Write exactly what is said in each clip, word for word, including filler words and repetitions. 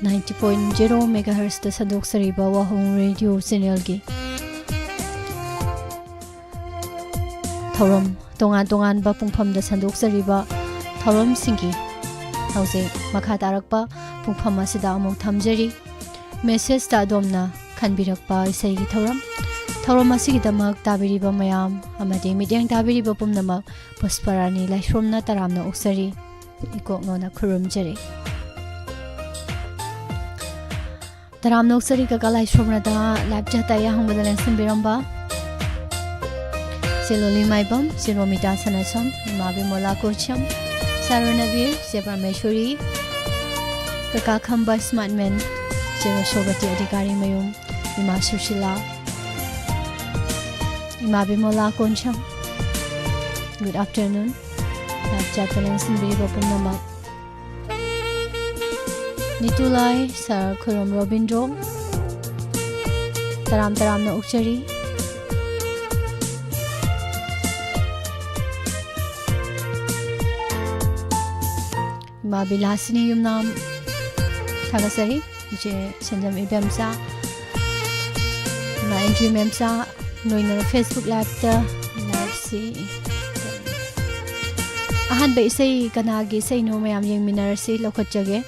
ninety point zero megahertzꯇ ꯁꯟꯗꯣꯛꯆꯔꯤꯕ ꯋꯥꯍꯣꯡ radio ꯆꯦꯅꯦꯜꯒꯤ ꯊꯧꯔꯝ, ꯇꯣꯉꯥꯟ ꯇꯣꯉꯥꯟꯕ ꯄꯨꯡꯐꯝꯗ ꯁꯟꯗꯣꯛꯆꯔꯤꯕ ꯊꯧꯔꯝꯁꯤꯡꯒꯤ ꯍꯧꯖꯤꯛ ꯃꯈꯥ ꯇꯥꯔꯛꯄ ꯄꯨꯡꯐꯝ ꯑꯁꯤꯗ ꯑꯃꯨꯛ ꯊꯝꯖꯔꯤ꯫ ꯃꯦꯁꯦꯖꯇ ꯑꯗꯣꯝꯅ ꯈꯟꯕꯤꯔꯛꯄ ꯏꯁꯩꯒꯤ ꯊꯧꯔꯝ, ꯊꯧꯔꯝ ꯑꯁꯤꯒꯤꯗꯃꯛ ꯇꯥꯕꯤꯔꯤꯕ ꯃꯌꯥꯝ ꯑꯃꯗꯤ ꯃꯤꯠꯌꯦꯡ ꯇꯥꯕꯤꯔꯤꯕ ꯄꯨꯝꯅꯃꯛ ꯄꯨꯁꯄꯔꯥꯅꯤ ꯂꯥꯏꯁ꯭ꯔꯣꯝꯅ ꯇꯔꯥꯝꯅ ꯑꯣꯛꯆꯔꯤ, ꯏꯀꯣꯛꯅꯣꯅ ꯈꯨꯔꯨꯝꯖꯔꯤ꯫ ꯇꯔꯥꯝꯅ ꯑꯣꯛꯆꯔꯤ ꯀꯀꯥ ꯂꯥꯏꯁ꯭ꯔꯣꯝꯅꯗ ꯂꯥꯏꯞ ꯆꯦꯠꯇ ꯑꯩ ꯍꯪꯕꯗ ꯂꯦꯡꯁꯤꯟꯕꯤꯔꯝꯕ ꯆꯦ ꯂꯣꯂꯤ ꯃꯥꯏꯕꯝ, ꯆꯦ ꯔꯣꯃꯤꯇꯥ ꯁꯅꯥꯁꯝ, ꯏꯃꯥ ꯕꯤꯃꯣꯂꯥ ꯀꯣꯟꯁꯝ, ꯁꯥꯔ ꯔꯅꯕꯤꯔ, ꯆꯦ ꯄ꯭ꯔꯃꯦꯁꯣꯔꯤ, ꯀꯀꯥ ꯈꯝꯕ ꯁ꯭ꯃꯥꯔꯠ ꯃꯦꯟ, ꯆꯦ ꯔꯣꯁꯣꯕꯇꯤ ꯑꯙꯤꯀꯥꯔꯤ ꯃꯌꯨꯝ, ꯏꯃꯥ ꯁꯨꯁꯤꯂꯥ, ꯏꯃꯥ ꯕꯤꯃꯣꯂꯥ ꯀꯣꯟꯁꯝ꯫ Good afternoon꯫ ꯂꯥꯏꯞ ꯆꯦꯠꯇ ꯂꯦꯡꯁꯤꯟꯕꯤꯔꯤꯕ ꯄꯨꯝꯅꯃꯛ꯫ ꯅꯤꯇꯨꯂꯥꯏ ꯁꯥꯔ ꯈꯨꯔꯨꯝ ꯔꯣꯕꯤꯟꯗ꯭ꯔꯣ, ꯇꯔꯥꯝ ꯇꯔꯥꯝꯅ ꯑꯣꯛꯆꯔꯤ꯫ ꯏꯃꯥ ꯕꯤꯂꯥꯁꯤꯅꯤ ꯌꯨꯝꯅꯥꯝ ꯊꯥꯒꯠꯆꯔꯤ꯫ ꯏꯆꯦ ꯁꯦꯟꯖꯝ ꯏꯕꯦꯝꯆꯥ, ꯏꯃꯥ ꯑꯦꯟꯖꯤ ꯃꯦꯝꯆꯥ, ꯂꯣꯏꯅꯅ Facebook ꯂꯥꯏꯞꯇ ꯂꯥꯏꯞꯁꯤ ꯑꯍꯥꯟꯕ ꯏꯁꯩ ꯀꯅꯥꯒꯤ ꯏꯁꯩꯅꯣ ꯃꯌꯥꯝ ꯌꯦꯡꯃꯤꯟꯅꯔꯁꯤ, ꯂꯧꯈꯠꯆꯒꯦ꯫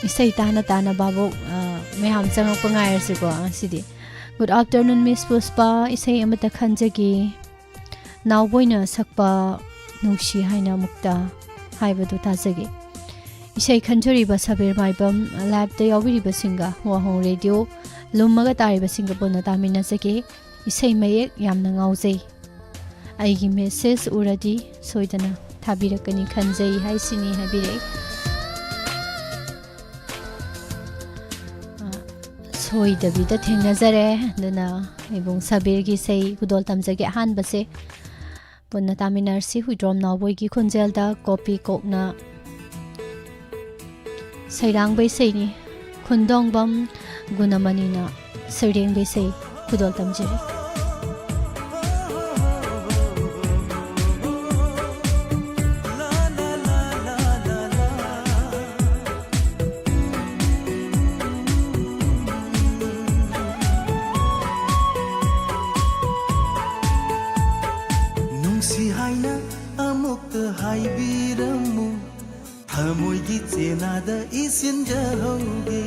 ꯏꯁꯩ ꯇꯥꯅ ꯇꯥꯅ ꯚꯥꯕꯣꯛ, ꯑ, ꯃꯌꯥꯝ ꯆꯪꯉꯛꯄ ꯉꯥꯏꯔꯁꯤꯀꯣ ꯉꯁꯤꯗꯤ꯫ Good afternoon, Miss ꯄꯨꯁꯄꯥ꯫ ꯏꯁꯩ ꯑꯃꯇ ꯈꯟꯖꯒꯦ꯫ ꯅꯥꯎꯕꯣꯏꯅ ꯁꯛꯄ ꯅꯨꯡꯁꯤ ꯍꯥꯏꯅ ꯑꯃꯨꯛꯇ ꯍꯥꯏꯕꯗꯨ ꯇꯥꯖꯒꯦ꯫ ꯏꯁꯩ ꯈꯟꯖꯔꯤꯕ ꯁꯕꯤꯔ ꯃꯥꯏꯕꯝ, ꯂꯥꯏꯞꯇ ꯌꯥꯎꯕꯤꯔꯤꯕꯁꯤꯡꯒ ꯋꯥꯍꯣꯡ ꯔꯦꯗꯤꯑꯣ ꯂꯨꯝꯃꯒ ꯇꯥꯔꯤꯕꯁꯤꯡꯒ ꯄꯨꯟꯅ ꯇꯥꯃꯤꯟꯅꯖꯒꯦ꯫ ꯏꯁꯩ ꯃꯌꯦꯛ ꯌꯥꯝꯅ ꯉꯥꯎꯖꯩ꯫ ꯑꯩꯒꯤ ꯃꯦꯁꯦꯖ ꯎꯔꯗꯤ ꯁꯣꯏꯗꯅ ꯊꯥꯕꯤꯔꯛꯀꯅꯤ ꯈꯟꯖꯩ ꯍꯥꯏꯁꯤꯅꯤ ꯍꯥꯏꯕꯤꯔꯛꯏ꯫ ꯑ, ꯁꯣꯏꯗꯕꯤꯗ ꯊꯦꯡꯅꯖꯔꯦ꯫ ꯑꯗꯨꯅ ꯏꯕꯨꯡ ꯁꯕꯤꯔꯒꯤ ꯏꯁꯩ ꯈꯨꯗꯣꯜ ꯇꯝꯖꯒꯦ꯫ ꯑꯍꯥꯟꯕꯁꯦ ꯄꯨꯟꯅ ꯇꯥꯃꯤꯟꯅꯔꯁꯤ꯫ ꯍꯨꯏꯗ꯭ꯔꯣꯝ ꯅꯥꯎꯕꯣꯏꯒꯤ ꯈꯣꯟꯖꯦꯜꯗ ꯀꯣꯄꯤ ꯀꯣꯛꯅ ꯁꯩꯔꯥꯡꯕ ꯏꯁꯩꯅꯤ꯫ ꯈꯨꯟꯗꯣꯡꯕꯝ ꯒꯨꯅꯃꯅꯤꯅ ꯁꯩꯔꯦꯡꯕ ꯏꯁꯩ ꯈꯨꯗꯣꯜ ꯇꯝꯖꯔꯤ꯫ ꯍꯥꯏꯕꯤꯔꯝꯃꯨ, ꯊꯃꯣꯏꯒꯤ ꯆꯦꯅꯥꯗ ꯏꯁꯤꯟꯖꯍꯧꯒꯦ꯫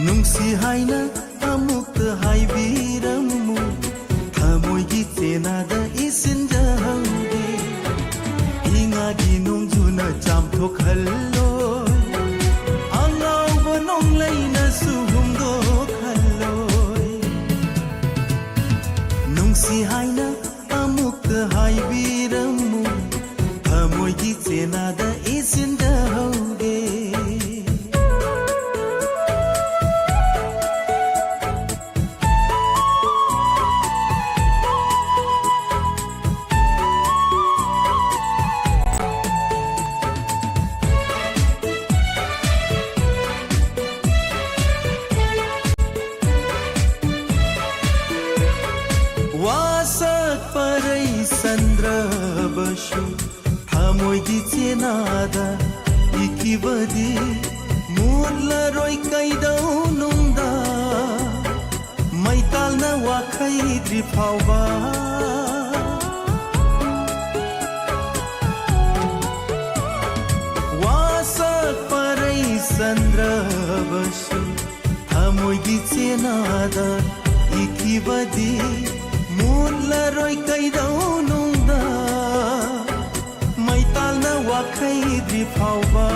ꯅꯨꯡꯁꯤ ꯍꯥꯏꯅ ꯑꯃꯨꯛꯇ ꯍꯥꯏꯕꯤꯔꯝꯃꯨ, ꯊꯃꯣꯏꯒꯤ ꯆꯦꯅꯥꯗ ꯏꯁꯤꯟꯖꯍꯧꯒꯦ꯫ ꯏꯉꯥꯒꯤ ꯅꯣꯡꯖꯨꯅ ꯆꯥꯝꯊꯣꯛꯍꯜꯂꯣꯏ, ꯑꯉꯥꯎꯕ ꯅꯣꯡꯂꯩꯅꯁꯨ ꯍꯨꯝꯗꯣꯛꯍꯜꯂꯣꯏ꯫ ꯅꯨꯡꯁꯤ ꯍꯥꯏꯅ ꯑꯃꯨꯛꯇ ꯍꯥꯏꯕꯤꯔꯝꯃꯨ, ꯊꯃꯣꯏꯒꯤ ꯆꯦꯅꯥꯗ ꯏꯁꯤꯟꯖꯍꯧꯒꯦ꯫ ꯋꯥꯁꯛ ꯄꯔꯩ ꯁꯟꯗ꯭ꯔꯕꯁꯨ ꯊꯃꯣꯏꯒꯤ ꯆꯦꯅꯥꯗ ꯏꯈꯤꯕꯗꯤ ꯃꯨꯠꯂꯔꯣꯏ ꯀꯩꯗꯧꯅꯨꯡꯗ꯫ ꯃꯩꯇꯥꯜꯅ ꯋꯥꯈꯩꯗ꯭ꯔꯤ ꯐꯥꯎꯕ꯫ ꯋꯥꯁꯛ ꯄꯔꯩ ꯁꯟꯗ꯭ꯔꯕꯁꯨ ꯊꯃꯣꯏꯒꯤ ꯆꯦꯅꯥꯗ ꯏꯈꯤꯕꯗꯤ ꯃꯨꯠꯂꯔꯣꯏ ꯀꯩꯗꯧꯅꯨꯡꯗ꯫ ꯃꯩꯇꯥꯜꯅ ꯋꯥꯈꯩꯗ꯭ꯔꯤ ꯐꯥꯎꯕ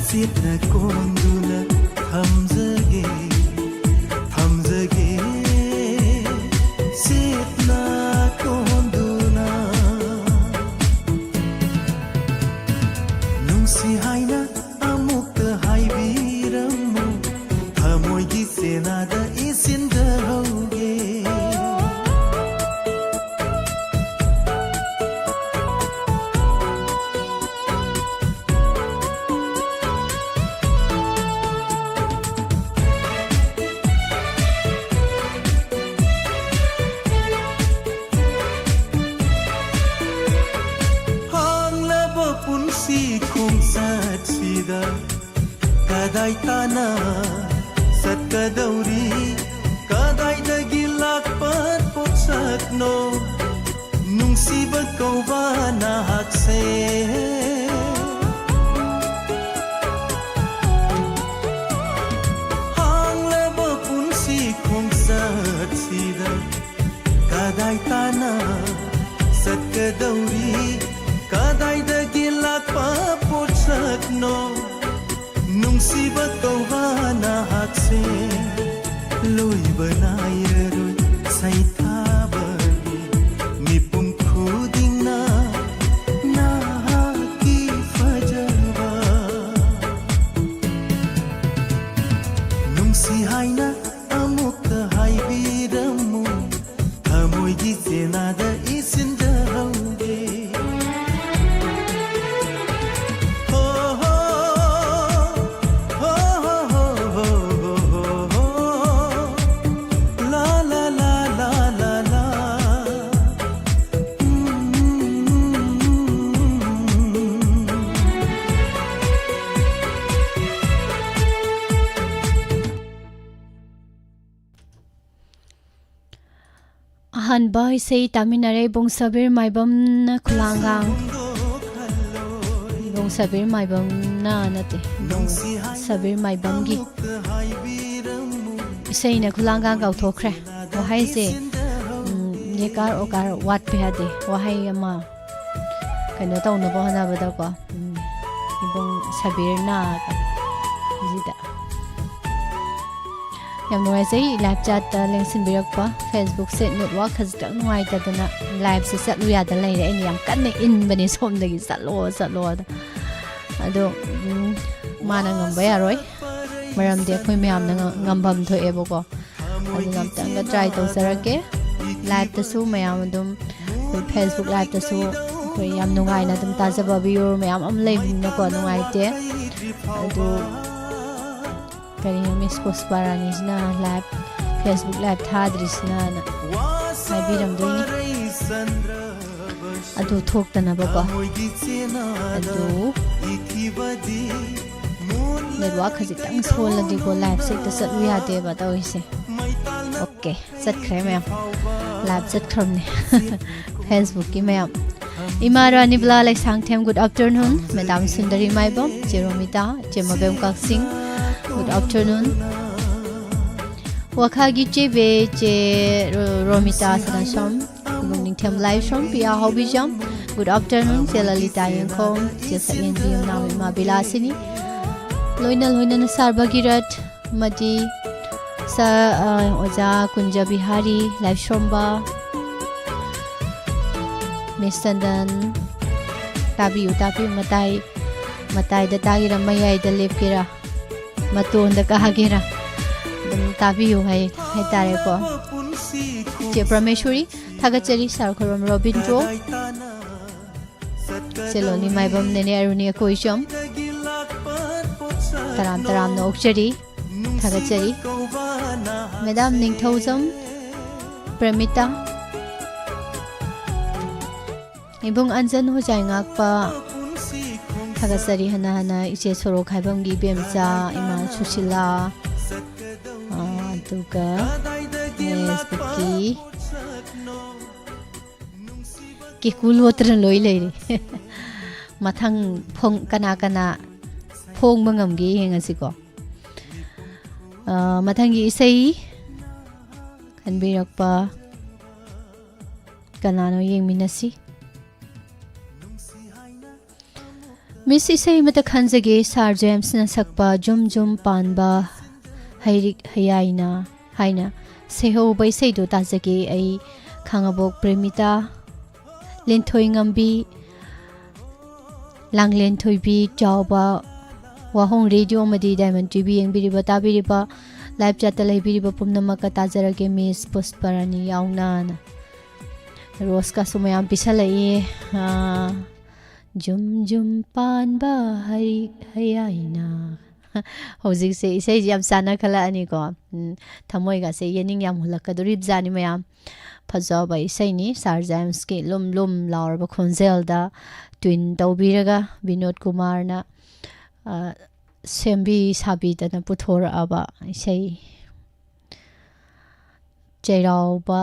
ꯆꯦꯠꯅ ꯀꯣꯟꯗꯨꯅ ꯊꯝꯖꯒꯦ, ꯊꯝꯖꯒꯦ, ꯆꯦꯠꯅ ꯀꯣꯟꯗꯨꯅ꯫ ꯅꯨꯡꯁꯤ ꯍꯥꯏꯅ ꯑꯃꯨꯛꯇ ꯍꯥꯏꯕꯤꯔꯝꯃꯨ, ꯊꯃꯣꯏꯒꯤ ꯆꯦꯅꯥꯗ ꯏꯁꯤꯟꯖꯍꯧꯒꯦ꯫ ꯍꯥꯡꯂꯕ ꯄꯨꯟꯁꯤ ꯈꯣꯡꯆꯠꯁꯤꯗ ꯀꯗꯥꯏ ꯇꯥꯅ ꯆꯠꯀꯗꯧꯔꯤ? ꯀꯗꯥꯏꯗꯒꯤ ꯂꯥꯛꯄ ꯁꯛꯅꯣ ꯅꯨꯡꯁꯤꯕ ꯀꯧꯕ ꯅꯍꯥꯛꯁꯦ꯫ ꯍꯥꯡꯂꯕ ꯄꯨꯟꯁꯤ ꯈꯣꯡꯆꯠꯁꯤꯗ ꯀꯗꯥꯏ ꯇꯥꯅ ꯆꯠꯀꯗꯧꯔꯤ? ꯀꯗꯥꯏꯗꯒꯤ ꯂꯥꯛꯄ ꯄꯣꯠꯁꯛꯅꯣ? ꯅꯨꯡꯁꯤꯕ ꯀꯧꯕ ꯅꯍꯥꯛꯁꯦ ꯂꯣꯏꯕ ꯅꯥꯏꯔꯔꯣꯏ ꯁꯩꯊꯥꯕꯒꯤ ꯃꯤꯄꯨꯝ ꯈꯨꯗꯤꯡꯅ ꯅꯍꯥꯛꯀꯤ ꯐꯖꯕ꯫ ꯅꯨꯡꯁꯤ ꯍꯥꯏꯅ ꯑꯃꯨꯛꯇ ꯍꯥꯏꯕꯤꯔꯝꯃꯨ, ꯊꯃꯣꯏꯒꯤ ꯆꯦꯅꯥꯗ ꯏꯁꯤꯟꯖꯍꯧꯒꯦ꯫ ꯍꯣ, ꯍꯣ, ꯍꯣ, ꯍꯣ꯫ ꯂꯥ, ꯂꯥ, ꯂꯥ, ꯂꯥ, ꯂꯥ, ꯂꯥ꯫ ꯑꯍꯥꯟꯕ ꯏꯁꯩ ꯇꯥꯃꯤꯟꯅꯔꯦ ꯏꯕꯨꯡ ꯁꯕꯤꯔ ꯃꯥꯏꯕꯝꯅ ꯈꯨꯂꯥꯡꯒꯥꯡ꯫ ꯏꯕꯨꯡ ꯁꯕꯤꯔ ꯃꯥꯏꯕꯝꯅ ꯅꯠꯇꯦ, ꯏꯕꯨꯡ ꯁꯕꯤꯔ ꯃꯥꯏꯕꯝꯒꯤ ꯏꯁꯩꯅ ꯈꯨꯂꯥꯡꯒꯥꯡ ꯀꯥꯎꯊꯣꯛꯈ꯭ꯔꯦ꯫ ꯋꯥꯍꯩꯁꯦ, ꯎꯝ, ꯌꯦꯀꯥꯔ ꯑꯣꯀꯥꯔ ꯋꯥꯠꯄ ꯌꯥꯗꯦ꯫ ꯋꯥꯍꯩ ꯑꯃ ꯀꯩꯅꯣ ꯇꯧꯅꯕ ꯍꯣꯠꯅꯕꯗꯀꯣ꯫ ꯎꯝ, ꯏꯕꯨꯡ ꯁꯕꯤꯔꯅ ꯁꯤꯗ꯫ ꯌꯥꯝ ꯅꯨꯡꯉꯥꯏꯖꯩ live chatꯇ ꯂꯦꯡꯁꯤꯟꯕꯤꯔꯛꯄ꯫ Facebookꯁꯦ network ꯈꯖꯤꯛꯇꯪ ꯅꯨꯡꯉꯥꯏꯇꯗꯅ liveꯁꯦ ꯆꯠꯂꯨ ꯌꯥꯗ ꯂꯩꯔꯦ꯫ ꯑꯩꯅ ꯌꯥꯝ ꯀꯟꯅ ꯏꯟꯕꯅꯦ ꯁꯣꯝꯗꯒꯤ, "ꯆꯠꯂꯣ, ꯆꯠꯂꯣ" ꯑꯗ꯫ ꯑꯗꯣ, ꯎꯝ, ꯃꯥꯅ ꯉꯝꯕ ꯌꯥꯔꯣꯏ, ꯃꯔꯝꯗꯤ ꯑꯩꯈꯣꯏ ꯃꯌꯥꯝꯅ ꯉ-, ꯉꯝꯐꯝ ꯊꯣꯛꯑꯦꯕꯀꯣ꯫ ꯑꯗꯨꯅ ꯑꯝꯇꯪꯒ try ꯇꯧꯖꯔꯛꯀꯦ꯫ Liveꯇꯁꯨ ꯃꯌꯥꯝ ꯑꯗꯨꯝ, ꯑꯩꯈꯣꯏ Facebook liveꯇꯁꯨ ꯑꯩꯈꯣꯏ ꯌꯥꯝ ꯅꯨꯡꯉꯥꯏꯅ ꯑꯗꯨꯝ ꯇꯥꯖꯕ viewer ꯃꯌꯥꯝ ꯑꯃ ꯂꯩꯕꯅꯤꯅꯀꯣ, ꯅꯨꯡꯉꯥꯏꯇꯦ꯫ ꯑꯗꯨ ꯀꯔꯤꯅꯣ Miss ꯄꯨꯁꯄꯥꯔꯥꯅꯤꯁꯤꯅ live, Facebook live ꯊꯥꯗ꯭ꯔꯤꯁꯤꯅꯅ ꯍꯥꯏꯕꯤꯔꯝꯗꯣꯏꯅꯤ꯫ ꯑꯗꯨ ꯊꯣꯛꯇꯅꯕꯀꯣ꯫ ꯑꯗꯨ network ꯈꯖꯤꯛꯇꯪ ꯁꯣꯜꯂꯗꯤꯀꯣ, liveꯁꯦ ꯍꯦꯛꯇ ꯆꯠꯂꯨ ꯌꯥꯗꯦꯕ ꯇꯧꯔꯤꯁꯦ꯫ Okay, ꯆꯠꯈ꯭ꯔꯦ ꯃꯌꯥꯝ꯫ Live ꯆꯠꯈ꯭ꯔꯕꯅꯦ꯫ Facebook ꯀꯤ ꯃꯌꯥꯝ꯫ ꯏꯃꯥ ꯔꯥꯅꯤꯕꯂꯥ Leishangthem, good afternoon꯫ Madam Sundari ꯃꯥꯏꯕꯝ, ꯆꯦ ꯔꯣꯃꯤꯇꯥ, ꯆꯦ ꯃꯕꯦꯝ ꯀꯛꯆꯤꯡ, good afternoon꯫ ꯋꯥꯈꯥꯒꯤ ꯆꯦꯕꯦ, ꯆꯦ ꯔꯣ-, ꯔꯣꯃꯤꯇꯥ ꯁꯅꯥꯁꯝ, ꯏꯕꯨꯡ ꯅꯤꯡꯊꯦꯝ ꯂꯥꯏꯁ꯭ꯔꯝ, ꯄꯤꯌꯥ ꯍꯥꯎꯕꯤꯖꯝ, good afternoon꯫ ꯆꯦ ꯂꯂꯤꯇꯥ ꯌꯦꯡꯈꯣꯝ, ꯆꯦ ꯁꯛꯍꯦꯟꯕꯤ, ꯃꯅꯥꯎ ꯏꯃꯥ ꯕꯤꯂꯥꯁꯤꯅꯤ, ꯂꯣꯏꯅ ꯂꯣꯏꯅꯅ ꯁꯥꯔ ꯚꯒꯤꯔꯠ, ꯑꯃꯗꯤ ꯁꯥꯔ, ꯑ, ꯑꯣꯖꯥ ꯀꯨꯟꯖ ꯕꯤꯍꯥꯔꯤ ꯂꯥꯏꯁ꯭ꯔꯣꯝꯕ, ꯃꯤꯁ ꯆꯟꯗꯟ, ꯇꯥꯕꯤꯌꯨ, ꯇꯥꯕꯤꯌꯨ, ꯃꯇꯥꯏ, ꯃꯇꯥꯏꯗ ꯇꯥꯒꯦꯔꯥ, ꯃꯌꯥꯏꯗ ꯂꯦꯞꯀꯦꯔꯥ, ꯃꯇꯣꯟꯗ ꯀꯥꯒꯦꯔꯥ, ꯑꯗꯨꯝ ꯇꯥꯕꯤꯌꯨ ꯍꯥꯏ, ꯍꯥꯏꯇꯥꯔꯦꯀꯣ꯫ ꯆꯦ ꯄ꯭ꯔꯃꯦꯁꯣꯔꯤ, ꯊꯥꯒꯠꯆꯔꯤ꯫ ꯁꯥꯔ ꯈꯨꯔꯝ ꯔꯣꯕꯤꯟꯗ꯭ꯔꯣ, ꯆꯦ ꯂꯣꯂꯤ ꯃꯥꯏꯕꯝ, ꯅꯦꯅꯦ ꯑꯔꯨꯅꯤ ꯑꯀꯣꯏꯖꯝ, ꯇꯔꯥꯝ ꯇꯔꯥꯝꯅ ꯑꯣꯛꯆꯔꯤ, ꯊꯥꯒꯠꯆꯔꯤ꯫ Madam ꯅꯤꯡꯊꯧꯖꯝ ꯄ꯭ꯔꯦꯃꯤꯇꯥ, ꯏꯕꯨꯡ ꯑꯟꯖꯟ ꯍꯣꯖꯥꯏ ꯉꯥꯛꯄ, ꯊꯥꯒꯠꯆꯔꯤ ꯍꯟꯅ ꯍꯟꯅ꯫ ꯏꯆꯦ ꯁꯣꯔꯣꯛ ꯈꯥꯏꯕꯝꯒꯤ ꯏꯕꯦꯝꯆꯥ, ꯏꯃꯥ ꯁꯨꯁꯤꯂꯥ, ꯑ, ꯑꯗꯨꯒ Facebook ꯀꯤ ꯀꯦꯀꯨ ꯂꯣꯠꯇꯅ ꯂꯣꯏ ꯂꯩꯔꯤ꯫ ꯃꯊꯪ ꯐꯣꯡ-, ꯀꯅꯥ ꯀꯅꯥ ꯐꯣꯡꯕ ꯉꯝꯒꯦ ꯌꯦꯡꯉꯁꯤꯀꯣ꯫ ꯑ, ꯃꯊꯪꯒꯤ ꯏꯁꯩ ꯈꯟꯕꯤꯔꯛꯄ ꯀꯅꯥꯅꯣ ꯌꯦꯡꯃꯤꯟꯅꯁꯤ꯫ ꯃꯤꯁ, ꯏꯁꯩ ꯑꯃꯇ ꯈꯟꯖꯒꯦ, ꯁꯥꯔ ꯖꯦꯝꯁꯅ ꯁꯛꯄ ꯖꯨꯝ ꯖꯨꯝ ꯄꯥꯟꯕ ꯍꯩꯔꯤꯛ ꯍꯌꯥꯏꯅ ꯍꯥꯏꯅ ꯁꯩꯍꯧꯕ ꯏꯁꯩꯗꯨ ꯇꯥꯖꯒꯦ꯫ ꯑꯩ ꯈꯥꯉꯕꯣꯛ ꯄ꯭ꯔꯦꯃꯤꯇꯥ, ꯂꯤꯟꯊꯣꯏ ꯉꯝꯕꯤ, ꯂꯥꯡꯂꯦꯟ ꯊꯣꯏꯕꯤ, ꯆꯥꯎꯕ, ꯋꯥꯍꯣꯡ ꯔꯦꯗꯤꯑꯣ ꯑꯃꯗꯤ ꯗꯥꯏꯃꯟ ꯇꯤ ꯚꯤ ꯌꯦꯡꯕꯤꯔꯤꯕ, ꯇꯥꯕꯤꯔꯤꯕ, live chat ꯇ ꯂꯩꯕꯤꯔꯤꯕ ꯄꯨꯝꯅꯃꯛꯀ ꯇꯥꯖꯔꯒꯦ, ꯃꯤꯁ ꯄꯨꯁꯄꯔꯥꯅꯤ ꯌꯥꯎꯅꯅ꯫ ꯔꯣꯁꯀꯁꯨ ꯃꯌꯥꯝ ꯄꯤꯁꯜꯂꯛꯏ꯫ ꯑꯥ, ꯖꯨꯝ ꯖꯨꯝ ꯄꯥꯟꯕ ꯍꯩ ꯍꯌꯥꯏꯅ꯫ ꯍꯧꯖꯤꯛꯁꯦ ꯏꯁꯩꯁꯦ ꯌꯥꯝ ꯆꯥꯟꯅꯈꯠꯂꯛꯑꯅꯤꯀꯣ꯫ ꯎꯝ, ꯊꯃꯣꯏꯒꯁꯦ ꯌꯦꯅꯤꯡ ꯌꯥꯝ ꯍꯨꯜꯂꯛꯀꯗꯣꯔꯤꯕꯖꯥꯠꯅꯤ ꯃꯌꯥꯝ꯫ ꯐꯖꯕ ꯏꯁꯩꯅꯤ꯫ ꯁꯥꯔ ꯖꯦꯝꯁꯀꯤ ꯂꯨꯝ ꯂꯨꯝ ꯂꯥꯎꯔꯕ ꯈꯣꯟꯖꯦꯜꯗ tune ꯇꯧꯕꯤꯔꯒ ꯕꯤꯅꯣꯗ ꯀꯨꯃꯥꯔꯅ, ꯑ, ꯁꯦꯝꯕꯤ ꯁꯥꯕꯤꯗꯅ ꯄꯨꯊꯣꯔꯛꯑꯕ ꯏꯁꯩ꯫ ꯆꯩꯔꯥꯎꯕ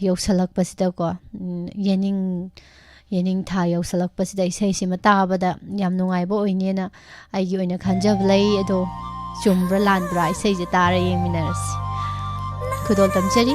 ꯌꯧꯁꯜꯂꯛꯄꯁꯤꯗꯀꯣ, ꯎꯝ, ꯌꯦꯅꯤꯡ, ꯌꯦꯅꯤꯡꯊꯥ ꯌꯧꯁꯜꯂꯛꯄꯁꯤꯗ ꯏꯁꯩꯁꯤꯃ ꯇꯥꯕꯗ ꯌꯥꯝ ꯅꯨꯡꯉꯥꯏꯕ ꯑꯣꯏꯅꯦꯅ ꯑꯩꯒꯤ ꯑꯣꯏꯅ ꯈꯟꯖꯕ ꯂꯩ꯫ ꯑꯗꯣ ꯆꯨꯝꯕ꯭ꯔꯥ ꯂꯥꯟꯕ꯭ꯔꯥ, ꯏꯁꯩꯁꯦ ꯇꯥꯔ ꯌꯦꯡꯃꯤꯟꯅꯔꯁꯤ꯫ ꯈꯨꯗꯣꯜ ꯇꯝꯖꯔꯤ꯫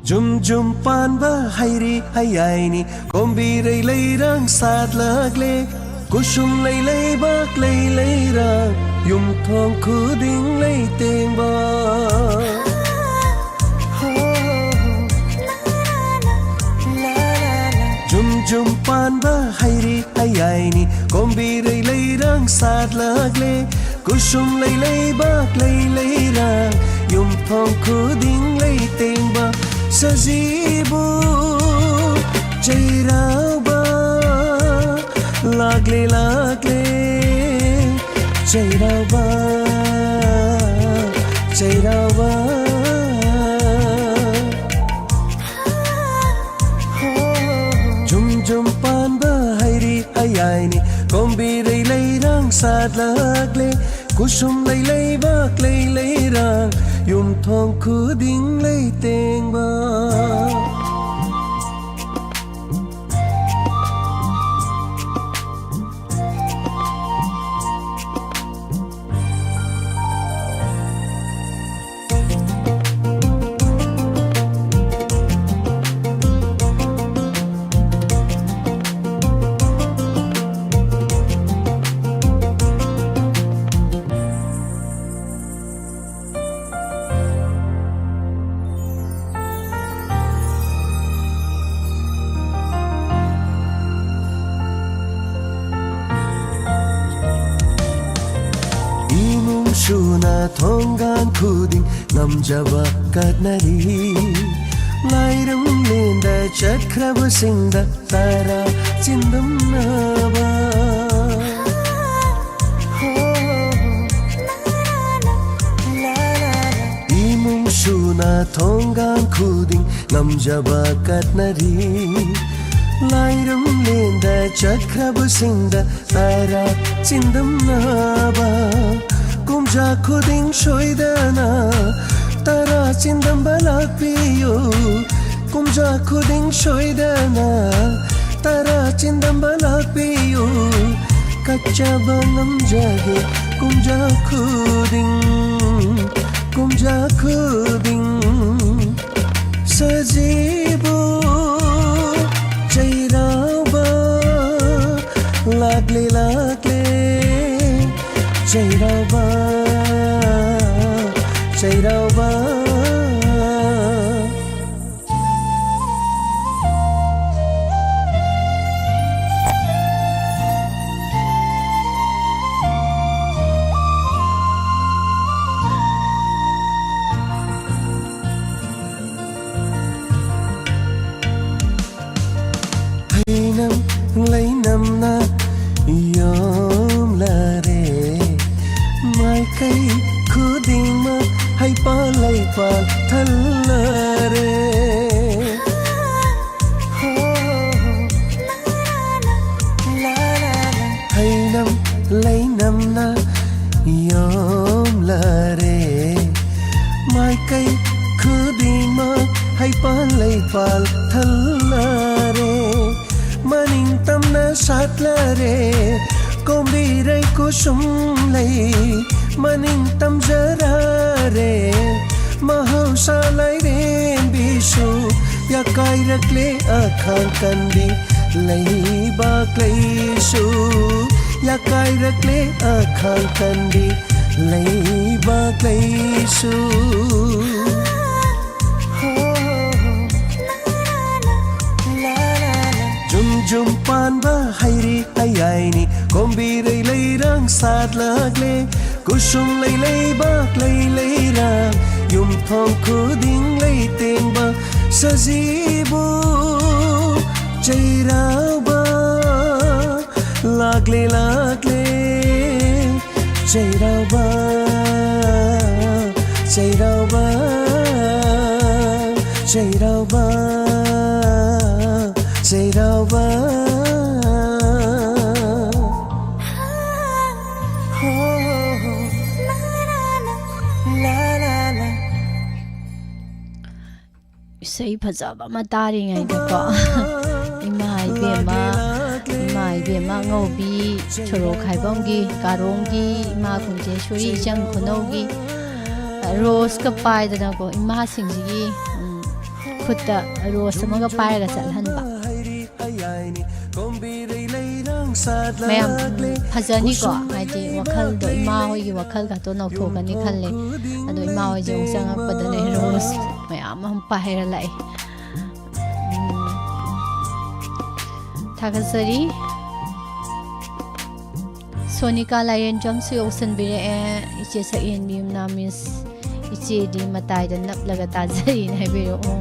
ꯖꯨꯝ ꯖꯨꯝ ꯄꯥꯟꯕ ꯍꯩꯔꯤ ꯍꯩꯌꯥꯏꯅꯤ, ꯀꯣꯝꯕꯤꯔꯩ ꯂꯩꯔꯥꯡ ꯁꯥꯠꯂꯛꯂꯦ꯫ ꯀꯨꯁꯨꯝ ꯂꯩ ꯂꯩꯕꯥꯛ ꯂꯩ ꯂꯩꯔꯥꯡ, ꯌꯨꯝꯊꯣꯡ ꯈꯨꯗꯤꯡ ꯂꯩ ꯇꯦꯡꯕ꯫ ꯖꯨꯝ ꯖꯨꯝ ꯄꯥꯟꯕ ꯍꯩꯔꯤ ꯍꯩꯌꯥꯏꯅꯤ, ꯀꯣꯝꯕꯤꯔꯩ ꯂꯩꯔꯥꯡ ꯁꯥꯠꯂꯛꯂꯦ꯫ ꯀꯨꯁꯨꯝ ꯂꯩ ꯂꯩꯕꯥꯛ ꯂꯩ ꯂꯩꯔꯥꯡ, ꯌꯨꯝꯊꯣꯡ ꯈꯨꯗꯤꯡ ꯂꯩ ꯇꯦꯡꯕ꯫ ꯁꯖꯤꯕꯨ ꯆꯩꯔꯥꯎꯕ ꯂꯥꯛꯂꯦ ꯂꯥꯛꯂꯦ, ꯆꯩꯔꯥꯎꯕ ꯆꯩꯔꯥꯎꯕ꯫ ꯖꯨꯝ ꯖꯨꯝ ꯄꯥꯟꯕ ꯍꯩꯔꯤ ꯍꯩꯌꯥꯏꯅꯤ, ꯀꯣꯝꯕꯤꯔꯩ ꯂꯩꯔꯥꯡ ꯁꯥꯠꯂꯛꯂꯦ꯫ ꯀꯨꯁꯨꯝ ꯂꯩ ꯂꯩꯕꯥꯛ ꯂꯩ ꯂꯩꯔꯥꯡ, ꯌꯨꯝꯊꯣꯡ ꯈꯨꯗꯤꯡ ꯂꯩ ꯇꯦꯡꯕ꯫ ꯏꯃꯨꯡ ꯁꯨꯅ ꯊꯣꯡꯒꯥꯟ ꯈꯨꯗꯤꯡ ꯉꯝꯖꯕ ꯀꯠꯅꯔꯤ꯫ ꯂꯥꯏꯔꯝꯂꯦꯟꯗ ꯆꯠꯈ꯭ꯔꯕꯁꯤꯡꯗ ꯇꯔꯥ ꯆꯤꯟꯗꯨꯝꯅꯕ꯫ ꯊꯣꯡꯒꯥꯡ ꯈꯨꯗꯤꯡ ꯉꯝꯖꯕ ꯀꯠꯅꯔꯤ꯫ ꯂꯥꯏꯔꯝꯂꯦꯟꯗ ꯆꯠꯈ꯭ꯔꯕꯁꯤꯡꯗ ꯇꯔꯥ ꯆꯤꯟꯗꯝꯅꯕ, ꯀꯨꯝꯖꯥ ꯈꯨꯗꯤꯡ ꯁꯣꯏꯗꯅ ꯇꯔꯥ ꯆꯤꯟꯗꯝꯕ ꯂꯥꯛꯄꯤꯌꯨ꯫ ꯀꯨꯝꯖꯥ ꯈꯨꯗꯤꯡ ꯁꯣꯏꯗꯅ ꯇꯔꯥ ꯆꯤꯟꯗꯝꯕ ꯂꯥꯛꯄꯤꯌꯨ꯫ ꯀꯠꯆꯕ ꯉꯝꯖꯒꯦ ꯀꯨꯝꯖꯥ ꯈꯨꯗꯤꯡ, ꯀꯨꯝꯖꯥ ꯈꯨꯗꯤꯡ꯫ ꯁꯖꯤꯕꯨ ꯆꯩꯔꯥꯎꯕ ꯂꯥꯛꯂꯦ, ꯂꯥꯛꯂꯦ꯫ ꯆꯩꯔꯥꯎꯕ, ꯆꯩꯔꯥꯎꯕ꯫ ꯍꯩꯅꯝ ꯂꯩꯅꯝꯅ ꯌꯣꯝꯂꯔꯦ꯫ ꯃꯥꯏꯀꯩ ꯈꯨꯗꯤꯡꯃꯛ ꯍꯩꯄꯥꯜ ꯂꯩꯄꯥꯜ ꯊꯜꯂꯔꯦ꯫ ꯍꯩꯅꯝ ꯂꯩꯅꯝꯅ ꯌꯣꯝꯂꯔꯦ꯫ ꯃꯥꯏꯀꯩ ꯈꯨꯗꯤꯡꯃꯛ ꯍꯩꯄꯥꯜ ꯂꯩꯄꯥꯜ ꯊꯜꯂꯔꯦ꯫ ꯃꯅꯤꯡ ꯇꯝꯅ ꯁꯥꯠꯂꯔꯦ꯫ ꯀꯣꯝꯕꯤꯔꯩ ꯀꯨꯁꯨꯝ ꯂꯩ ꯃꯅꯤꯡ ꯇꯝꯖꯔꯔꯦ꯫ ꯃꯍꯧꯁꯥ ꯂꯥꯏꯔꯦꯝꯕꯤꯁꯨ ꯌꯥꯀꯥꯏꯔꯛꯂꯦ ꯑꯈꯥꯡ ꯀꯟꯕꯤ ꯂꯩꯕꯥꯛ ꯂꯩꯁꯨ꯫ ꯌꯥꯀꯥꯏꯔꯛꯂꯦ ꯑꯈꯥꯡ ꯀꯟꯕꯤ ꯂꯩꯕꯥꯛ ꯂꯩꯁꯨ꯫ ꯖꯨꯝ ꯖꯨꯝ ꯄꯥꯟꯕ ꯍꯩꯔꯤ ꯍꯌꯥꯏꯅꯤ ꯀꯣꯝꯕꯤꯔꯩ ꯂꯩꯔꯥꯡ ꯁꯥꯠꯂꯛꯂꯦ꯫ ꯀꯨꯁꯨꯝ ꯂꯩ ꯂꯩꯕꯥꯛ ꯂꯩ ꯂꯩꯔꯥꯡ ꯌꯨꯝꯊꯣꯡ ꯈꯨꯗꯤꯡ ꯂꯩ ꯇꯦꯡꯕ ꯁꯖꯤꯕꯨ ꯆꯩꯔꯥꯎꯕ ꯂꯥꯛꯂꯦ ꯂꯥꯛꯂꯦ ꯆꯩꯔꯥꯎꯕ ꯆꯩꯔꯥꯎꯕ ꯆꯩꯔꯥꯎꯕ, ꯆꯩꯔꯥꯎꯕ꯫ ꯍꯣ, ꯍꯣ, ꯍꯣ꯫ ꯂꯥ, ꯂꯥ, ꯂꯥ꯫ ꯏꯁꯩ ꯐꯖꯕ ꯑꯃ ꯇꯥꯔꯤꯉꯩꯗꯀꯣ, ꯏꯃꯥ ꯏꯕꯦꯝꯃ, ꯏꯃꯥ ꯏꯕꯦꯝꯃ ꯑꯉꯧꯕꯤ, ꯁꯣꯔꯣꯛ ꯈꯥꯏꯕꯝꯒꯤ, ꯀꯥꯔꯣꯡꯒꯤ, ꯏꯃꯥ ꯀꯨꯟꯖꯦꯁꯣꯔꯤ, ꯏꯆꯟ ꯈꯨꯅꯧꯒꯤ, ꯔꯣꯁꯀ ꯄꯥꯏꯗꯅꯀꯣ, ꯏꯃꯥꯁꯤꯡꯁꯤꯒꯤ, ꯎꯝ, ꯈꯨꯠꯇ ꯔꯣꯁ ꯑꯃꯒ ꯄꯥꯏꯔꯒ ꯆꯠꯍꯟꯕ꯫ ꯃꯌꯥꯝ, ꯎꯝ, ꯐꯖꯅꯤꯀꯣ, ꯍꯥꯏꯗꯤ ꯋꯥꯈꯜꯗꯣ, ꯏꯃꯥ ꯍꯣꯏꯒꯤ ꯋꯥꯈꯜꯒꯗꯣ ꯅꯧꯊꯣꯛꯀꯅꯤ ꯈꯜꯂꯦ꯫ ꯑꯗꯣ ꯏꯃꯥ ꯍꯣꯏꯁꯦ ꯑꯃꯨꯛ ꯆꯪꯉꯛꯄꯗꯅꯦ ꯔꯣꯁ ꯃꯌꯥꯝ ꯑꯃ ꯄꯥꯏꯔ ꯂꯥꯛꯑꯦ꯫ ꯎꯝ, ꯊꯥꯒꯠꯆꯔꯤ꯫ ꯁꯣꯅꯤꯀꯥ ꯂꯥꯏꯔꯦꯟꯖꯝꯁꯨ ꯌꯧꯁꯟꯕꯤꯔꯛꯑꯦ꯫ ꯏꯆꯦ ꯁꯛꯍꯦꯟꯕꯤ ꯌꯨꯝꯅꯥꯝ ꯃꯤꯁ, ꯏꯆꯦꯗꯤ ꯃꯇꯥꯏꯗ ꯅꯞꯂꯒ ꯇꯥꯖꯔꯤꯅ ꯍꯥꯏꯕꯤꯔꯛꯑꯣ꯫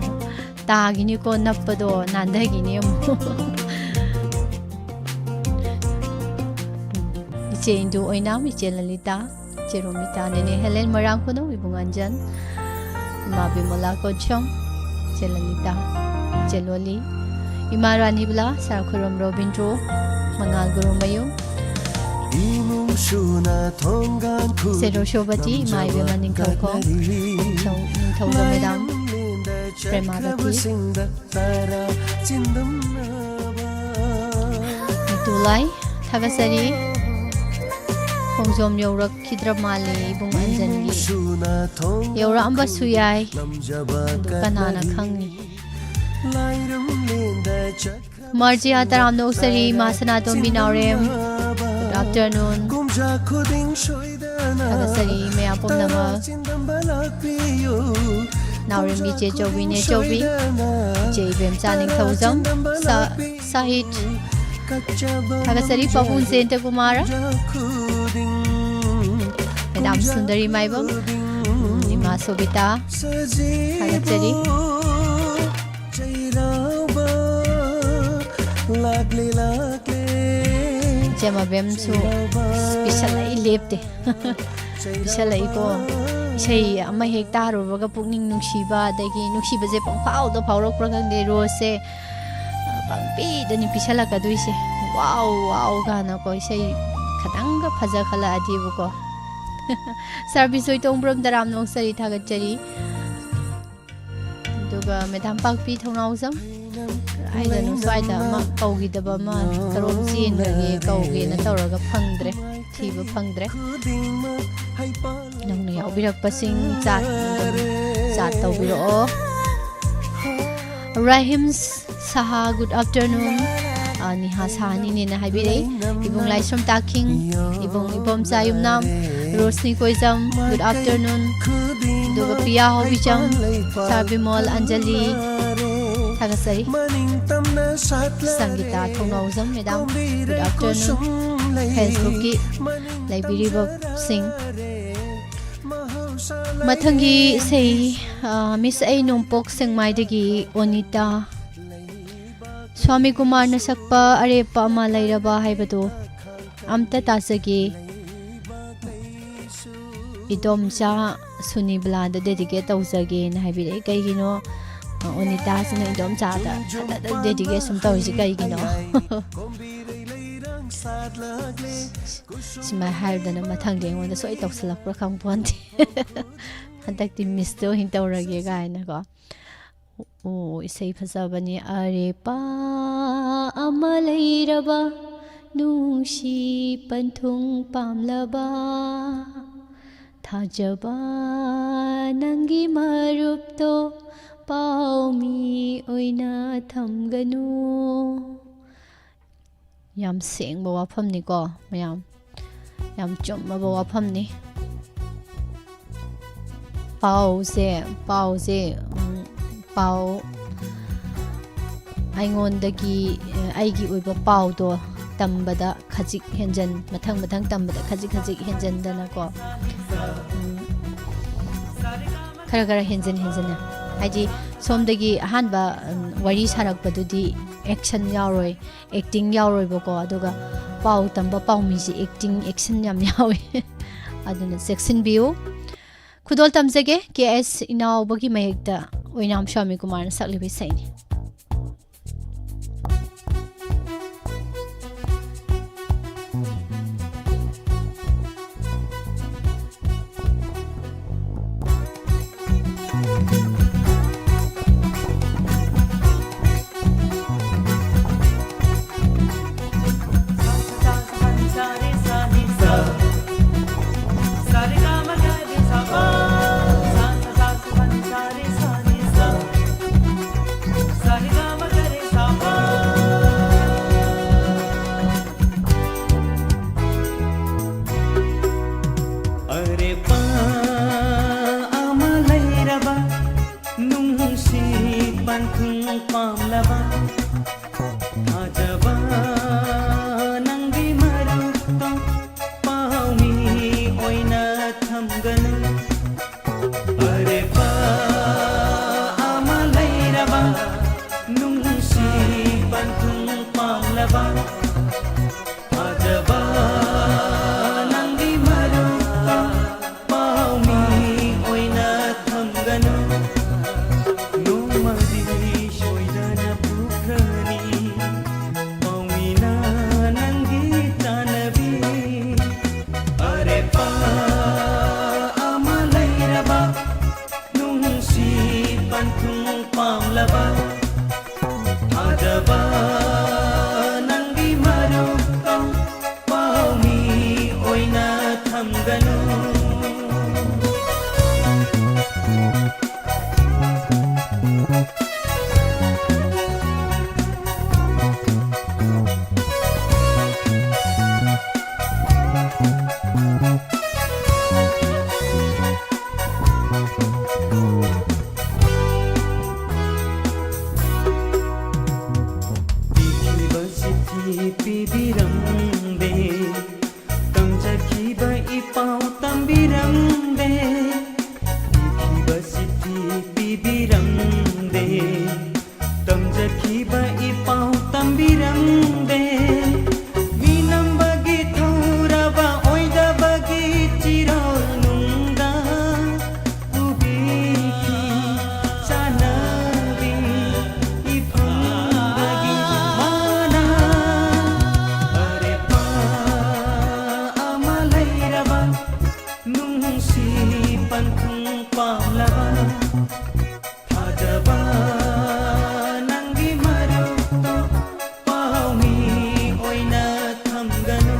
ꯇꯥꯒꯤꯅꯤꯀꯣ, ꯅꯞꯄꯗꯣ ꯅꯥꯟꯊꯒꯤꯅꯤ ꯑꯃꯨꯛ꯫ ꯏꯆꯦ ꯏꯟꯗꯨ ꯑꯣꯏꯅꯥꯝ, ꯏꯆꯦ ꯂꯂꯤꯇꯥ, ꯏꯆꯦ ꯔꯣꯃꯤꯇꯥ, ꯅꯦꯅꯦ ꯍꯦꯂꯦꯟ ꯃꯣꯏꯔꯥꯡ ꯈꯨꯅꯧ, ꯏꯕꯨꯡ ꯑꯟꯖꯟ, ꯏꯃꯥ ꯕꯤꯃꯣꯂꯥ ꯀꯣꯟꯁꯝ, ꯏꯆꯦ ꯂꯂꯤꯇꯥ, ꯏꯆꯦ ꯂꯣꯂꯤ, ꯏꯃꯥ ꯔꯥꯅꯤꯕꯂꯥ, ꯁꯥꯔ ꯈꯨꯔꯝ ꯔꯣꯕꯤꯟꯗ꯭ꯔꯣ, ꯃꯉꯥꯜ ꯒꯨꯔꯨꯃꯌꯨꯝ, ꯏꯃꯨꯡ ꯁꯨꯅ ꯊꯣꯡꯒꯥꯟ ꯈꯨ ꯏꯆꯦ ꯔꯣꯁꯣꯕꯇꯤ, ꯏꯃꯥ ꯏꯕꯦꯝꯃ ꯅꯤꯡꯊꯧꯈꯣꯡ, ꯅꯤꯡꯊꯧ-, ꯅꯤꯡꯊꯧꯖꯝ ꯃꯦꯗꯥꯝ, ꯄ꯭ꯔꯦꯃꯥꯕꯇꯤ꯫ ꯃꯤꯇꯨꯂꯥꯏ, ꯊꯥꯒꯠꯆꯔꯤ꯫ ꯈꯣꯡꯖꯣꯝ ꯌꯧꯔꯛꯈꯤꯗ꯭ꯔ ꯃꯥꯜꯂꯦ ꯏꯕꯨꯡ ꯑꯟꯖꯟꯒꯤ꯫ ꯌꯧꯔꯛꯑꯝꯕꯁꯨ ꯌꯥꯏ, ꯑꯗꯨ ꯀꯅꯥꯅ ꯈꯪꯅꯤ? ꯃꯥꯔꯖꯤꯌꯥ ꯇꯔꯥꯝꯅ ꯑꯣꯛꯆꯔꯤ, ꯏꯃꯥ ꯁꯅꯥꯇꯣꯝꯕꯤ ꯅꯥꯎꯔꯦꯝ꯫ Good afternoon꯫ ꯊꯥꯒꯠꯆꯔꯤ ꯃꯌꯥꯝ ꯄꯨꯝꯅꯃꯛ꯫ ꯅꯥꯎꯔꯦꯝꯕꯤ ꯆꯦ ꯆꯧꯕꯤ, ꯅꯦ ꯆꯧꯕꯤ, ꯏꯆꯦ ꯏꯕꯦꯝꯆꯥ ꯅꯤꯡꯊꯧꯖꯝ, ꯁꯥ-, ꯁꯥꯍꯤꯠ꯫ ꯊꯥꯒꯠꯆꯔꯤ ꯄꯥꯕꯨꯡ ꯖꯌꯟꯇ ꯀꯨꯃꯥꯔ, ꯃꯦꯗꯥꯝ ꯁꯨꯟꯗꯔꯤ ꯃꯥꯏꯕꯝ, ꯏꯃꯥ ꯁꯣꯕꯤꯇꯥ꯫ ꯊꯥꯒꯠꯆꯔꯤ꯫ ꯏꯆꯦ ꯃꯕꯦꯝꯁꯨ ꯄꯤꯁꯜꯂꯛꯏ, ꯂꯦꯞꯇꯦ꯫ ꯄꯤꯁꯜꯂꯛꯏꯀꯣ꯫ ꯏꯁꯩ ꯑꯃ ꯍꯦꯛ ꯇꯥꯔꯨꯕꯒ ꯄꯨꯛꯅꯤꯡ ꯅꯨꯡꯁꯤꯕ, ꯑꯗꯒꯤ ꯅꯨꯡꯁꯤꯕꯁꯦ ꯄꯪꯐꯥꯎꯗ ꯐꯥꯎꯔꯛꯄ꯭ꯔꯥ ꯈꯪꯗꯦ, ꯔꯣꯁꯁꯦ, ꯑ, ꯄꯪꯄꯤꯗꯅꯤ ꯄꯤꯁꯜꯂꯛꯀꯗꯣꯏꯁꯦ꯫ "ꯋꯥꯎ, ꯋꯥꯎ" ꯀꯥꯏꯅꯀꯣ, ꯏꯁꯩ ꯈꯇꯪꯒ ꯐꯖꯈꯠꯂꯛꯑꯗꯤꯕꯀꯣ꯫ ꯁꯥꯔ ꯕꯤꯁꯣꯏ ꯇꯣꯡꯕ꯭ꯔꯝ ꯇꯔꯥꯝꯅ ꯑꯣꯛꯆꯔꯤ, ꯊꯥꯒꯠꯆꯔꯤ꯫ ꯑꯗꯨꯒ ꯃꯦꯗꯥꯝ ꯄꯥꯛꯄꯤ ꯊꯧꯅꯥꯎꯖꯝ, ꯀꯗꯥꯏꯗꯅꯣ ꯁ꯭ꯋꯥꯏꯗ ꯑꯃ ꯀꯧꯈꯤꯗꯕ ꯑꯃ, ꯀꯔꯣꯝ ꯆꯦꯟꯈ꯭ꯔꯒꯦ ꯀꯧꯒꯦꯅ ꯇꯧꯔꯒ ꯐꯪꯗ꯭ꯔꯦ, ꯊꯤꯕ ꯐꯪꯗ꯭ꯔꯦ꯫ ꯅꯧꯅ ꯌꯥꯎꯕꯤꯔꯛꯄꯁꯤꯡ ꯆꯥꯠ, ꯆꯥꯠ ꯇꯧꯕꯤꯔꯛꯑꯣ꯫ ꯔꯥꯍꯤꯝ ꯁꯍꯥ, good afternoon꯫ ꯑ, ꯅꯤꯍꯥ ꯁꯍꯥꯅꯤꯅꯦꯅ ꯍꯥꯏꯕꯤꯔꯛꯏ꯫ ꯏꯕꯨꯡ ꯂꯥꯏꯁ꯭ꯔꯝ ꯇꯥꯈꯤꯡ, ꯏꯕꯨꯡ ꯏꯕꯣꯝꯆꯥ ꯌꯨꯝꯅꯥꯝ, ꯔꯣꯁꯅꯤ ꯀꯣꯏꯖꯝ, good afternoon꯫ ꯑꯗꯨꯒ ꯄ꯭ꯔꯤꯌꯥ ꯍꯣꯕꯤꯆꯝ, ꯁꯥꯔ ꯕꯤꯃꯣꯜ ꯑꯟꯖꯂꯤ, ꯊꯥꯒꯠꯆꯔꯤ꯫ ꯁꯪꯒꯤꯇꯥ ꯊꯧꯅꯥꯎꯖꯝ, ꯃꯦꯗꯥꯝ, good afternoon꯫ Facebookꯀꯤ ꯂꯩꯕꯤꯔꯤꯕꯁꯤꯡ꯫ ꯃꯊꯪꯒꯤ ꯏꯁꯩ, ꯑ, ꯃꯤꯁ ꯑꯩ ꯅꯣꯡꯄꯣꯛ ꯁꯦꯡꯃꯥꯏꯗꯒꯤ ꯑꯣꯅꯤꯇꯥ꯫ ꯁ꯭ꯋꯥꯃꯤ ꯀꯨꯃꯥꯔꯅ ꯁꯛꯄ ꯑꯔꯦꯞꯄ ꯑꯃ ꯂꯩꯔꯕ ꯍꯥꯏꯕꯗꯨ ꯑꯝꯇ ꯇꯥꯖꯒꯦ꯫ ꯏꯗꯣꯝꯆꯥ ꯁꯨꯅꯤꯕꯂꯥꯗ dedicate ꯇꯧꯖꯒꯦꯅ ꯍꯥꯏꯕꯤꯔꯛꯑꯦ꯫ ꯀꯩꯒꯤꯅꯣ, ꯑ, ꯑꯣꯅꯤꯇꯥꯁꯤꯅ ꯏꯗꯣꯝꯆꯥꯗ dedicate ꯁꯨꯝ ꯇꯧꯔꯤꯁꯤ ꯀꯩꯒꯤꯅꯣ? ꯁꯨꯃꯥꯏꯅ ꯍꯥꯏꯔꯗꯅ ꯃꯊꯪꯗꯤ ꯑꯩꯉꯣꯟꯗ ꯁꯣꯏ ꯇꯧꯁꯜꯂꯛꯄ꯭ꯔꯥ ꯈꯪꯄꯣꯟꯇꯦ꯫ ꯍꯟꯗꯛꯇꯤ ꯃꯤꯁꯇ ꯑꯣꯏꯅ ꯇꯧꯔꯒꯦ ꯀꯥꯏꯅꯀꯣ꯫ ꯑꯣ, ꯏꯁꯩ ꯐꯖꯕꯅꯤ꯫ ꯑꯔꯦꯞꯄ ꯑꯃ ꯂꯩꯔꯕ, ꯅꯨꯡꯁꯤ ꯄꯟꯊꯨꯡ ꯄꯥꯝꯂꯕ, ꯊꯥꯖꯕ ꯅꯪꯒꯤ ꯃꯔꯨꯞꯇꯣ ꯄꯥꯎꯃꯤ ꯑꯣꯏꯅ ꯊꯝꯒꯅꯨ꯫ ꯌꯥꯝ ꯁꯦꯡꯕ ꯋꯥꯐꯝꯅꯤꯀꯣ, ꯃꯌꯥꯝ꯫ ꯌꯥꯝ ꯆꯨꯝꯃꯕ ꯋꯥꯐꯝꯅꯤ꯫ ꯄꯥꯎꯁꯦ, ꯄꯥꯎꯁꯦ, ꯎꯝ, ꯄꯥꯎ ꯑꯩꯉꯣꯟꯗꯒꯤ, ꯑ, ꯑꯩꯒꯤ ꯑꯣꯏꯕ ꯄꯥꯎꯗꯣ ꯇꯝꯕꯗ ꯈꯖꯤꯛ ꯍꯦꯟꯖꯟ, ꯃꯊꯪ ꯃꯊꯪ ꯇꯝꯕꯗ ꯈꯖꯤꯛ ꯈꯖꯤꯛ ꯍꯦꯟꯖꯟꯗꯅꯀꯣ, ꯎꯝ, ꯈꯔ ꯈꯔ ꯍꯦꯟꯖꯟ ꯍꯦꯟꯖꯟꯅ, ꯍꯥꯏꯗꯤ ꯁꯣꯝꯗꯒꯤ ꯑꯍꯥꯟꯕ, ꯎꯝ, ꯋꯥꯔꯤ ꯁꯥꯔꯛꯄꯗꯨꯗꯤ action ꯌꯥꯎꯔꯣꯏ, acting ꯌꯥꯎꯔꯣꯏꯕꯀꯣ꯫ ꯑꯗꯨꯒ ꯄꯥꯎ ꯇꯝꯕ ꯄꯥꯎꯃꯤꯁꯤ acting, action ꯌꯥꯝ ꯌꯥꯎꯋꯤ꯫ ꯑꯗꯨꯅ ꯆꯦꯛꯁꯤꯟꯕꯤꯌꯨ꯫ ꯈꯨꯗꯣꯜ ꯇꯝꯖꯒꯦ, ꯀꯦ ꯑꯦꯁ ꯏꯅꯥꯎꯕꯒꯤ ꯃꯌꯦꯛꯇ ꯑꯣꯏꯅꯥꯝ ꯁ꯭ꯋꯥꯃꯤ ꯀꯨꯃꯥꯔꯅ ꯁꯛꯂꯤꯕ ꯏꯁꯩꯅꯤ꯫ ꯑꯔꯦꯞꯄ ꯑꯃ ꯂꯩꯔꯕ ꯅꯨꯡꯁꯤ ꯄꯟꯊꯨꯡ ꯄꯥꯝꯂꯕ ꯊꯥꯖꯕ ꯅꯪꯒꯤ ꯃꯔꯨꯞꯇꯣ ꯄꯥꯎꯃꯤ ꯑꯣꯏꯅ ꯊꯝꯒꯅꯨ꯫ ꯑꯔꯦꯞꯄ ꯑꯃ ꯂꯩꯔꯕ ꯅꯨꯡꯁꯤ ꯄꯟꯊꯨꯡ ꯄꯥꯝꯂꯕ ꯐꯖꯕ ꯅꯪꯒꯤ ꯃꯔꯨꯞꯇ ꯄꯥꯎꯃꯤ ꯑꯣꯏꯅ ꯊꯝꯒꯅꯨ꯫ ꯅꯣꯡꯃꯗꯤ ꯁꯣꯏꯗꯅ ꯄꯨꯈ꯭ꯔꯅꯤ ꯄꯥꯎꯃꯤꯅ ꯅꯪꯒꯤ ꯆꯥꯅꯕꯤ꯫ ꯑꯔꯦꯞꯄ ꯄꯥꯝꯂꯕ ꯊꯥꯖꯕ ꯅꯪꯒꯤ ꯃꯔꯨꯞꯇꯣ ꯄꯥꯎꯃꯤ ꯑꯣꯏꯅ ꯊꯝꯒꯅꯨ꯫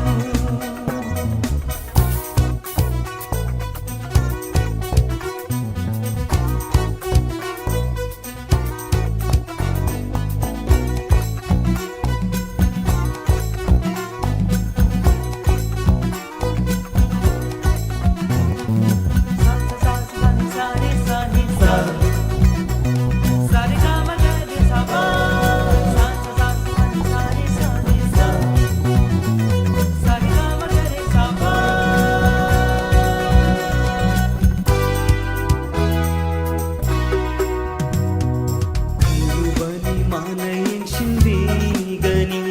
ꯈꯜꯂꯨꯕꯅꯤ ꯃꯥꯅ ꯌꯦꯡꯁꯤꯟꯕꯤꯒꯅꯤ,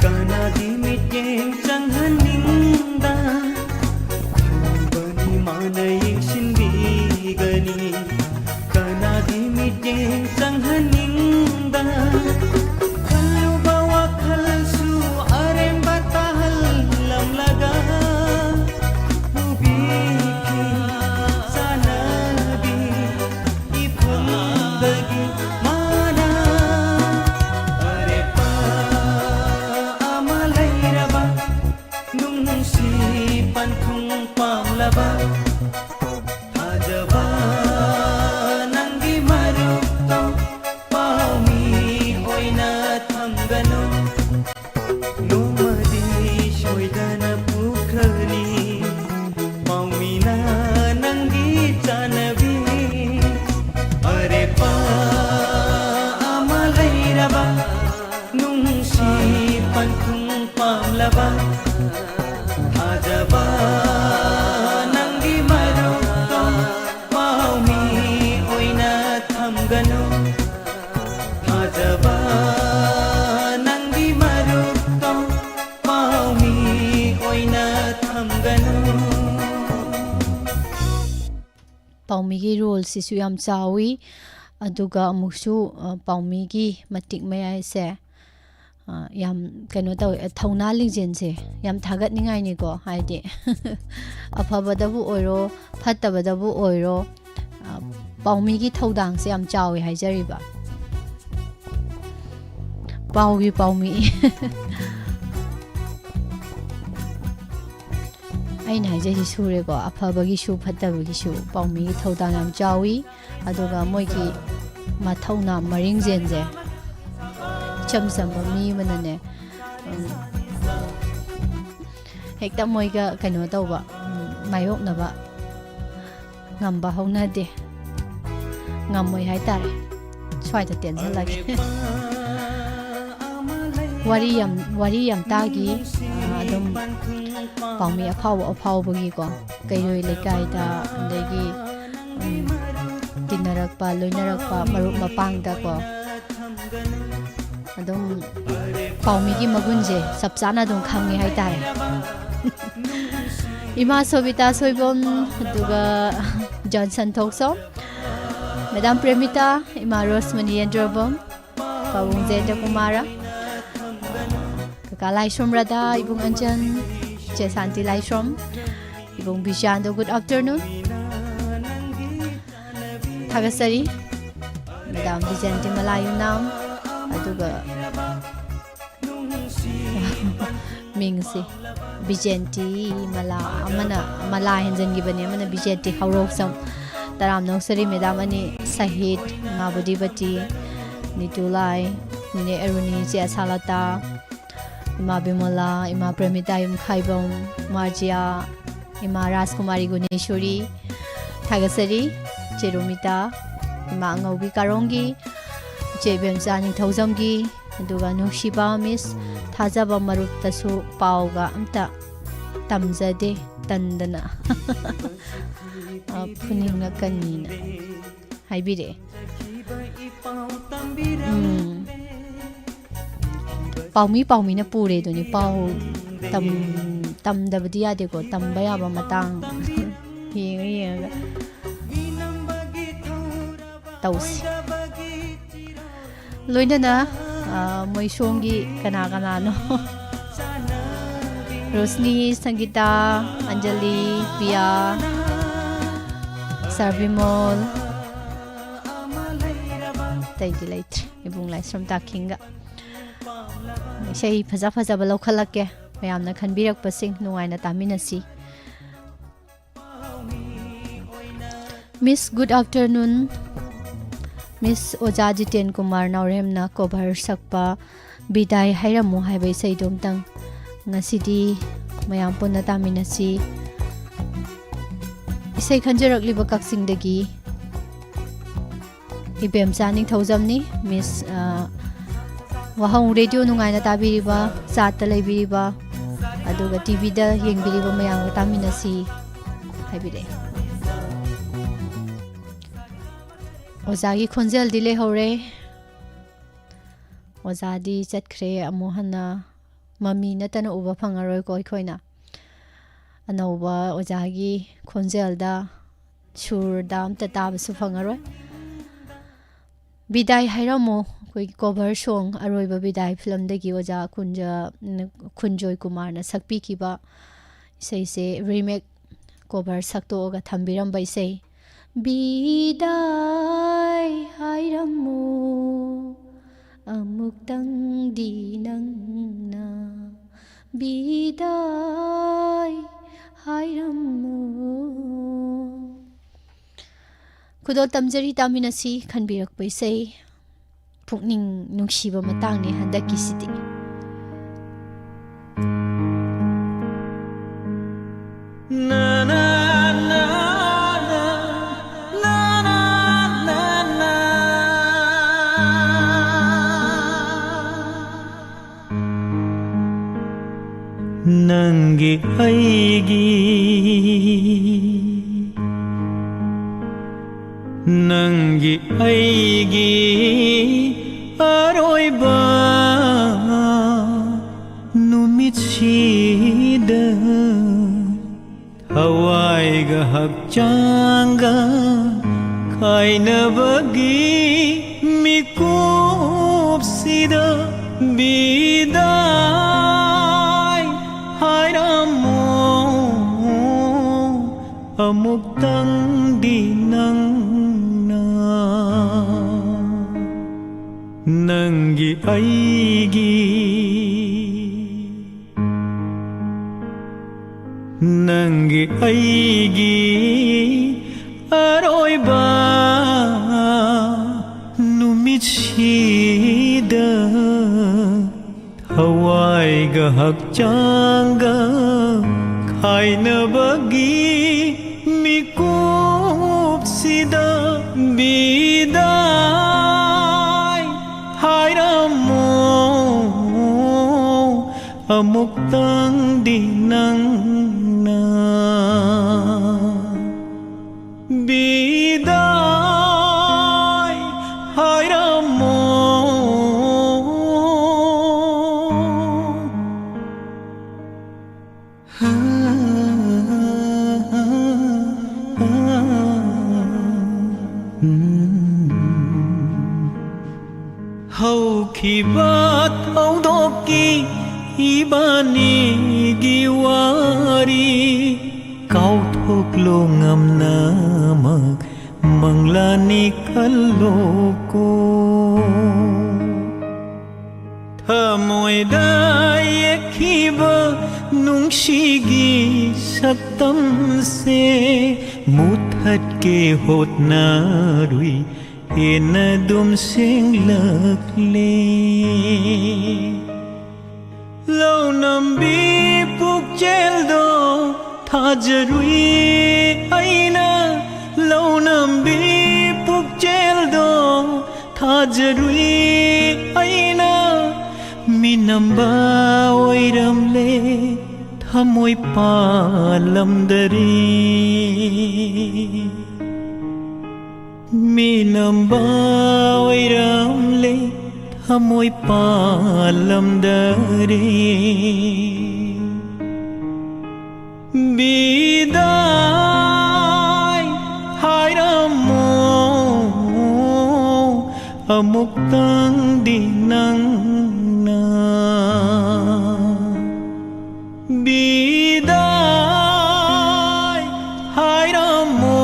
ꯀꯅꯥꯒꯤ ꯃꯤꯠꯌꯦꯡ ꯆꯪꯍꯟꯅꯤꯡꯗ? ꯈꯜꯂꯨꯕꯅꯤ ꯃꯥꯅ ꯌꯦꯡꯁꯤꯟꯕꯤꯒꯅꯤ, ꯀꯅꯥꯒꯤ ꯃꯤꯠꯌꯦꯡ ꯆꯪꯍꯟꯅꯤꯡꯗ? ꯈꯜꯂꯨꯕ ꯋꯥꯈꯜꯁꯨ ꯑꯔꯦꯝꯕ ꯇꯥꯍꯜꯂꯝꯂꯒ ꯎꯕꯤꯈꯤ ꯆꯥꯟꯅꯕꯤ ꯏꯐꯝꯗꯒꯤ ꯃꯥꯅ ꯑꯔꯦꯞꯄ ꯑꯃ ꯂꯩꯔꯕ ꯅꯨꯡꯁꯤ ꯄꯟꯊꯨꯡ ꯄꯥꯝꯂꯕ ꯊꯥꯖꯕ ꯅꯪꯒꯤ ꯃꯔꯨꯞꯇꯣ ꯄꯥꯎꯃꯤ ꯑꯣꯏꯅ ꯊꯝꯒꯅꯨ꯫ ꯅꯣꯡꯃꯗꯤ ꯁꯣꯏꯗꯅ ꯄꯨꯈ꯭ꯔꯅꯤ ꯄꯥꯎꯃꯤꯅ ꯅꯪꯒꯤ ꯆꯥꯅꯕꯤ꯫ ꯑꯔꯦꯞꯄ ꯑꯃ ꯂꯩꯔꯕ ꯅꯨꯡꯁꯤ ꯄꯟꯊꯨꯡ ꯄꯥꯝꯂꯕ ꯊꯥꯖꯕ ꯅꯪꯒꯤ ꯃꯔꯨꯞꯇꯣ ꯄꯥꯎꯃꯤ ꯑꯣꯏꯅ ꯊꯝꯒꯅꯨ꯫ ꯊꯥꯖꯕ ꯅꯪꯒꯤ ꯃꯔꯨꯞꯇꯣ ꯄꯥꯎꯃꯤ ꯑꯣꯏꯅ ꯊꯝꯒꯅꯨ꯫ ꯄꯥꯎꯃꯤꯒꯤ ꯔꯣꯜꯁꯤꯁꯨ ꯌꯥꯝ ꯆꯥꯎꯋꯤ꯫ ꯑꯗꯨꯒ ꯑꯃꯨꯛꯁꯨ, ꯑ, ꯄꯥꯎꯃꯤꯒꯤ ꯃꯇꯤꯛ ꯃꯌꯥꯏꯁꯦ, ꯑ, ꯌꯥꯝ ꯀꯩꯅꯣ ꯇꯧꯋꯦ, ꯊꯧꯅꯥ ꯂꯤꯡꯖꯦꯜꯁꯦ ꯌꯥꯝ ꯊꯥꯒꯠꯅꯤꯡꯉꯥꯏꯅꯤꯀꯣ꯫ ꯍꯥꯏꯗꯤ ꯑꯐꯕꯗꯕꯨ ꯑꯣꯏꯔꯣ, ꯐꯠꯇꯕꯗꯕꯨ ꯑꯣꯏꯔꯣ, ꯑ, ꯄꯥꯎꯃꯤꯒꯤ ꯊꯧꯗꯥꯡꯁꯦ ꯌꯥꯝ ꯆꯥꯎꯋꯦ ꯍꯥꯏꯖꯔꯤꯕ꯫ ꯄꯥꯎꯒꯤ ꯄꯥꯎꯃꯤ꯫ ꯑꯩꯅ ꯍꯥꯏꯖꯩꯁꯤ ꯁꯨꯔꯦꯀꯣ, ꯑꯐꯕꯒꯤꯁꯨ ꯐꯠꯇꯕꯒꯤꯁꯨ ꯄꯥꯎꯃꯤꯒꯤ ꯊꯧꯗꯥꯡ ꯌꯥꯝ ꯆꯥꯎꯋꯤ꯫ ꯑꯗꯨꯒ ꯃꯣꯏꯒꯤ ꯃꯊꯧꯅꯥ ꯃꯔꯤꯡꯖꯦꯜꯁꯦ ꯏꯆꯝ ꯆꯝꯕ ꯃꯤ ꯑꯃꯅꯅꯦ, ꯎꯝ, ꯍꯦꯛꯇ ꯃꯣꯏꯒ ꯀꯩꯅꯣ ꯇꯧꯕ, ꯎꯝ, ꯃꯥꯌꯣꯛꯅꯕ ꯉꯝꯕ ꯍꯧꯅꯗꯦ꯫ ꯉꯝꯃꯣꯏ ꯍꯥꯏꯇꯥꯔꯦ꯫ ꯁ꯭ꯋꯥꯏꯗ ꯇꯦꯟꯁꯤꯜꯂꯒꯦ꯫ ꯋꯥꯔꯤ ꯌꯥꯝ, ꯋꯥꯔꯤ ꯌꯥꯝ ꯇꯥꯈꯤ꯫ ꯑꯥ, ꯑꯗꯨꯝ ꯄꯥꯎꯃꯤ ꯑꯐꯥꯎꯕ ꯑꯐꯥꯎꯕꯒꯤꯀꯣ, ꯀꯩꯔꯣꯏ ꯂꯩꯀꯥꯏꯗ, ꯑꯗꯒꯤ, ꯎꯝ, ꯇꯤꯟꯅꯔꯛꯄ, ꯂꯣꯏꯅꯔꯛꯄ, ꯃꯔꯨꯞ ꯃꯄꯥꯡꯗꯀꯣ, ꯑꯗꯨꯝ ꯄꯥꯎꯃꯤꯒꯤ ꯃꯒꯨꯟꯁꯦ ꯆꯞ ꯆꯥꯅ ꯑꯗꯨꯝ ꯈꯪꯉꯦ ꯍꯥꯏꯇꯥꯔꯦ꯫ ꯏꯃꯥ ꯁꯣꯕꯤꯇꯥ ꯁꯣꯏꯕꯝ, ꯑꯗꯨꯒ ꯖꯣꯟꯁꯟ ꯊꯣꯛꯆꯣꯝ, ꯃꯦꯗꯥꯝ ꯄ꯭ꯔꯦꯃꯤꯇꯥ, ꯏꯃꯥ ꯔꯣꯁꯃꯅꯤ ꯌꯦꯟꯗ꯭ꯔꯣꯕꯝ, ꯄꯥꯕꯨꯡ ꯖꯦꯟꯗ꯭ꯔ ꯀꯨꯃꯥꯔ, ꯀꯀꯥ ꯂꯥꯏꯁ꯭ꯔꯝ ꯔꯥꯙꯥ, ꯏꯕꯨꯡ ꯑꯟꯖꯟ, ꯆꯦ ꯁꯥꯟꯇꯤ ꯂꯥꯏꯁ꯭ꯔꯝ, ꯏꯕꯨꯡ ꯕꯤꯖꯥꯟꯗꯣ, good afternoon꯫ ꯊꯥꯒꯠꯆꯔꯤ꯫ ꯃꯦꯗꯥꯝ ꯕꯤꯖꯦꯟꯇꯤ ꯃꯂꯥ ꯌꯨꯝꯅꯥꯝ, ꯑꯗꯨꯒ ꯃꯤꯡꯁꯤ ꯕꯤꯖꯦꯟꯇꯤ ꯃꯂꯥ, ꯑꯃꯅ ꯃꯂꯥ ꯍꯦꯟꯖꯟꯈꯤꯕꯅꯦ, ꯑꯃꯅ ꯕꯤꯖꯦꯟꯇꯤ ꯍꯧꯔꯣꯛꯆꯝ꯫ ꯇꯔꯥꯝꯅ ꯑꯣꯛꯆꯔꯤ ꯃꯦꯗꯥꯝ ꯑꯅꯤ, ꯁꯍꯤꯠ, ꯏꯃꯥ ꯕꯨꯙꯤꯕꯇꯤ, ꯅꯤꯇꯨꯂꯥꯏ, ꯅꯤꯅꯦ ꯑꯔꯨꯅꯤ, ꯏꯆꯦ ꯑꯁꯥꯂꯇꯥ, ꯏꯃꯥ ꯕꯤꯃꯣꯂꯥ, ꯏꯃꯥ ꯄ꯭ꯔꯦꯃꯤꯇꯥ ꯌꯨꯝꯈꯥꯏꯕꯝ, ꯏꯃꯥ ꯖꯤꯌꯥ, ꯏꯃꯥ ꯔꯥꯖꯀꯨꯃꯥꯔꯤ ꯒꯨꯅꯦꯁꯣꯔꯤ, ꯊꯥꯒꯠꯆꯔꯤ꯫ ꯏꯆꯦ ꯔꯣꯃꯤꯇꯥ, ꯏꯃꯥ ꯑꯉꯧꯕꯤ ꯀꯥꯔꯣꯡꯒꯤ, ꯏꯆꯦ ꯏꯕꯦꯝꯆꯥ ꯅꯤꯡꯊꯧꯖꯝꯒꯤ, ꯑꯗꯨꯒ ꯅꯨꯡꯁꯤꯕ ꯃꯤꯁ ꯊꯥꯖꯕ ꯃꯔꯨꯞꯇꯁꯨ ꯄꯥꯎꯒ ꯑꯝꯇ ꯇꯝꯖꯗꯦ, ꯇꯟꯗꯅ꯫ ꯑ, ꯐꯨꯅꯤꯡꯉꯛꯀꯅꯤꯅ ꯍꯥꯏꯕꯤꯔꯛꯑꯦ꯫ ꯎꯝ꯫ ꯄꯥꯎꯃꯤ ꯄꯥꯎꯃꯤꯅ ꯄꯨꯔꯦ ꯑꯗꯨꯅꯤ꯫ ꯄꯥꯎ ꯇꯝ-, ꯇꯝꯗꯕꯗꯤ ꯌꯥꯗꯦꯀꯣ꯫ ꯇꯝꯕ ꯌꯥꯕ ꯃꯇꯥꯡ ꯌꯦꯡꯉ ꯌꯦꯡꯉꯒ ꯇꯧꯁꯤ꯫ ꯂꯣꯏꯅꯅ, ꯑ, ꯃꯣꯏ ꯁꯣꯝꯒꯤ ꯀꯅꯥ ꯀꯅꯥꯅꯣ? ꯔꯣꯁꯅꯤ, ꯁꯪꯒꯤꯇꯥ, ꯑꯟꯖꯂꯤ, ꯄꯤꯌꯥ, ꯁꯔꯕꯤꯃꯣꯜ, ꯑꯇꯩꯗꯤ ꯂꯩꯇ꯭ꯔꯦ꯫ ꯏꯕꯨꯡ ꯂꯥꯏꯁ꯭ꯔꯝ ꯇꯥꯈꯤꯡꯒ꯫ ꯏꯁꯩ ꯐꯖ ꯐꯖꯕ ꯂꯧꯈꯠꯂꯛꯀꯦ꯫ ꯃꯌꯥꯝꯅ ꯈꯟꯕꯤꯔꯛꯄꯁꯤꯡ ꯅꯨꯡꯉꯥꯏꯅ ꯇꯥꯃꯤꯟꯅꯁꯤ꯫ Miss, good afternoon꯫ Miss ꯑꯣꯖꯥ ꯖꯤꯇꯦꯟ ꯀꯨꯃꯥꯔ ꯅꯥꯎꯔꯦꯝꯅ cover ꯁꯛꯄ ꯕꯤꯗꯥꯏ ꯍꯥꯏꯔꯝꯃꯨ ꯍꯥꯏꯕ ꯏꯁꯩꯗꯣ ꯑꯝꯇꯪ ꯉꯁꯤꯗꯤ ꯃꯌꯥꯝ ꯄꯨꯟꯅ ꯇꯥꯃꯤꯟꯅꯁꯤ꯫ ꯏꯁꯩ ꯈꯟꯖꯔꯛꯂꯤꯕ ꯀꯛꯆꯤꯡꯗꯒꯤ ꯏꯕꯦꯝꯆꯥ ꯅꯤꯡꯊꯧꯖꯝꯅꯤ꯫ Miss, ꯑ, ꯋꯥꯍꯪ ꯔꯦꯗꯤꯑꯣ ꯅꯨꯡꯉꯥꯏꯅ ꯇꯥꯕꯤꯔꯤꯕ, ꯆꯥꯠꯇ ꯂꯩꯕꯤꯔꯤꯕ, ꯑꯗꯨꯒ ꯇꯤꯚꯤꯗ ꯌꯦꯡꯕꯤꯔꯤꯕ ꯃꯌꯥꯝꯒ ꯇꯥꯃꯤꯟꯅꯁꯤ ꯍꯥꯏꯕꯤꯔꯛꯑꯦ꯫ ꯑꯣꯖꯥꯒꯤ ꯈꯣꯟꯖꯦꯜꯗꯤ ꯂꯩꯍꯧꯔꯦ꯫ ꯑꯣꯖꯥꯗꯤ ꯆꯠꯈ꯭ꯔꯦ꯫ ꯑꯃꯨꯛ ꯍꯟꯅ ꯃꯃꯤ ꯅꯠꯇꯅ ꯎꯕ ꯐꯪꯉꯔꯣꯏꯀꯣ ꯑꯩꯈꯣꯏꯅ꯫ ꯑꯅꯧꯕ ꯑꯣꯖꯥꯒꯤ ꯈꯣꯟꯖꯦꯜꯗ, ꯁꯨꯔꯗ ꯑꯝꯇ ꯇꯥꯕꯁꯨ ꯐꯪꯉꯔꯣꯏ꯫ ꯕꯤꯗꯥꯏ ꯍꯥꯏꯔꯝꯃꯣ, ꯑꯩꯈꯣꯏꯒꯤ cover song, ꯑꯔꯣꯏꯕ ꯕꯤꯗꯥꯏ ꯐꯤꯂꯝꯗꯒꯤ ꯑꯣꯖꯥ ꯀꯨꯟꯖ-, ꯈꯨꯟꯖꯣꯏ ꯀꯨꯃꯥꯔꯅ ꯁꯛꯄꯤꯈꯤꯕ ꯏꯁꯩꯁꯦ remake, cover ꯁꯛꯇꯣꯛꯑꯒ ꯊꯝꯕꯤꯔꯝꯕ ꯏꯁꯩ꯫ ꯕꯤꯗꯥꯏ ꯍꯥꯏꯔꯝꯃꯣ ꯑꯃꯨꯛꯇꯪꯗꯤ ꯅꯪꯅ, ꯕꯤꯗꯥꯏ ꯍꯥꯏꯔꯝꯃꯣ꯫ ꯈꯨꯗꯣꯜ ꯇꯝꯖꯔꯤ, ꯇꯥꯃꯤꯟꯅꯁꯤ꯫ ꯈꯟꯕꯤꯔꯛꯄ ꯏꯁꯩ, ꯄꯨꯛꯅꯤꯡ ꯅꯨꯡꯁꯤꯕ ꯃꯇꯥꯡꯅꯤ ꯍꯟꯗꯛꯀꯤꯁꯤꯗꯤ꯫ ꯅꯪꯒꯤ ꯑꯩꯒꯤ, ꯅꯪꯒꯤ ꯑꯩꯒꯤ ꯑꯔꯣꯏꯕ ꯅꯨꯃꯤꯠꯁꯤꯗ ꯊꯋꯥꯏꯒ ꯍꯛꯆꯥꯡꯒ ꯈꯥꯏꯅꯕꯒꯤ ꯃꯤꯀꯨꯞ ꯁꯤꯗ ꯕꯤꯗꯥꯏ ꯍꯥꯏꯔꯝꯃꯣ ꯑꯃꯨꯛꯇꯪꯗꯤ ꯅꯪꯅ꯫ ꯅꯪꯒꯤ ꯑꯩꯒꯤ, ꯅꯪꯒꯤ ꯑꯩꯒꯤ ꯑꯔꯣꯏꯕ ꯅꯨꯃꯤꯠꯁꯤꯗ ꯊꯋꯥꯏꯒ ꯍꯛꯆꯥꯡꯒ ꯈꯥꯏꯅꯕꯒꯤ ꯃꯤꯀꯨꯞꯁꯤꯗ ꯕꯤꯗꯥꯏ ꯍꯥꯏꯔꯝꯃꯣ ꯑꯃꯨꯛꯇꯪꯗꯤ ꯅꯪꯅ꯫ ꯕꯤꯗꯥꯏ ꯍꯥꯏꯔꯝꯃꯣ꯫ ꯍꯧꯈꯤꯕ ꯊꯧꯗꯣꯛꯀꯤ ꯏꯕꯥꯅꯤꯒꯤ ꯋꯥꯔꯤ ꯀꯥꯎꯊꯣꯛꯂꯣ ꯉꯝꯅꯃꯛ ꯃꯪꯂꯥꯅꯤ ꯈꯜꯂꯣꯀꯣ꯫ ꯊꯃꯣꯏꯗ ꯌꯦꯛꯈꯤꯕ ꯅꯨꯡꯁꯤꯒꯤ ꯁꯛꯇꯝꯁꯦ ꯃꯨꯠꯊꯠꯀꯦ ꯍꯣꯠꯅꯔꯨꯏ, ꯍꯦꯟꯅ ꯑꯗꯨꯝ ꯁꯦꯡꯂꯛꯂꯦ꯫ ꯂꯧꯅꯝꯕꯤ ꯄꯨꯛꯆꯦꯜꯗꯣ ꯊꯥꯖꯔꯨꯏ ꯑꯩꯅ, ꯂꯧꯅꯝꯕꯤ ꯄꯨꯛꯆꯦꯜꯗꯣ ꯊꯥꯖꯔꯨꯏ ꯑꯩꯅ꯫ ꯃꯤꯅꯝꯕ ꯑꯣꯏꯔꯝꯂꯦ, ꯊꯃꯣꯏ ꯄꯥꯜꯂꯝꯗꯔꯦ꯫ ꯃꯤꯅꯝꯕ ꯑꯣꯏꯔꯝꯂꯦ, ꯊꯃꯣꯏ ꯄꯥꯜꯂꯝꯗꯔꯦ꯫ ꯕꯤꯗꯥꯏ ꯍꯥꯏꯔꯝꯃꯣ꯫ ꯑꯃꯨꯛꯇꯪꯗꯤ ꯅꯪꯅ ꯕꯤꯗꯥꯏ ꯍꯥꯏꯔꯝꯃꯣ꯫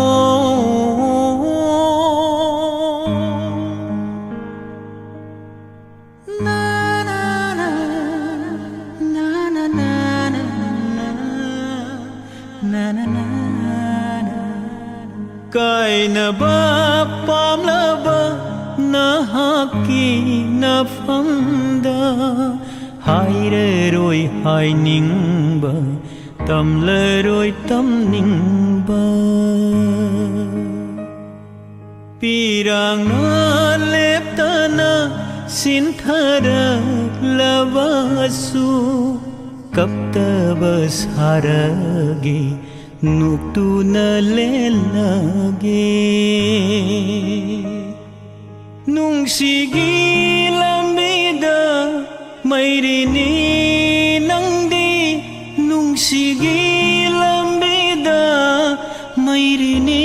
ꯀꯥꯏꯅꯕ ꯄꯥꯝꯂꯕ ꯅꯍꯥꯛꯀꯤ ꯅꯐꯝꯗ, ꯍꯥꯏꯔꯔꯣꯏ ꯍꯥꯏꯅꯤꯡꯕ, ꯇꯝꯂꯔꯣꯏ ꯇꯝꯅꯤꯡꯕ꯫ ꯄꯤꯔꯥꯡꯅ ꯂꯦꯞꯇꯅ ꯁꯤꯟꯊꯔꯛꯂꯕꯁꯨ, ꯀꯞꯇꯕ ꯁꯥꯔꯒꯦ, ꯅꯣꯛꯇꯨꯅ ꯂꯦꯜꯂꯒꯦ꯫ ꯅꯨꯡꯁꯤꯒꯤ ꯂꯝꯕꯤꯗ ꯃꯩꯔꯤꯅꯤ ꯅꯪꯗꯤ, ꯅꯨꯡꯁꯤꯒꯤ ꯂꯝꯕꯤꯗ ꯃꯩꯔꯤꯅꯤ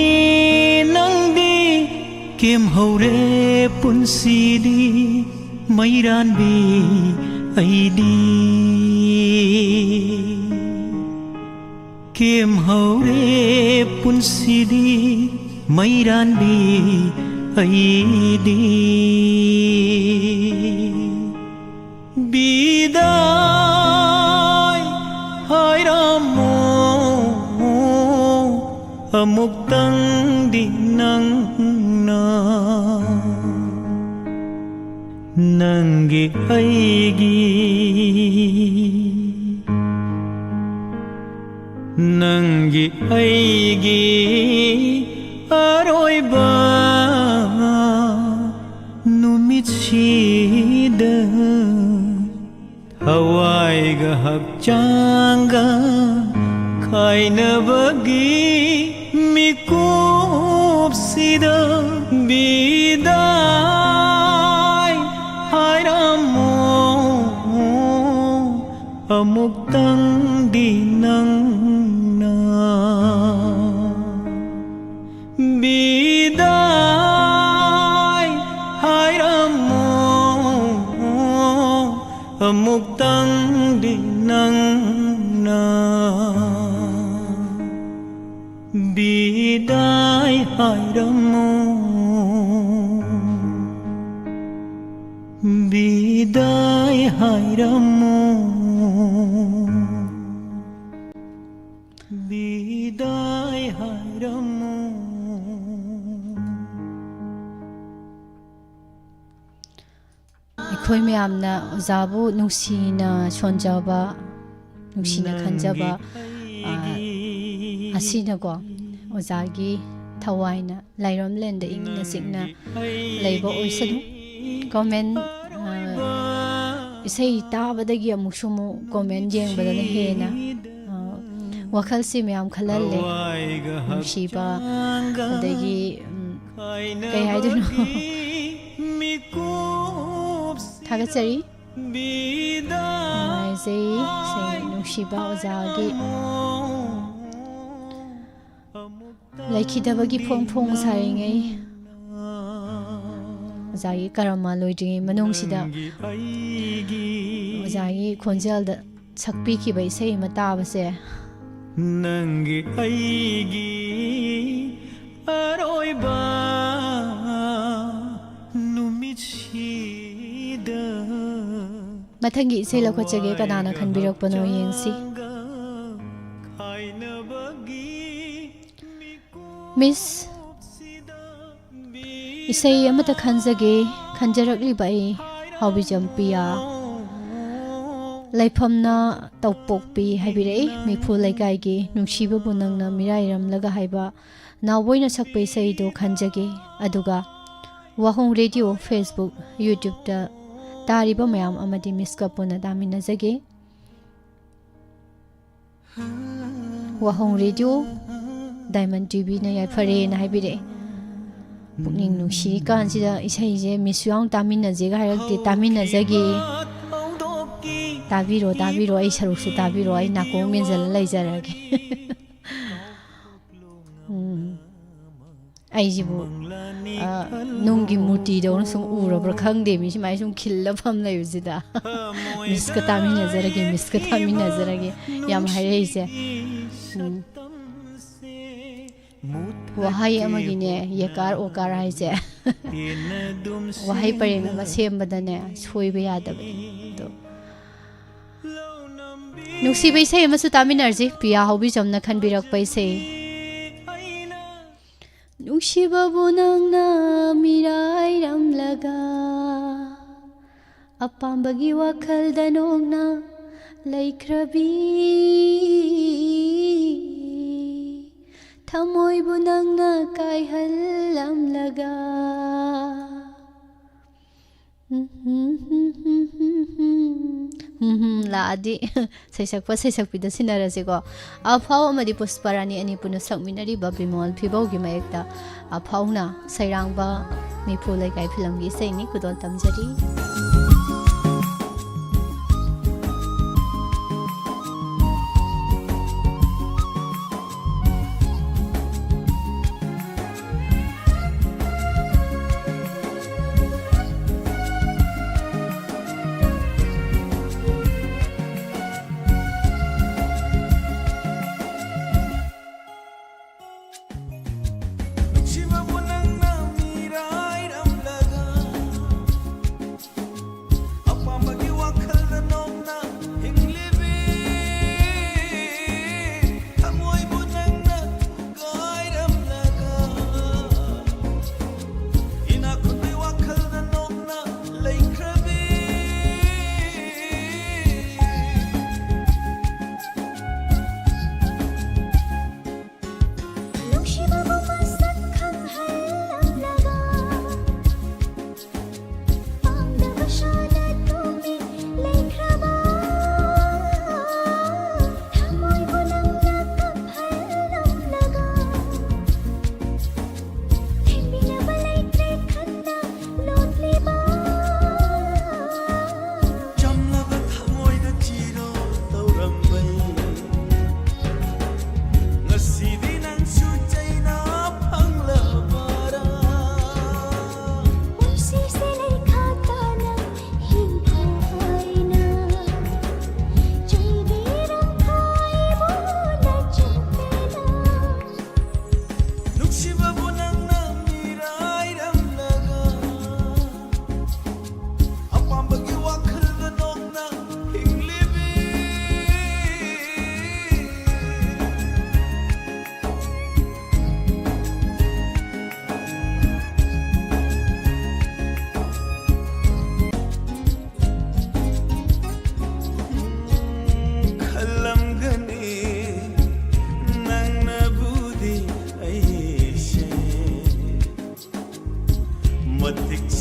ꯅꯪꯗꯤ꯫ ꯀꯦꯝꯍꯧꯔꯦ ꯄꯨꯟꯁꯤꯗꯤ ꯃꯩꯔꯥꯟꯕꯤ ꯑꯩꯗꯤ꯫ ꯀꯦꯝꯍꯧꯔꯦ ꯄꯨꯟꯁꯤꯗꯤ ꯃꯩꯔꯥꯟꯕꯤ ꯑꯩꯗꯤ꯫ ꯕꯤꯗꯥꯏ ꯍꯥꯏꯔꯝꯃꯣ ꯑꯃꯨꯛꯇꯪꯗꯤ ꯅꯪꯅ꯫ ꯅꯪꯒꯤ ꯑꯩꯒꯤ, ꯅꯪꯒꯤ ꯑꯩꯒꯤ ꯑꯔꯣꯏꯕ ꯅꯨꯃꯤꯠꯁꯤꯗ, ꯊꯋꯥꯏꯒ ꯍꯛꯆꯥꯡꯒ ꯈꯥꯏꯅꯕꯒꯤ ꯃꯤꯀꯨꯞꯁꯤꯗ, ꯕꯤꯗꯥꯏ ꯍꯥꯏꯔꯝꯃꯣ ꯑꯃꯨꯛꯇꯪꯗꯤ ꯅꯪꯅ꯫ ꯕꯤꯗꯥꯏ ꯍꯥꯏꯔꯝꯃꯣ꯫ ꯑꯃꯨꯛꯇꯪꯗꯤ ꯅꯪꯅ ꯕꯤꯗꯥꯏ ꯍꯥꯏꯔꯝꯃꯨ, ꯕꯤꯗꯥꯏ ꯍꯥꯏꯔꯝꯃꯨ, ꯕꯤꯗꯥꯏ ꯍꯥꯏꯔꯝꯃꯨ꯫ ꯑꯩꯈꯣꯏ ꯃꯌꯥꯝꯅ ꯑꯣꯖꯥꯕꯨ ꯅꯨꯡꯁꯤꯅ ꯁꯣꯟꯖꯕ, ꯅꯨꯡꯁꯤꯅ ꯈꯟꯖꯕ, ꯑ, ꯑꯁꯤꯅꯀꯣ, ꯑꯣꯖꯥꯒꯤ ꯊꯋꯥꯏꯅ ꯂꯥꯏꯔꯝꯂꯦꯟꯗ ꯏꯪꯅ ꯆꯤꯛꯅ ꯂꯩꯕ ꯑꯣꯏꯁꯅꯨ꯫ ꯀꯣꯃꯦꯟ, ꯑ, ꯏꯁꯩ ꯇꯥꯕꯗꯒꯤ ꯑꯃꯨꯛꯁꯨ ꯑꯃꯨꯛ ꯀꯣꯃꯦꯟ ꯌꯦꯡꯕꯗꯅ ꯍꯦꯟꯅ, ꯑ, ꯋꯥꯈꯜꯁꯤ ꯃꯌꯥꯝ ꯈꯜꯍꯜꯂꯦ꯫ ꯅꯨꯡꯁꯤꯕ, ꯑꯗꯒꯤ, ꯎꯝ, ꯀꯩ ꯍꯥꯏꯗꯣꯏꯅꯣ? ꯊꯥꯒꯠꯆꯔꯤ꯫ ꯅꯨꯡꯉꯥꯏꯖꯩ꯫ ꯁꯤ ꯅꯨꯡꯁꯤꯕ ꯑꯣꯖꯥꯒꯤ ꯂꯩꯈꯤꯗꯕꯒꯤ ꯐꯣꯡ ꯐꯣꯡ ꯁꯥꯔꯤꯉꯩ, ꯑꯣꯖꯥꯒꯤ ꯀꯔꯃ ꯂꯣꯏꯗ꯭ꯔꯤꯉꯩ ꯃꯅꯨꯡꯁꯤꯗ ꯑꯣꯖꯥꯒꯤ ꯈꯣꯟꯖꯦꯜꯗ ꯁꯛꯄꯤꯈꯤꯕ ꯏꯁꯩ ꯑꯃ ꯇꯥꯕꯁꯦ꯫ ꯅꯪꯒꯤ ꯑꯩꯒꯤ ꯑꯔꯣꯏꯕ ꯅꯨꯃꯤꯠꯁꯤꯗ꯫ ꯃꯊꯪꯒꯤ ꯏꯁꯩ ꯂꯧꯈꯠꯆꯒꯦ, ꯀꯅꯥꯅ ꯈꯟꯕꯤꯔꯛꯄꯅꯣ ꯌꯦꯡꯁꯤ꯫ ꯈꯥꯏꯅꯕꯒꯤ ꯃꯤꯁ, ꯏꯁꯩ ꯑꯃꯇ ꯈꯟꯖꯒꯦ, ꯈꯟꯖꯔꯛꯂꯤꯕ ꯑꯩ, ꯍꯥꯎꯕꯤꯖꯝ ꯄꯤꯌꯥ꯫ ꯂꯩꯐꯝꯅ ꯇꯧꯄꯣꯛꯄꯤ ꯍꯥꯏꯕꯤꯔꯛꯏ, ꯃꯤꯐꯨ ꯂꯩꯀꯥꯏꯒꯤ꯫ ꯅꯨꯡꯁꯤꯕꯕꯨ ꯅꯪꯅ ꯃꯤꯔꯥꯏꯔꯝꯂꯒ ꯍꯥꯏꯕ ꯅꯥꯎꯕꯣꯏꯅ ꯁꯛꯄ ꯏꯁꯩꯗꯣ ꯈꯟꯖꯒꯦ꯫ ꯑꯗꯨꯒ ꯋꯥꯍꯣꯡ ꯔꯦꯗꯤꯑꯣ, Facebook, YouTubeꯇ ꯇꯥꯔꯤꯕ ꯃꯌꯥꯝ ꯑꯃꯗꯤ ꯃꯤꯁꯀ ꯄꯨꯟꯅ ꯇꯥꯃꯤꯟꯅꯖꯒꯦ꯫ ꯋꯥꯍꯣꯡ ꯔꯦꯗꯤꯑꯣ, ꯗꯥꯏꯃꯟ ꯇꯤꯚꯤꯅ ꯌꯥꯏꯐꯔꯦꯅ ꯍꯥꯏꯕꯤꯔꯛꯑꯦ꯫ ꯄꯨꯛꯅꯤꯡ ꯅꯨꯡꯁꯤꯔꯤꯀꯥꯟꯁꯤꯗ ꯏꯁꯩꯁꯦ ꯃꯤꯁꯁꯨ ꯌꯥꯎꯅ ꯇꯥꯃꯤꯟꯅꯁꯦꯒ ꯍꯥꯏꯔꯛꯇꯦ, ꯇꯥꯃꯤꯟꯅꯖꯒꯦ꯫ ꯇꯥꯕꯤꯔꯣ, ꯇꯥꯕꯤꯔꯣ, ꯑꯩ ꯁꯔꯨꯛꯁꯨ ꯇꯥꯕꯤꯔꯣ, ꯑꯩ ꯅꯥꯀꯣꯡ ꯃꯦꯟꯁꯤꯜꯂ ꯂꯩꯖꯔꯒꯦ꯫ ꯎꯝ꯫ ꯑꯩꯁꯤꯕꯨ ꯑ, ꯅꯨꯡꯒꯤ ꯃꯨꯔꯇꯤꯗꯧꯅ ꯁꯨꯝ ꯎꯔꯕ꯭ꯔꯥ ꯈꯪꯗꯦ, ꯃꯤ ꯁꯨꯃꯥꯏꯅ ꯁꯨꯝ ꯈꯤꯜꯂ ꯐꯝ ꯂꯩꯕꯁꯤꯗ꯫ ꯃꯤꯁꯀ ꯇꯥꯃꯤꯟꯅꯖꯔꯒꯦ, ꯃꯤꯁꯀ ꯇꯥꯃꯤꯟꯅꯖꯔꯒꯦ, ꯌꯥꯝ ꯍꯥꯏꯔꯛꯏꯁꯦ꯫ ꯎꯝ꯫ ꯋꯥꯍꯩ ꯑꯃꯒꯤꯅꯦ, ꯌꯦꯀꯥꯔ ꯑꯣꯀꯥꯔ ꯍꯥꯏꯁꯦ꯫ ꯋꯥꯍꯩ ꯄꯔꯦꯡ ꯑꯃ ꯁꯦꯝꯕꯗꯅꯦ, ꯁꯣꯏꯕ ꯌꯥꯗꯕꯅꯦ꯫ ꯑꯗꯣ, ꯅꯨꯡꯁꯤꯕ ꯏꯁꯩ ꯑꯃꯁꯨ ꯇꯥꯃꯤꯟꯅꯔꯁꯤ, ꯄꯤꯌꯥ ꯍꯧꯕꯤꯖꯝꯅ ꯈꯟꯕꯤꯔꯛꯄ ꯏꯁꯩ꯫ ꯅꯨꯡꯁꯤꯕꯕꯨ ꯅꯪꯅ ꯃꯤꯔꯥꯏꯔꯝꯂꯒ, ꯑꯄꯥꯝꯕꯒꯤ ꯋꯥꯈꯜꯗ ꯅꯣꯡꯅ ꯂꯩꯈ꯭ꯔꯕꯤ꯫ ꯊꯃꯣꯏꯕꯨ ꯅꯪꯅ ꯀꯥꯏꯍꯜꯂꯝꯂꯒ꯫ ꯂꯥꯛꯑꯗꯤ ꯁꯩꯁꯛꯄ ꯁꯩꯁꯛꯄꯤꯗ ꯁꯤꯟꯅꯔꯁꯤꯀꯣ꯫ ꯑꯐꯥꯎ ꯑꯃꯗꯤ ꯄꯨꯁꯄꯔꯥꯅꯤ ꯑꯅꯤ ꯄꯨꯟꯅ ꯁꯛꯃꯤꯟꯅꯔꯤꯕ ꯕꯤꯃꯣꯜ ꯐꯤꯕꯧꯒꯤ ꯃꯥꯌꯦꯛꯇ ꯑꯐꯥꯎꯅ ꯁꯩꯔꯥꯡꯕ ꯃꯤꯐꯨ ꯂꯩꯀꯥꯏ ꯐꯤꯂꯝꯒꯤ ꯏꯁꯩꯅꯤ꯫ ꯈꯨꯗꯣꯜ ꯇꯝꯖꯔꯤ꯫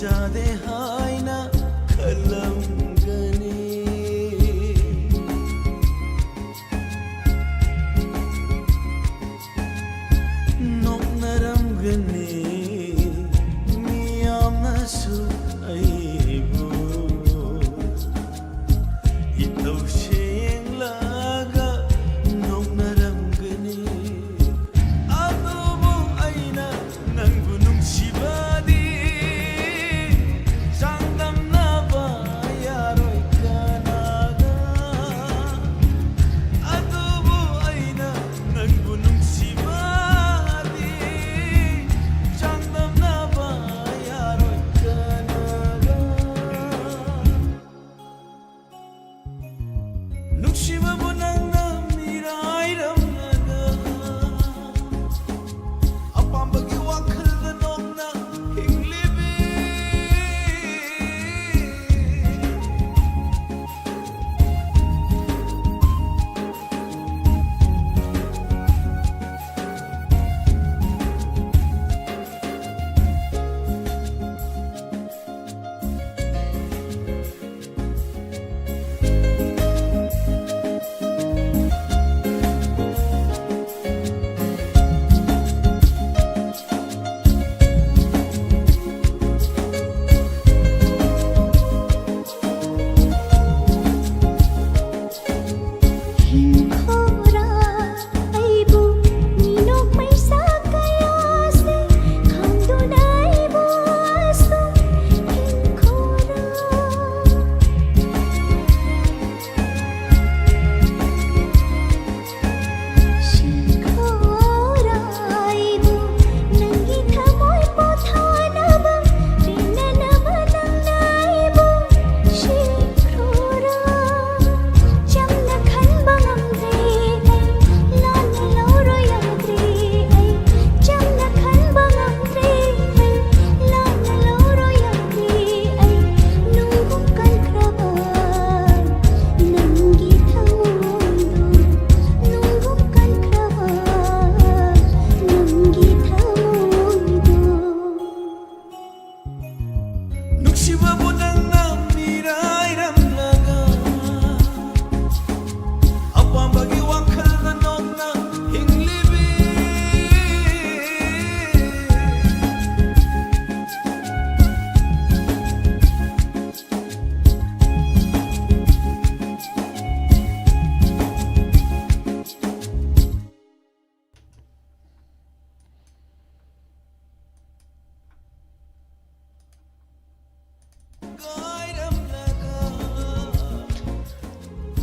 ꯌꯥꯗꯦ ꯍꯥꯏꯅ ꯈꯜꯂꯝꯒꯅꯤ꯫ ꯅꯣꯛꯅꯔꯝꯒꯅꯤ ꯃꯤꯌꯥꯝꯅꯁꯨ ꯑꯩꯕꯨ꯫ ꯏꯇꯧꯁꯦ ꯌꯦꯡꯂꯒ ꯅꯣꯛꯅꯔꯝꯒꯅꯤ꯫ ꯑꯗꯨꯕꯨ ꯑꯩꯅ ꯅꯪꯕꯨ ꯅꯨꯡꯁꯤꯕꯗꯤ ꯆꯥꯡꯗꯝꯅꯕ ꯌꯥꯔꯣꯏ ꯀꯅꯥꯒ꯫ ꯑꯗꯨꯕꯨ ꯑꯩꯅ ꯅꯪꯕꯨ ꯅꯨꯡꯁꯤꯕꯗꯤ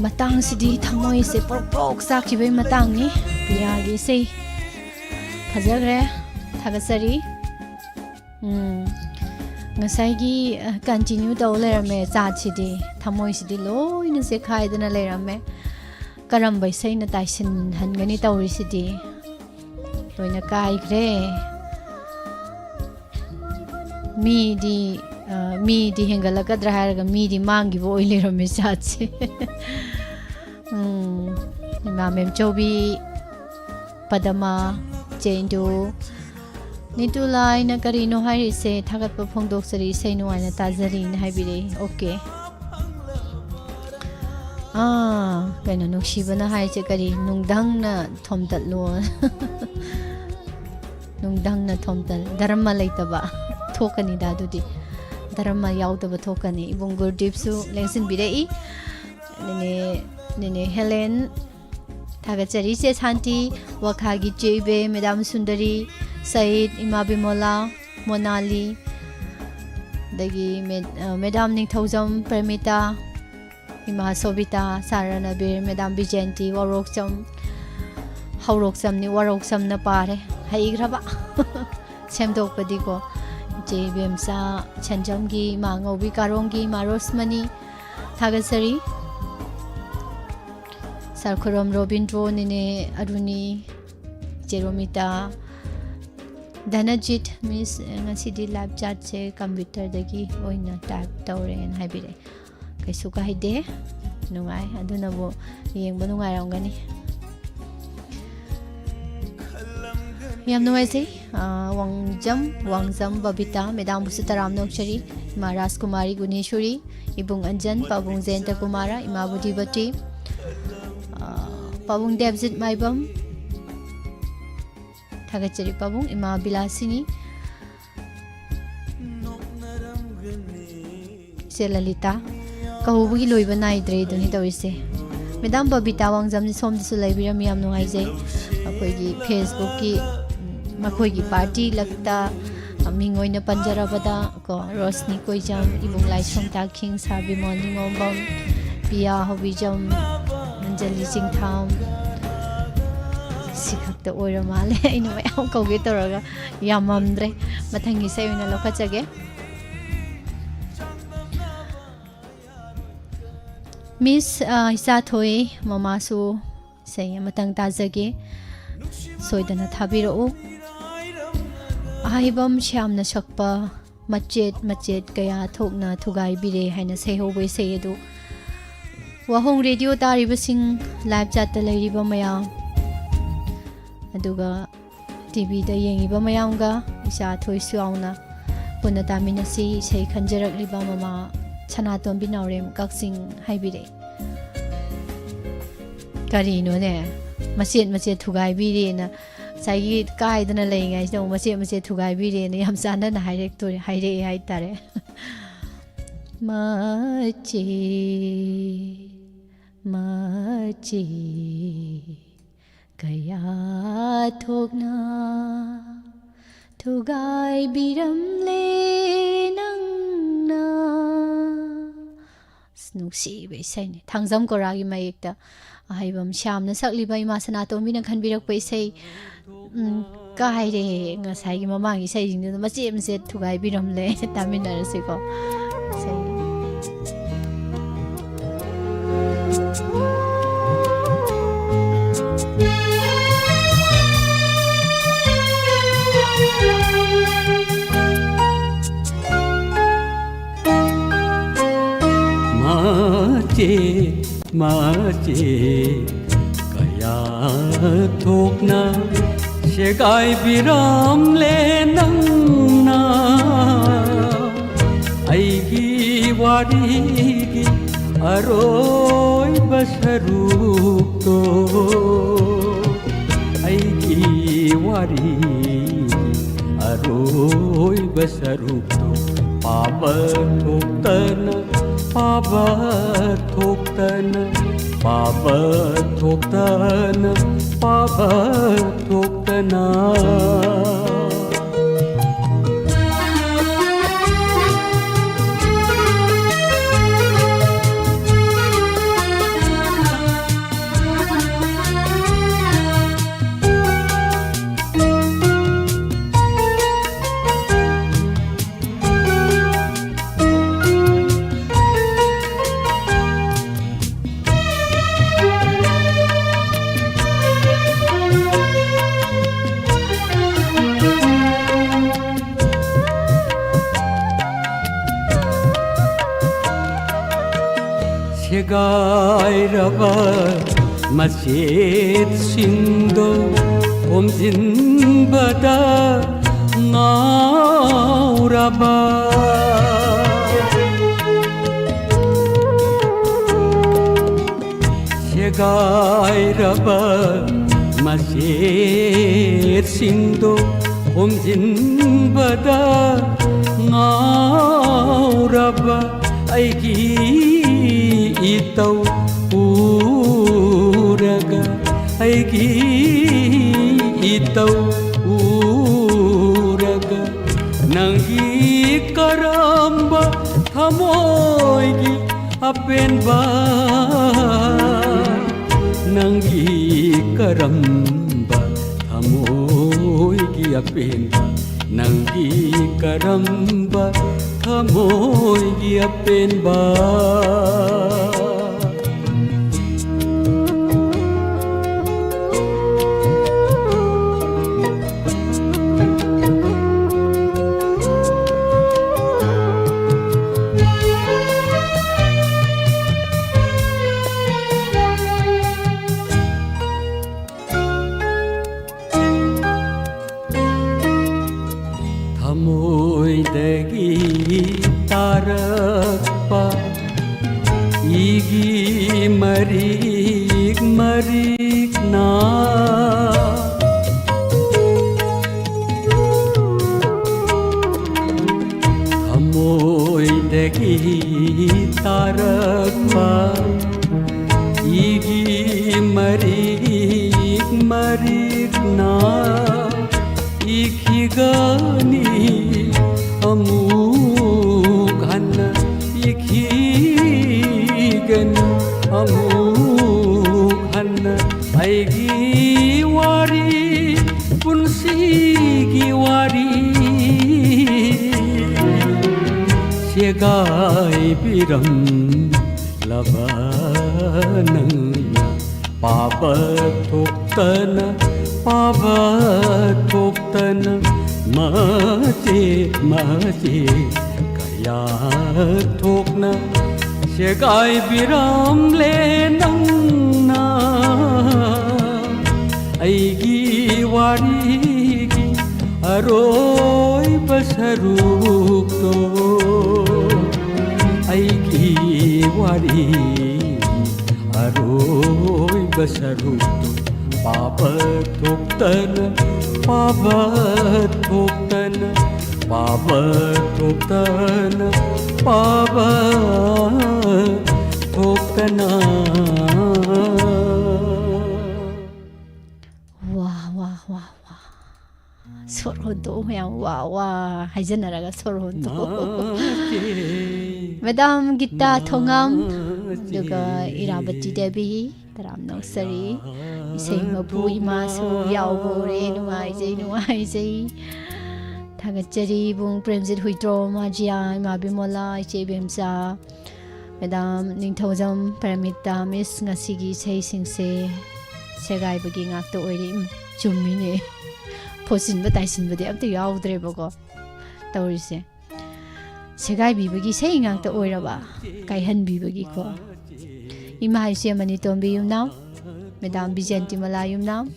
ꯃꯇꯥꯡꯁꯤꯗꯤ ꯊꯃꯣꯏꯁꯦ ꯄ꯭ꯔꯣꯛ ꯄ꯭ꯔꯣꯛ ꯆꯥꯛꯈꯤꯕꯩ ꯃꯇꯥꯡꯅꯤ꯫ ꯄꯤꯌꯥꯒꯤ ꯏꯁꯩ ꯐꯖꯈ꯭ꯔꯦ꯫ ꯊꯥꯒꯠꯆꯔꯤ꯫ ꯎꯝ, ꯉꯁꯥꯏꯒꯤ, ꯑ, continue ꯇꯧ ꯂꯩꯔꯝꯃꯦ꯫ ꯆꯥꯠꯁꯤꯗꯤ, ꯊꯃꯣꯏꯁꯤꯗꯤ ꯂꯣꯏꯅ ꯆꯦꯈꯥꯏꯗꯅ ꯂꯩꯔꯝꯃꯦ꯫ ꯀꯔꯝꯕ ꯏꯁꯩꯅ ꯇꯥꯏꯁꯤꯟꯍꯟꯒꯅꯤ ꯇꯧꯔꯤꯁꯤꯗꯤ? ꯂꯣꯏꯅ ꯀꯥꯏꯈ꯭ꯔꯦ꯫ ꯃꯤꯗꯤ, ꯑ, ꯃꯤꯗꯤ ꯍꯦꯟꯒꯠꯂꯛꯀꯗ꯭ꯔꯥ ꯍꯥꯏꯔꯒ ꯃꯤꯗꯤ ꯃꯥꯡꯈꯤꯕ ꯑꯣꯏ ꯂꯩꯔꯝꯃꯦ ꯆꯥꯠꯁꯦ꯫ ꯎꯝ, ꯏꯃꯥ ꯃꯦꯝꯆꯧꯕꯤ, ꯄꯗꯃ, ꯆꯦꯟꯗꯨ, ꯅꯤꯇꯨꯂꯥ, ꯑꯩꯅ ꯀꯔꯤꯅꯣ ꯍꯥꯏꯔꯤꯁꯦ? ꯊꯥꯒꯠꯄ ꯐꯣꯡꯗꯣꯛꯆꯔꯤ, ꯏꯁꯩ ꯅꯨꯡꯉꯥꯏꯅ ꯇꯥꯖꯔꯤꯅ ꯍꯥꯏꯕꯤꯔꯛꯏ꯫ ꯑꯣꯀꯦ꯫ ꯑꯥ, ꯀꯩꯅꯣ, ꯅꯨꯡꯁꯤꯕꯅ ꯍꯥꯏꯁꯦ ꯀꯔꯤ? ꯅꯨꯡꯗꯪꯅ ꯊꯣꯝꯇꯠꯂꯣ꯫ ꯅꯨꯡꯗꯪꯅ ꯊꯣꯝꯇꯠ-, ꯙꯔꯃ ꯂꯩꯇꯕ ꯊꯣꯛꯀꯅꯤꯗ ꯑꯗꯨꯗꯤ꯫ ꯙꯔꯃ ꯌꯥꯎꯗꯕ ꯊꯣꯛꯀꯅꯤ꯫ ꯏꯕꯨꯡ ꯒꯨꯔꯗꯤꯞꯁꯨ ꯂꯦꯡꯁꯤꯟꯕꯤꯔꯛꯏ꯫ ꯅꯦꯅꯦ, ꯅꯦꯅꯦ ꯍꯦꯂꯦꯟ, ꯊꯥꯒꯠꯆꯔꯤ ꯆꯦ ꯁꯥꯟꯇꯤ, ꯋꯥꯈꯥꯒꯤ ꯆꯦ ꯏꯕꯦ, ꯃꯦꯗꯥꯝ ꯁꯨꯟꯗꯔꯤ, ꯁꯌꯤꯗ, ꯏꯃꯥ ꯕꯤꯃꯣꯂꯥ, ꯃꯣꯅꯥꯂꯤ, ꯑꯗꯒꯤ ꯃꯦ-, ꯑ, ꯃꯦꯗꯥꯝ ꯅꯤꯡꯊꯧꯖꯝ ꯄ꯭ꯔꯦꯃꯤꯇꯥ, ꯏꯃꯥ ꯁꯣꯕꯤꯇꯥ, ꯁꯥꯔ ꯔꯅꯕꯤꯔ, ꯃꯦꯗꯥꯝ ꯕꯤꯖꯦꯟꯇꯤ, ꯋꯥꯔꯣꯛꯆꯝ, ꯍꯧꯔꯣꯛꯆꯝꯅꯤ, ꯋꯥꯔꯣꯛꯆꯝꯅ ꯄꯥꯔꯦ, ꯍꯩꯈ꯭ꯔꯕ꯫ ꯁꯦꯝꯗꯣꯛꯄꯗꯤꯀꯣ, ꯏꯆꯦ ꯏꯕꯦꯝꯆꯥ ꯁꯦꯟꯖꯝꯒꯤ, ꯏꯃꯥ ꯉꯧꯕꯤ ꯀꯥꯔꯣꯡꯒꯤ, ꯏꯃꯥ ꯔꯣꯁꯃꯅꯤ, ꯊꯥꯒꯠꯆꯔꯤ꯫ ꯁꯥꯔ ꯈꯨꯔꯝ ꯔꯣꯕꯤꯟꯗ꯭ꯔꯣ, ꯅꯦꯅꯦ ꯑꯔꯨꯅꯤ, ꯏꯆꯦ ꯔꯣꯃꯤꯇꯥ, ꯙꯅꯖꯤꯠ, ꯃꯤꯁ, ꯉꯁꯤꯗꯤ live chatꯁꯦ computerꯗꯒꯤ ꯑꯣꯏꯅ type ꯇꯧꯔꯦꯅ ꯍꯥꯏꯕꯤꯔꯛꯑꯦ꯫ ꯀꯩꯁꯨ ꯀꯥꯏꯗꯦ, ꯅꯨꯡꯉꯥꯏ, ꯑꯗꯨꯅꯕꯨ ꯌꯦꯡꯕ ꯅꯨꯡꯉꯥꯏꯔꯝꯒꯅꯤ꯫ ꯌꯥꯝ ꯅꯨꯡꯉꯥꯏꯖꯩ꯫ ꯑꯥ, ꯋꯥꯡꯖꯝ, ꯋꯥꯡꯖꯝ ꯕꯕꯤꯇꯥ, ꯃꯦꯗꯥꯝꯕꯨꯁꯨ ꯇꯔꯥꯝꯅ ꯑꯣꯛꯆꯔꯤ꯫ ꯏꯃꯥ ꯔꯥꯖꯀꯨꯃꯥꯔꯤ ꯒꯨꯅꯦꯁꯣꯔꯤ, ꯏꯕꯨꯡ ꯑꯟꯖꯟ, ꯄꯥꯕꯨꯡ ꯖꯌꯟꯇ ꯀꯨꯃꯥꯔ, ꯏꯃꯥ ꯕꯨꯙꯤꯕꯇꯤ, ꯑꯥ, ꯄꯥꯕꯨꯡ ꯗꯦꯕꯖꯤꯠ ꯃꯥꯏꯕꯝ, ꯊꯥꯒꯠꯆꯔꯤ ꯄꯥꯕꯨꯡ, ꯏꯃꯥ ꯕꯤꯂꯥꯁꯤꯅꯤ, ꯏꯆꯦ ꯂꯂꯤꯇꯥ, ꯀꯧꯕꯒꯤ ꯂꯣꯏꯕ ꯅꯥꯏꯗ꯭ꯔꯦ ꯑꯗꯨꯅꯤ ꯇꯧꯔꯤꯁꯦ꯫ ꯃꯦꯗꯥꯝ ꯕꯕꯤꯇꯥ ꯋꯥꯡꯖꯝꯅꯤ ꯁꯣꯝꯗꯁꯨ ꯂꯩꯕꯤꯔꯝꯃꯤ, ꯌꯥꯝ ꯅꯨꯡꯉꯥꯏꯖꯩ꯫ ꯑꯩꯈꯣꯏꯒꯤ Facebookꯀꯤ, ꯎꯝ, ꯃꯈꯣꯏꯒꯤ party ꯂꯛꯇ, ꯑ, ꯃꯤꯡ ꯑꯣꯏꯅ ꯄꯟꯖꯔꯕꯗ ꯀꯣ, ꯔꯣꯁꯅꯤ ꯀꯣꯏꯖꯝ, ꯏꯕꯨꯡ ꯂꯥꯏꯁ꯭ꯔꯝ ꯇꯥꯈꯤꯡ, ꯁꯥꯔ ꯕꯤꯃꯣꯜ ꯅꯤꯉꯣꯝꯕꯝ, ꯄꯤꯌꯥ ꯍꯧꯕꯤꯖꯝ, ꯑꯟꯖꯂꯤ ꯆꯤꯡꯊꯥꯝ, ꯁꯤ ꯈꯛꯇ ꯑꯣꯏꯔ ꯃꯥꯜꯂꯦ꯫ ꯑꯩꯅ ꯃꯌꯥꯝ ꯀꯧꯒꯦ ꯇꯧꯔꯒ ꯌꯥꯝꯃꯝꯗ꯭ꯔꯦ꯫ ꯃꯊꯪꯒꯤ ꯏꯁꯩ ꯑꯣꯏꯅ ꯂꯧꯈꯠꯆꯒꯦ꯫ ꯃꯤꯁ, ꯑ, ꯏꯆꯥꯊꯣꯏ, ꯃꯃꯥꯁꯨ ꯏꯁꯩ ꯑꯃꯇꯪ ꯇꯥꯖꯒꯦ꯫ ꯁꯣꯏꯗꯅ ꯊꯥꯕꯤꯔꯛꯎ꯫ ꯑꯍꯩꯕꯝ ꯁ꯭ꯌꯥꯝꯅ ꯁꯛꯄ ꯃꯆꯦꯠ ꯃꯆꯦꯠ ꯀꯌꯥ ꯊꯣꯛꯅ ꯊꯨꯒꯥꯏꯕꯤꯔꯦ ꯍꯥꯏꯅ ꯁꯩꯍꯧꯕ ꯏꯁꯩ ꯑꯗꯨ ꯋꯥꯍꯣꯡ ꯔꯦꯗꯤꯑꯣ ꯇꯥꯔꯤꯕꯁꯤꯡ, ꯂꯥꯏꯚ ꯆꯥꯠꯇ ꯂꯩꯔꯤꯕ ꯃꯌꯥꯝ, ꯑꯗꯨꯒ ꯇꯤꯚꯤꯗ ꯌꯦꯡꯉꯤꯕ ꯃꯌꯥꯝꯒ ꯏꯆꯥ ꯊꯣꯏꯁꯨ ꯌꯥꯎꯅ ꯄꯨꯟꯅ ꯇꯥꯃꯤꯟꯅꯁꯤ꯫ ꯏꯁꯩ ꯈꯟꯖꯔꯛꯂꯤꯕ ꯃꯃꯥ ꯁꯅꯥꯇꯣꯝꯕꯤ ꯅꯥꯎꯔꯦꯝ ꯀꯛꯆꯤꯡ ꯍꯥꯏꯕꯤꯔꯛꯏ꯫ ꯀꯔꯤꯅꯣꯅꯦ, ꯃꯆꯦꯠ ꯃꯆꯦꯠ ꯊꯨꯒꯥꯏꯕꯤꯔꯦꯅ, ꯉꯁꯥꯏꯒꯤ ꯀꯥꯏꯗꯅ ꯂꯩꯔꯤꯉꯩꯁꯤꯗ ꯑꯃꯨꯛ ꯃꯆꯦꯠ ꯃꯆꯦꯠ ꯊꯨꯒꯥꯏꯕꯤꯔꯦꯅ ꯌꯥꯝ ꯆꯥꯟꯅꯅ ꯍꯥꯏꯔꯛꯇꯣꯔꯦ, ꯍꯥꯏꯔꯛꯑꯦ ꯍꯥꯏꯇꯥꯔꯦ꯫ ꯃꯆꯦꯠ ꯃꯆꯦꯠ ꯀꯌꯥ ꯊꯣꯛꯅ ꯊꯨꯒꯥꯏꯕꯤꯔꯝꯂꯦ ꯅꯪꯅ꯫ ꯑꯁ, ꯅꯨꯡꯁꯤꯕ ꯏꯁꯩꯅꯤ꯫ ꯊꯥꯡꯖꯝ ꯀꯣꯔꯥꯒꯤ ꯃꯌꯦꯛꯇ ꯑꯍꯩꯕꯝ ꯁ꯭ꯌꯥꯝꯅ ꯁꯛꯂꯤꯕ ꯏꯃꯥ ꯁꯅꯥꯇꯣꯝꯕꯤꯅ ꯈꯟꯕꯤꯔꯛꯄ ꯏꯁꯩ, ꯎꯝ, ꯀꯥꯏꯔꯦ꯫ ꯉꯁꯥꯏꯒꯤ ꯃꯃꯥꯡꯒꯤ ꯏꯁꯩꯁꯤꯡꯗꯨꯗ ꯃꯆꯦꯠ ꯃꯆꯦꯠ ꯊꯨꯒꯥꯏꯕꯤꯔꯝꯂꯦ꯫ ꯇꯥꯃꯤꯟꯅꯔꯁꯤꯀꯣ꯫ ꯏꯁꯩ꯫ ꯃꯆꯦꯠ ꯃꯆꯦꯠ ꯀꯌꯥ ꯊꯣꯛꯅ ꯁꯦꯒꯥꯏꯕꯤꯔꯝꯂꯦ ꯅꯪꯅ꯫ ꯑꯩꯒꯤ ꯋꯥꯔꯤꯒꯤ ꯑꯔꯣꯏꯕ ꯁꯔꯨꯛꯇꯣ, ꯑꯩꯒꯤ ꯋꯥꯔꯤꯒꯤ ꯑꯔꯣꯏꯕ ꯁꯔꯨꯛꯇꯣ ꯄꯥꯕ ꯊꯣꯛꯇꯅ, ꯄꯥꯕ ꯊꯣꯛꯇꯅ, ꯄꯥꯕ ꯊꯣꯛꯇꯅ, ꯄꯥꯕ ꯊꯣꯛꯇꯅ꯫ ꯁꯦꯒꯥꯏꯔꯕ ꯃꯆꯦꯠꯁꯤꯡꯗꯣ ꯈꯣꯝꯖꯤꯟꯕꯗ ꯉꯥꯎꯔꯕ, ꯁꯦꯒꯥꯏꯔꯕ ꯃꯆꯦꯠꯁꯤꯡꯗꯣ ꯈꯣꯝꯖꯤꯟꯕꯗ ꯉꯥꯎꯔꯕ ꯑꯩꯒꯤ ꯏꯇꯧ ꯎꯔꯒ, ꯑꯩꯒꯤ ꯏꯇꯧ ꯎꯔꯒ, ꯅꯪꯒꯤ ꯀꯔꯝꯕ ꯊꯃꯣꯏꯒꯤ ꯑꯄꯦꯟꯕ, ꯅꯪꯒꯤ ꯀꯔꯝꯕ ꯊꯃꯣꯏꯒꯤ ꯑꯄꯦꯟꯕ, ꯅꯪꯒꯤ ꯀꯔꯝꯕ ꯊꯃꯣꯏꯒꯤ ꯑꯄꯦꯟꯕ꯫ ꯊꯃꯣꯏꯗꯒꯤ ꯇꯥꯔꯛꯄ ꯏꯒꯤ ꯃꯔꯤꯛ ꯃꯔꯤꯛꯅ ꯊꯃꯣꯏꯗꯒꯤ ꯇꯥꯔꯛꯄ ꯏꯒꯤ ꯃꯔꯤꯛ ꯃꯔꯤꯛꯅ ꯏꯈꯤꯒꯅꯤ, ꯑꯃꯨꯛ ꯍꯟꯅ ꯏꯈꯤꯒꯅꯤ, ꯑꯃꯨꯛ ꯍꯟꯅ ꯑꯩꯒꯤ ꯋꯥꯔꯤ, ꯄꯨꯟꯁꯤꯒꯤ ꯋꯥꯔꯤ ꯁꯦꯒꯥꯏꯕꯤꯔꯝꯂꯕ ꯅꯪꯅ ꯄꯥꯕ ꯊꯣꯛꯇꯅ, ꯄꯥꯕ ꯊꯣꯛꯇꯅ ꯃꯆꯦꯠ ꯃꯆꯦꯠ ꯀꯌꯥ ꯊꯣꯛꯅ ꯁꯦꯒꯥꯏꯕꯤꯔꯝꯂꯦ ꯅꯪꯅ ꯑꯩꯒꯤ ꯋꯥꯔꯤꯒꯤ ꯑꯔꯣꯏꯕ ꯁꯔꯨꯛꯇꯣ, ꯑꯩꯒꯤ ꯋꯥꯔꯤꯒꯤ ꯑꯔꯣꯏꯕ ꯁꯔꯨꯛꯇꯣ, ꯄꯥꯕ ꯊꯣꯛꯇꯅ, ꯄꯥꯕ ꯊꯣꯛꯇꯅ, ꯄꯥꯕ ꯊꯣꯛꯇꯅ, ꯄꯥꯕ ꯊꯣꯛꯇꯅ꯫ ꯋꯥ, ꯋꯥ, ꯋꯥ, ꯋꯥ꯫ ꯁꯣꯔ ꯍꯣꯟꯗꯣꯛꯎ ꯃꯌꯥꯝ, ꯋꯥ, ꯋꯥ ꯍꯥꯏꯖꯟꯅꯔꯒ ꯁꯣꯔ ꯍꯣꯟꯗꯣꯛꯎ꯫ ꯃꯦꯗꯥꯝ ꯒꯤꯇꯥ ꯊꯣꯉꯥꯝ, ꯑꯗꯨꯒ ꯏꯔꯥꯕꯇꯤ ꯗꯦꯕꯤ, ꯇꯔꯥꯝꯅ ꯑꯣꯛꯆꯔꯤ꯫ ꯏꯁꯩ ꯃꯄꯨ ꯏꯃꯥꯁꯨ ꯌꯥꯎꯕ ꯎꯔꯦ, ꯅꯨꯡꯉꯥꯏꯖꯩ, ꯅꯨꯡꯉꯥꯏꯖꯩ꯫ ꯊꯥꯒꯠꯆꯔꯤ ꯏꯕꯨꯡ ꯄ꯭ꯔꯦꯝꯖꯤꯠ ꯍꯨꯏꯗ꯭ꯔꯣꯝ, ꯃꯥꯖꯤꯌꯥ, ꯏꯃꯥ ꯕꯤꯃꯣꯂꯥ, ꯏꯆꯦ ꯏꯕꯦꯝꯆꯥ, ꯃꯦꯗꯥꯝ ꯅꯤꯡꯊꯧꯖꯝ, ꯄꯔꯃꯤꯇꯥ, ꯃꯤꯁ, ꯉꯁꯤꯒꯤ ꯏꯁꯩꯁꯤꯡꯁꯦ ꯁꯦꯒꯥꯏꯕꯒꯤ ꯉꯥꯛꯇ ꯑꯣꯏꯔꯦ꯫ ꯎꯝ, ꯆꯨꯝꯃꯤꯅꯦ꯫ ꯐꯣꯠꯆꯤꯟꯕ ꯇꯥꯏꯁꯤꯟꯕꯗꯤ ꯑꯝꯇ ꯌꯥꯎꯗ꯭ꯔꯦꯕꯀꯣ ꯇꯧꯔꯤꯁꯦ꯫ ꯁꯦꯒꯥꯏꯕꯤꯕꯒꯤ ꯏꯁꯩ ꯉꯥꯛꯇ ꯑꯣꯏꯔꯕ, ꯀꯥꯏꯍꯟꯕꯤꯕꯒꯤꯀꯣ꯫ ꯏꯃꯥ ꯏꯆꯦ ꯃꯅꯤꯇꯣꯝꯕꯤ ꯌꯨꯝꯅꯥꯝ, ꯃꯦꯗꯥꯝ ꯕꯤꯖꯦꯟꯇꯤꯃꯂꯥ ꯌꯨꯝꯅꯥꯝ,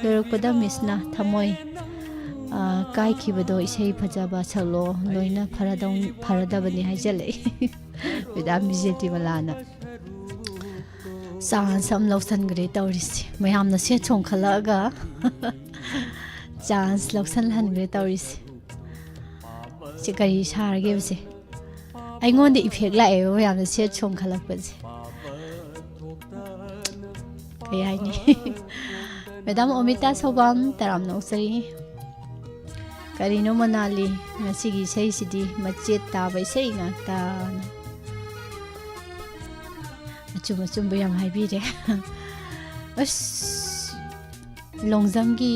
ꯂꯣꯏꯔꯛꯄꯗ ꯃꯤꯁꯅ ꯊꯃꯣꯏ, ꯑ, ꯀꯥꯏꯈꯤꯕꯗꯣ ꯏꯁꯩ ꯐꯖꯕ ꯁꯛꯂꯣ, ꯂꯣꯏꯅ ꯐꯔꯗꯧ-, ꯐꯔꯗꯕꯅꯤ ꯍꯥꯏꯖꯜꯂꯛꯏ꯫ ꯃꯦꯗꯥꯝ ꯕꯤꯖꯦꯟꯇꯤꯃꯂꯥꯅ ꯆꯥꯟꯁ ꯑꯃ ꯂꯧꯁꯟꯈ꯭ꯔꯦ ꯇꯧꯔꯤꯁꯦ꯫ ꯃꯌꯥꯝꯅ ꯁꯦꯠ ꯆꯣꯡꯈꯠꯂꯛꯑꯒ ꯆꯥꯟꯁ ꯂꯧꯁꯟꯍꯟꯈ꯭ꯔꯦ ꯇꯧꯔꯤꯁꯦ꯫ ꯁꯤ ꯀꯔꯤ ꯁꯥꯔꯒꯦꯕꯁꯦ? ꯑꯩꯉꯣꯟꯗ ꯏꯐꯦꯛ ꯂꯥꯛꯑꯦꯕ ꯃꯌꯥꯝꯅ ꯁꯦꯠ ꯆꯣꯡꯈꯠꯂꯛꯄꯁꯦ꯫ ꯀꯩ ꯍꯥꯏꯅꯤ? ꯃꯦꯗꯥꯝ ꯑꯣꯃꯤꯇꯥ ꯁꯧꯕꯥꯝ, ꯇꯔꯥꯝꯅ ꯑꯣꯛꯆꯔꯤ꯫ ꯀꯔꯤꯅꯣ ꯃꯅꯥꯂꯤ, ꯉꯁꯤꯒꯤ ꯏꯁꯩꯁꯤꯗꯤ ꯃꯆꯦꯠ ꯇꯥꯕ ꯏꯁꯩ ꯉꯥꯛꯇꯅ꯫ ꯑꯆꯨꯝ ꯑꯆꯨꯝꯕ ꯌꯥꯝ ꯍꯥꯏꯕꯤꯔꯦ꯫ ꯑꯁ, ꯂꯣꯡꯖꯝꯒꯤ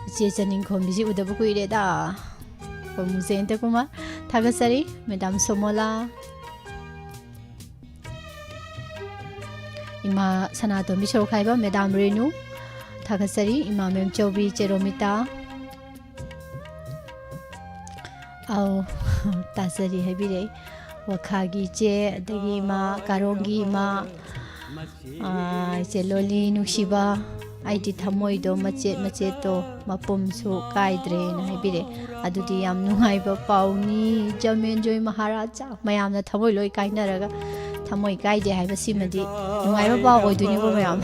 ꯏꯆꯦ ꯆꯅꯤꯡꯈꯣꯝꯕꯤꯁꯤ ꯎꯗꯕ ꯀꯨꯏꯔꯦꯗ꯫ ꯄ꯭ꯔꯃꯨ ꯖꯌꯟꯇ ꯀꯨꯃꯥꯔ, ꯊꯥꯒꯠꯆꯔꯤ꯫ ꯃꯦꯗꯥꯝ ꯁꯣꯃꯣꯂꯥ, ꯏꯃꯥ ꯁꯅꯥꯇꯣꯝꯕꯤ ꯁꯣꯔꯣꯛꯈꯥꯏꯕ, ꯃꯦꯗꯥꯝ ꯔꯦꯅꯨ, ꯊꯥꯒꯠꯆꯔꯤ꯫ ꯏꯃꯥ ꯃꯦꯝꯆꯧꯕꯤ, ꯆꯦꯔꯣꯃꯤꯇꯥ, ꯑꯧ, ꯇꯥꯖꯔꯤ ꯍꯥꯏꯕꯤꯔꯛꯏ꯫ ꯋꯥꯈꯥꯒꯤ ꯏꯆꯦ, ꯑꯗꯒꯤ ꯏꯃꯥ, ꯀꯥꯔꯣꯡꯒꯤ ꯏꯃꯥ, ꯑꯥ, ꯏꯆꯦ ꯂꯣꯂꯤ ꯅꯨꯡꯁꯤꯕ, ꯑꯩꯗꯤ ꯊꯃꯣꯏꯗꯣ ꯃꯆꯦꯠ ꯃꯆꯦꯠꯇꯣ ꯃꯄꯨꯝꯁꯨ ꯀꯥꯏꯗ꯭ꯔꯦꯅ ꯍꯥꯏꯕꯤꯔꯛꯑꯦ꯫ ꯑꯗꯨꯗꯤ ꯌꯥꯝ ꯅꯨꯡꯉꯥꯏꯕ ꯄꯥꯎꯅꯤ꯫ ꯖꯃꯦꯟꯖꯣꯏ ꯃꯍꯥꯔꯥꯖꯥ, ꯃꯌꯥꯝꯅ ꯊꯃꯣꯏ ꯂꯣꯏ ꯀꯥꯏꯅꯔꯒ ꯊꯃꯣꯏ ꯀꯥꯏꯗꯦ ꯍꯥꯏꯕꯁꯤꯃꯗꯤ ꯅꯨꯡꯉꯥꯏꯕ ꯄꯥꯎ ꯑꯣꯏꯗꯣꯏꯅꯤꯀꯣ ꯃꯌꯥꯝ꯫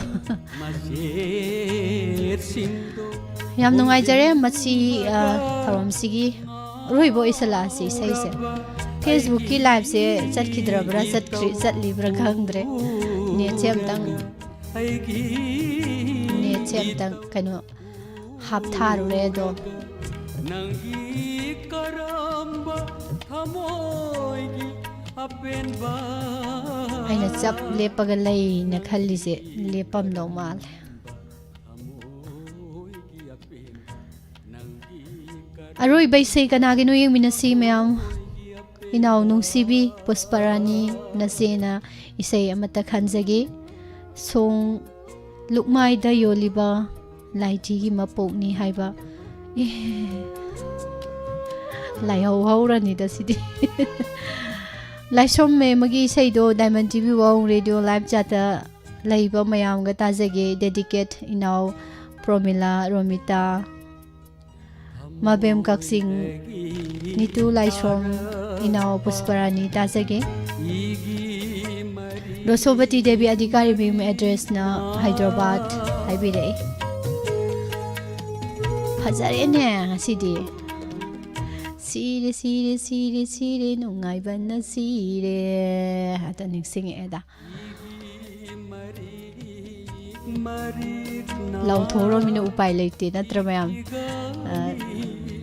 ꯌꯥꯝ ꯅꯨꯡꯉꯥꯏꯖꯔꯦ ꯃꯁꯤ, ꯑ, ꯊꯧꯔꯝꯁꯤꯒꯤ ꯑꯔꯣꯏꯕ ꯑꯣꯏꯁꯜꯂꯛꯑꯁꯤ ꯏꯁꯩꯁꯦ꯫ Facebookꯀꯤ liveꯁꯦ ꯆꯠꯈꯤꯗ꯭ꯔꯕ꯭ꯔꯥ, ꯆꯠꯈ꯭ꯔꯤ-, ꯆꯠꯂꯤꯕ꯭ꯔꯥ ꯈꯪꯗ꯭ꯔꯦ꯫ Netꯁꯦ ꯑꯝꯇꯪ, netꯁꯦ ꯑꯝꯇꯪ ꯀꯩꯅꯣ ꯍꯥꯞꯊꯥꯔꯨꯔꯦ ꯑꯗꯣ꯫ ꯅꯪꯒꯤ ꯀꯔꯝꯕ ꯊꯃꯣꯏꯒꯤ ꯑꯄꯦꯟꯕ ꯑꯩꯅ ꯆꯞ ꯂꯦꯞꯄꯒ ꯂꯩꯅ ꯈꯜꯂꯤꯁꯦ ꯂꯦꯞꯄꯝꯗꯧ ꯃꯥꯜꯂꯦ꯫ ꯑꯔꯣꯏꯕ ꯏꯁꯩ ꯀꯅꯥꯒꯤꯅꯣ ꯌꯦꯡꯃꯤꯟꯅꯁꯤ ꯃꯌꯥꯝ꯫ ꯏꯅꯥꯎ ꯅꯨꯡꯁꯤꯕꯤ ꯄꯨꯁꯄꯔꯥꯅꯤ ꯅꯆꯦꯅ ꯏꯁꯩ ꯑꯃꯠꯇ ꯈꯟꯖꯒꯦ꯫ ꯁꯣꯡ ꯂꯨꯛꯃꯥꯏꯗ ꯌꯣꯜꯂꯤꯕ ꯂꯥꯏꯙꯤꯒꯤ ꯃꯄꯣꯛꯅꯤ ꯍꯥꯏꯕ꯫ ꯑꯦ, ꯂꯥꯏꯍꯧ ꯍꯧꯔꯅꯤꯗ ꯁꯤꯗꯤ꯫ ꯂꯥꯏꯁ꯭ꯔꯝ ꯃꯦꯝ ꯑꯃꯒꯤ ꯏꯁꯩꯗꯣ Diamond TV Wow Radio Live Chatꯇ ꯂꯩꯕ ꯃꯌꯥꯝꯒ ꯇꯥꯖꯒꯦ꯫ Dedicate ꯏꯅꯥꯎ ꯄ꯭ꯔꯣꯃꯤꯂꯥ, ꯔꯣꯃꯤꯇꯥ, ꯃꯥꯕꯦꯝ ꯀꯛꯆꯤꯡ, ꯅꯤꯇꯨ ꯂꯥꯏꯁ꯭ꯔꯝ, ꯏꯅꯥꯎ ꯄꯨꯁꯄꯔꯥꯅꯤ ꯇꯥꯖꯒꯦ꯫ ꯔꯣꯁꯣꯕꯇꯤ ꯗꯦꯕꯤ ꯑꯙꯤꯀꯥꯔꯤ ꯃꯌꯨꯝ addressꯅ ꯍꯥꯏꯗ꯭ꯔꯕꯥꯗ ꯍꯥꯏꯕꯤꯔꯛꯏ꯫ ꯐꯖꯔꯦꯅꯦ ꯉꯁꯤꯗꯤ꯫ ꯁꯤꯔꯦ, ꯁꯤꯔꯦ, ꯁꯤꯔꯦ, ꯁꯤꯔꯦ, ꯅꯨꯡꯉꯥꯏꯕꯅ ꯁꯤꯔꯦ꯫ ꯑꯗ ꯅꯤꯡꯁꯤꯡꯉꯛꯑꯦꯗ꯫ ꯂꯥꯎꯊꯣꯛꯎꯔꯃꯤꯅ ꯎꯄꯥꯏ ꯂꯩꯇꯦ ꯅꯠꯇ꯭ꯔ ꯃꯌꯥꯝ? ꯑ,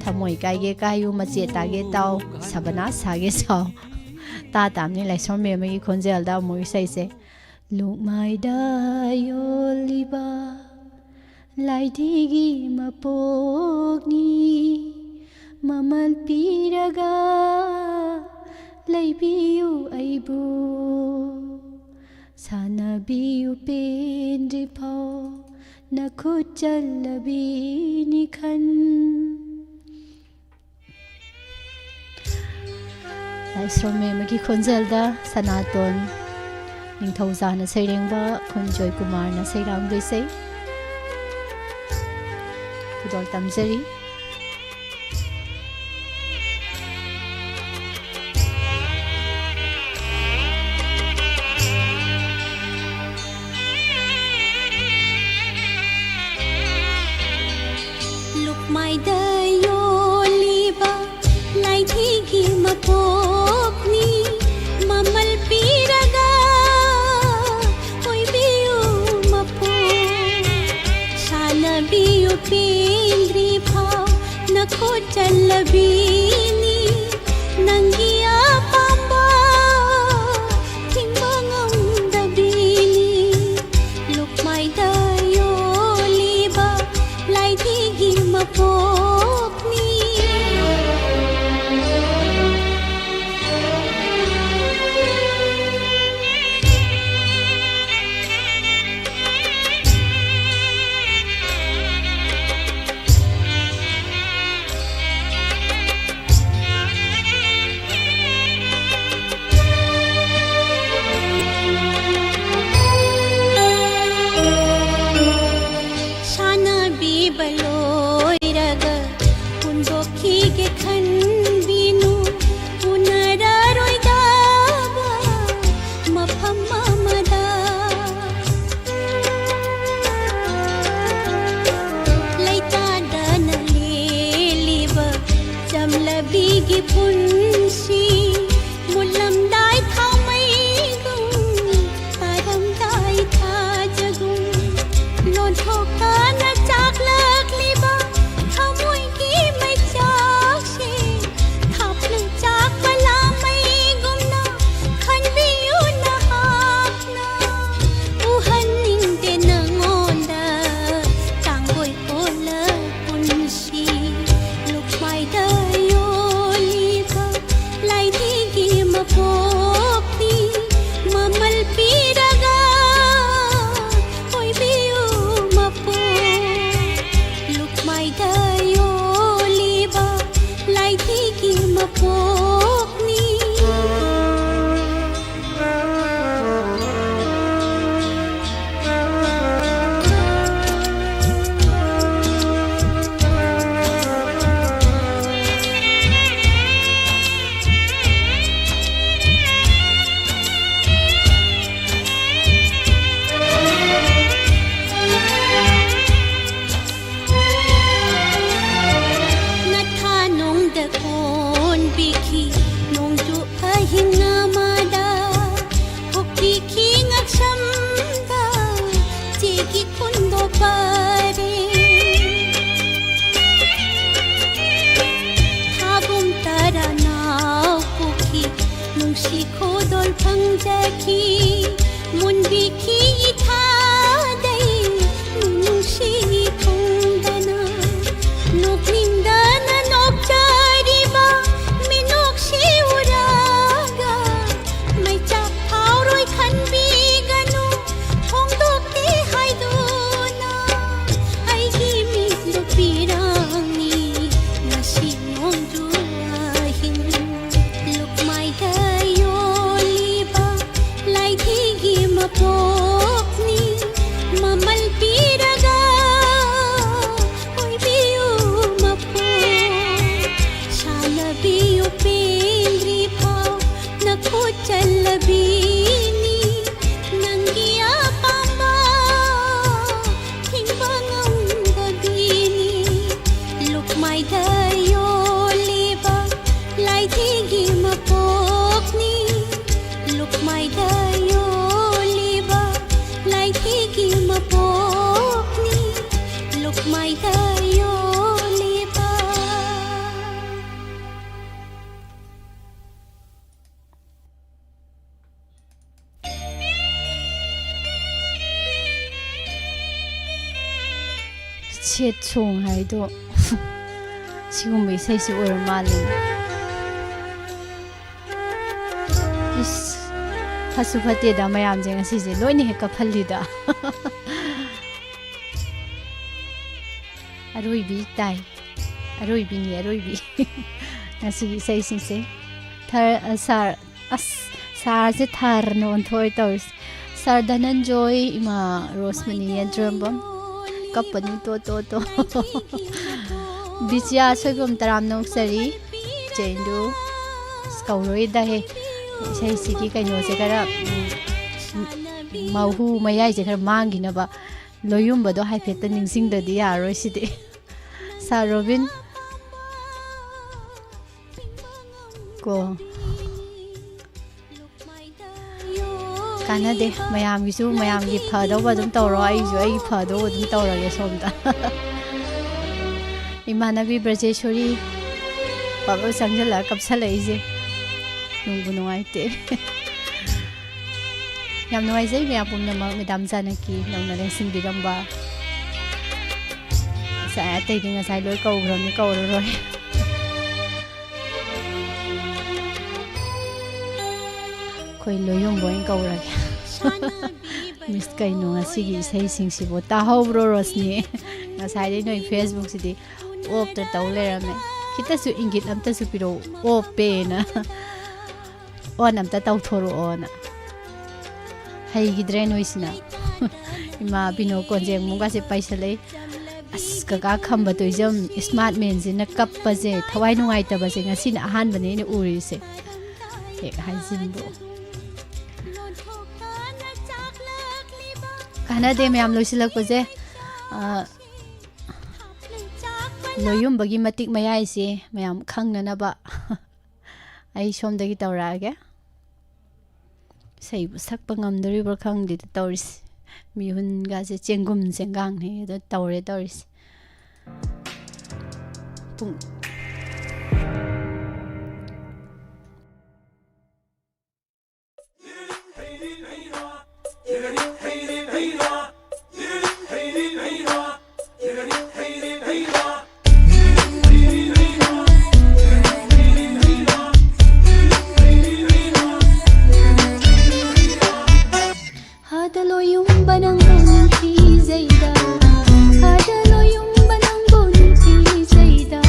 ꯊꯃꯣꯏ ꯀꯥꯏꯒꯦ ꯀꯥꯏꯌꯨ, ꯃꯆꯦꯠ ꯇꯥꯒꯦ ꯇꯥꯎ, ꯁꯕꯅꯥꯁ ꯁꯥꯒꯦ ꯁꯥꯎ꯫ ꯇꯥ ꯇꯥꯝꯅꯤ ꯂꯥꯏꯁ꯭ꯔꯝ ꯃꯦꯝ ꯑꯃꯒꯤ ꯈꯣꯟꯖꯦꯜꯗ ꯑꯃꯨꯛ ꯏꯁꯩꯁꯦ꯫ ꯂꯨꯛꯃꯥꯏꯗ ꯌꯣꯜꯂꯤꯕ ꯂꯥꯏꯙꯤꯒꯤ ꯃꯄꯣꯛꯅꯤ, ꯃꯃꯜ ꯄꯤꯔꯒ ꯂꯩꯕꯤꯌꯨ ꯑꯩꯕꯨ, ꯁꯥꯟꯅꯕꯤꯌꯨ ꯄꯦꯟꯗ꯭ꯔꯤꯐꯥꯎ ꯅꯈꯨꯠ ꯆꯜꯂꯕꯤꯅꯤ ꯈꯟ꯫ ꯂꯥꯏꯁ꯭ꯔꯝ ꯃꯦꯝꯒꯤ ꯈꯣꯟꯖꯦꯜꯗ ꯁꯅꯥꯇꯣꯟ ꯅꯤꯡꯊꯧꯖꯥꯅ ꯁꯩꯔꯦꯡꯕ ꯈꯨꯟꯖꯣꯏ ꯀꯨꯃꯥꯔꯅ ꯁꯩꯔꯥꯡꯗꯣꯏꯁꯩ ꯈꯨꯗꯣꯜ ꯇꯝꯖꯔꯤ꯫ ꯂꯨꯛꯃꯥꯏꯗ ꯌꯣꯜꯂꯤꯕ ꯂꯥꯏꯙꯤꯒꯤ ꯃꯄꯣꯛꯅꯤ, ꯃꯃꯜ ꯄꯤꯔꯒ ꯑꯣꯏꯕꯤꯌꯨ ꯃꯄꯣꯛ꯫ ꯁꯥꯟꯅꯕꯤ ꯎꯄꯦꯟꯗ꯭ꯔꯤ ꯐꯥꯎ ꯅꯈꯨꯠ ꯆꯜꯂꯕꯤꯅꯤ, ꯅꯪꯒꯤ ꯑꯄꯥꯝꯕ ꯊꯤꯡꯕ ꯉꯝꯗꯕꯤꯅꯤ꯫ ꯂꯨꯛꯃꯥꯏꯗ ꯌꯣꯜꯂꯤꯕ ꯂꯥꯏꯙꯤꯒꯤ ꯃꯄꯣꯛꯅꯤ꯫ ꯁꯥꯟꯅꯕꯤꯕ ꯂꯣꯏꯔꯒ ꯍꯨꯟꯗꯣꯛꯈꯤꯒꯦ ꯈꯟꯕꯤꯅꯨ, ꯎꯅꯔꯔꯣꯏꯗꯕ ꯃꯐꯝ ꯑꯃꯗ꯫ ꯂꯩꯇꯥꯗꯅ ꯂꯦꯜꯂꯤꯕ ꯆꯝꯂꯕꯤꯒꯤ ꯄꯨꯟꯁꯤ, ꯃꯨꯜꯂꯝꯗꯥꯏ ꯊꯥꯎꯃꯩꯒꯨꯝ ꯇꯥꯔꯝꯗꯥꯏ ꯊꯥꯖꯒꯨꯝ, ꯂꯣꯟꯊꯣꯛꯇꯅ ꯆꯥꯛꯂꯛꯂꯤꯕ ꯊꯃꯣꯏꯒꯤ ꯃꯩꯆꯥꯛꯁꯤ, ꯊꯥꯞꯅ ꯆꯥꯛꯄ ꯂꯥꯃꯩꯒꯨꯝꯅ ꯈꯟꯕꯤꯌꯨ ꯅꯍꯥꯛꯅ꯫ ꯎꯍꯟꯅꯤꯡꯗꯦ ꯅꯉꯣꯟꯗ ꯇꯥꯡꯒꯣꯏ ꯄꯣꯜꯂ ꯄꯨꯟꯁꯤ꯫ ꯂꯨꯛꯃꯥꯏꯗ ꯌꯣꯜꯂꯤꯕ ꯅꯨꯡꯁꯤ ꯈꯨꯗꯣꯜ ꯐꯪꯖꯈꯤ, ꯃꯨꯟꯕꯤꯈꯤ ꯏꯊꯥꯗꯩ ꯅꯨꯡꯁꯤ ꯊꯨꯡꯗꯅ꯫ ꯅꯣꯛꯅꯤꯡꯗꯅ ꯅꯣꯛꯆꯔꯤꯕ ꯃꯤꯅꯣꯛꯁꯤ ꯎꯔꯒ, ꯃꯩꯆꯥꯛ ꯐꯥꯎꯔꯣꯏ ꯈꯟꯕꯤꯒꯅꯨ, ꯐꯣꯡꯗꯣꯛꯇꯦ ꯍꯥꯏꯗꯨꯅ꯫ ꯑꯩꯒꯤ ꯃꯤꯠꯇꯨ ꯄꯤꯔꯥꯡꯅꯤ ꯉꯁꯤ ꯅꯣꯡꯖꯨ ꯑꯍꯤꯡ꯫ ꯂꯨꯛꯃꯥꯏꯗ ꯌꯣꯜꯂꯤꯕ ꯂꯥꯏꯙꯤꯒꯤ ꯃꯄꯣꯛꯅꯤ꯫ ꯃꯃꯜ ꯄꯤꯔꯒ ꯑꯣꯏꯕꯤꯌꯨ ꯃꯄꯣꯛ꯫ ꯁꯥꯟꯅꯕꯤꯌꯨ ꯄꯦꯟꯗ꯭ꯔꯤ ꯐꯥꯎ ꯅꯈꯨꯠ ꯆꯜꯂꯕꯤꯅꯤ꯫ ꯅꯪꯒꯤ ꯑꯄꯥꯝꯕ ꯊꯤꯡꯕ ꯉꯝꯗꯕꯤꯅꯤ꯫ ꯂꯨꯛꯃꯥꯏꯗ ꯌꯣꯜꯂꯤꯕ ꯂꯥꯏꯙꯤꯒꯤ ꯃꯄꯣꯛꯅꯤ꯫ ꯂꯨꯛꯃꯥꯏꯗ ꯌꯣꯜꯂꯤꯕ ꯂꯥꯏꯙꯤꯒꯤ ꯃꯄꯣꯛꯅꯤ꯫ ꯂꯨꯛꯃꯥꯏꯗ ꯌꯣꯜꯂꯤꯕ꯫ ꯁꯦꯠ ꯁꯣꯡ ꯍꯥꯏꯗꯣ ꯁꯤꯒꯨꯝꯕ ꯏꯁꯩꯁꯤ ꯑꯣꯏꯔ ꯃꯥꯜꯂꯦ꯫ ꯏꯁ, ꯐꯠꯁꯨ ꯐꯠꯇꯦꯗ ꯃꯌꯥꯝꯁꯦ ꯉꯁꯤꯁꯦ ꯂꯣꯏꯅ ꯍꯦꯛ ꯀꯞꯍꯜꯂꯤꯗ꯫ ꯑꯔꯣꯏꯕꯤ ꯇꯥꯏ, ꯑꯔꯣꯏꯕꯤꯅꯤ ꯑꯔꯣꯏꯕꯤ꯫ ꯉꯁꯤꯒꯤ ꯏꯁꯩꯁꯤꯡꯁꯦ ꯊꯔ-, ꯑ, ꯁꯥꯔ, ꯑꯁ, ꯁꯥꯔꯁꯦ ꯊꯥꯔꯅ ꯑꯣꯟꯊꯣꯛꯑꯦ ꯇꯧꯔꯤꯁꯦ꯫ ꯁꯥꯔ ꯙꯅꯟꯖꯣꯏ, ꯏꯃꯥ ꯔꯣꯁꯃꯅꯤ ꯌꯦꯟꯇ꯭ꯔꯝꯕꯝ, ꯀꯞꯄꯅꯤ ꯇꯣ ꯇꯣ ꯇꯣ꯫ ꯕꯤꯖꯤꯌꯥ ꯁꯣꯏꯕꯝ ꯇꯔꯥꯝꯅ ꯑꯣꯛꯆꯔꯤ꯫ ꯆꯦꯟꯗꯨ, ꯑꯁ, ꯀꯧꯔꯣꯏꯗ ꯍꯦ꯫ ꯏꯁꯩꯁꯤꯒꯤ ꯀꯩꯅꯣꯁꯦ ꯈꯔ, ꯎꯝ, ꯃꯍꯨ ꯃꯌꯥꯏꯁꯦ ꯈꯔ ꯃꯥꯡꯈꯤꯅꯕ ꯂꯣꯏꯌꯨꯝꯕꯗꯣ ꯍꯥꯏꯐꯦꯠꯇ ꯅꯤꯡꯁꯤꯡꯗ꯭ꯔꯗꯤ ꯌꯥꯔꯔꯣꯏ ꯁꯤꯗꯤ꯫ ꯁꯥꯔ ꯔꯣꯕꯤꯟ꯫ ꯀꯣ꯫ ꯀꯥꯟꯅꯗꯦ꯫ ꯃꯌꯥꯝꯒꯤꯁꯨ ꯃꯌꯥꯝꯒꯤ ꯐꯗꯧꯕ ꯑꯗꯨꯝ ꯇꯧꯔꯣ, ꯑꯩꯁꯨ ꯑꯩꯒꯤ ꯐꯗꯧꯕ ꯑꯗꯨꯝ ꯇꯧꯔꯒꯦ ꯁꯣꯝꯗ꯫ ꯏꯃꯥꯟꯅꯕꯤ ꯕ꯭ꯔꯖꯦꯁꯣꯔꯤ ꯄꯥꯕ ꯆꯪꯁꯤꯜꯂꯒ ꯀꯞꯁꯜꯂꯛꯏꯁꯦ꯫ ꯅꯨꯡꯕꯨ ꯅꯨꯡꯉꯥꯏꯇꯦ꯫ ꯌꯥꯝ ꯅꯨꯡꯉꯥꯏꯖꯩ ꯃꯌꯥꯝ ꯄꯨꯝꯅꯃꯛ, ꯃꯦꯗꯥꯝ ꯖꯥꯅꯀꯤ ꯅꯧꯅ ꯂꯦꯡꯁꯤꯟꯕꯤꯔꯝꯕ꯫ ꯉꯁꯥꯏ ꯑꯇꯩꯗꯤ ꯉꯁꯥꯏ ꯂꯣꯏ ꯀꯧꯈ꯭ꯔꯕꯅꯤ, ꯀꯧꯔꯔꯣꯏ꯫ ꯑꯩꯈꯣꯏ ꯂꯣꯏꯌꯨꯝꯕ ꯑꯣꯏꯅ ꯀꯧꯔꯒꯦ꯫ ꯃꯤꯁ, ꯀꯩꯅꯣ ꯉꯁꯤꯒꯤ ꯏꯁꯩꯁꯤꯡꯁꯤꯕꯨ ꯇꯥꯍꯧꯕ꯭ꯔꯣ ꯔꯣꯁꯅꯤ? ꯉꯁꯥꯏꯗꯩ ꯅꯣꯏ ꯐꯦꯁꯕꯨꯛꯁꯤꯗꯤ ꯑꯣꯞꯇ ꯇꯧ ꯂꯩꯔꯝꯃꯦ꯫ ꯈꯤꯇꯁꯨ ꯏꯪꯒꯤꯠ ꯑꯝꯇꯁꯨ ꯄꯤꯔꯛꯎ, ꯑꯣꯞꯄꯦꯅ꯫ ꯑꯣꯟ ꯑꯝꯇ ꯇꯧꯊꯣꯔꯛꯑꯣꯅ꯫ ꯍꯩꯈꯤꯗ꯭ꯔꯦ ꯅꯣꯏꯁꯤꯅ꯫ ꯏꯃꯥ ꯕꯤꯅꯣ ꯀꯣꯟꯖꯦꯡꯃꯨꯛꯒꯁꯦ ꯄꯩꯁꯜꯂꯛꯏ꯫ ꯑꯁ, ꯀꯀꯥ ꯈꯝꯕ ꯇꯣꯏꯖꯝ ꯏꯁꯃꯥꯔꯠ ꯃꯦꯟꯁꯤꯅ ꯀꯞꯄꯁꯦ, ꯊꯋꯥꯏ ꯅꯨꯡꯉꯥꯏꯇꯕꯁꯦ ꯉꯁꯤꯅ ꯑꯍꯥꯟꯕꯅꯦ ꯑꯩꯅ ꯎꯔꯤꯁꯦ꯫ ꯍꯦꯛ ꯍꯥꯏꯖꯤꯟꯕ꯫ ꯀꯥꯟꯅꯗꯦ ꯃꯌꯥꯝ ꯂꯣꯏꯁꯤꯜꯂꯛꯄꯁꯦ꯫ ꯑ, ꯂꯣꯏꯌꯨꯝꯕꯒꯤ ꯃꯇꯤꯛ ꯃꯌꯥꯏꯁꯦ ꯃꯌꯥꯝ ꯈꯪꯅꯅꯕ ꯑꯩ ꯁꯣꯝꯗꯒꯤ ꯇꯧꯔꯛꯑꯒꯦ꯫ ꯏꯁꯩꯕꯨ ꯁꯛꯄ ꯉꯝꯗꯣꯔꯤꯕ꯭ꯔꯥ ꯈꯪꯗꯦꯗ ꯇꯧꯔꯤꯁꯦ꯫ ꯃꯤꯍꯨꯟꯒꯁꯦ ꯆꯦꯡꯒꯨꯝ ꯆꯦꯡꯒꯥꯡꯅꯦ ꯑꯗꯣ ꯇꯧꯔꯦ ꯇꯧꯔꯤꯁꯦ꯫ ꯄꯨꯡ ꯍꯥꯗ ꯂꯣꯌꯨꯝꯕ ꯅꯪꯕꯨ ꯅꯨꯡꯁꯤꯖꯩꯗ, ꯍꯥꯗ ꯂꯣꯌꯨꯝꯕ ꯅꯪꯕꯨ ꯅꯨꯡꯁꯤꯖꯩꯗ꯫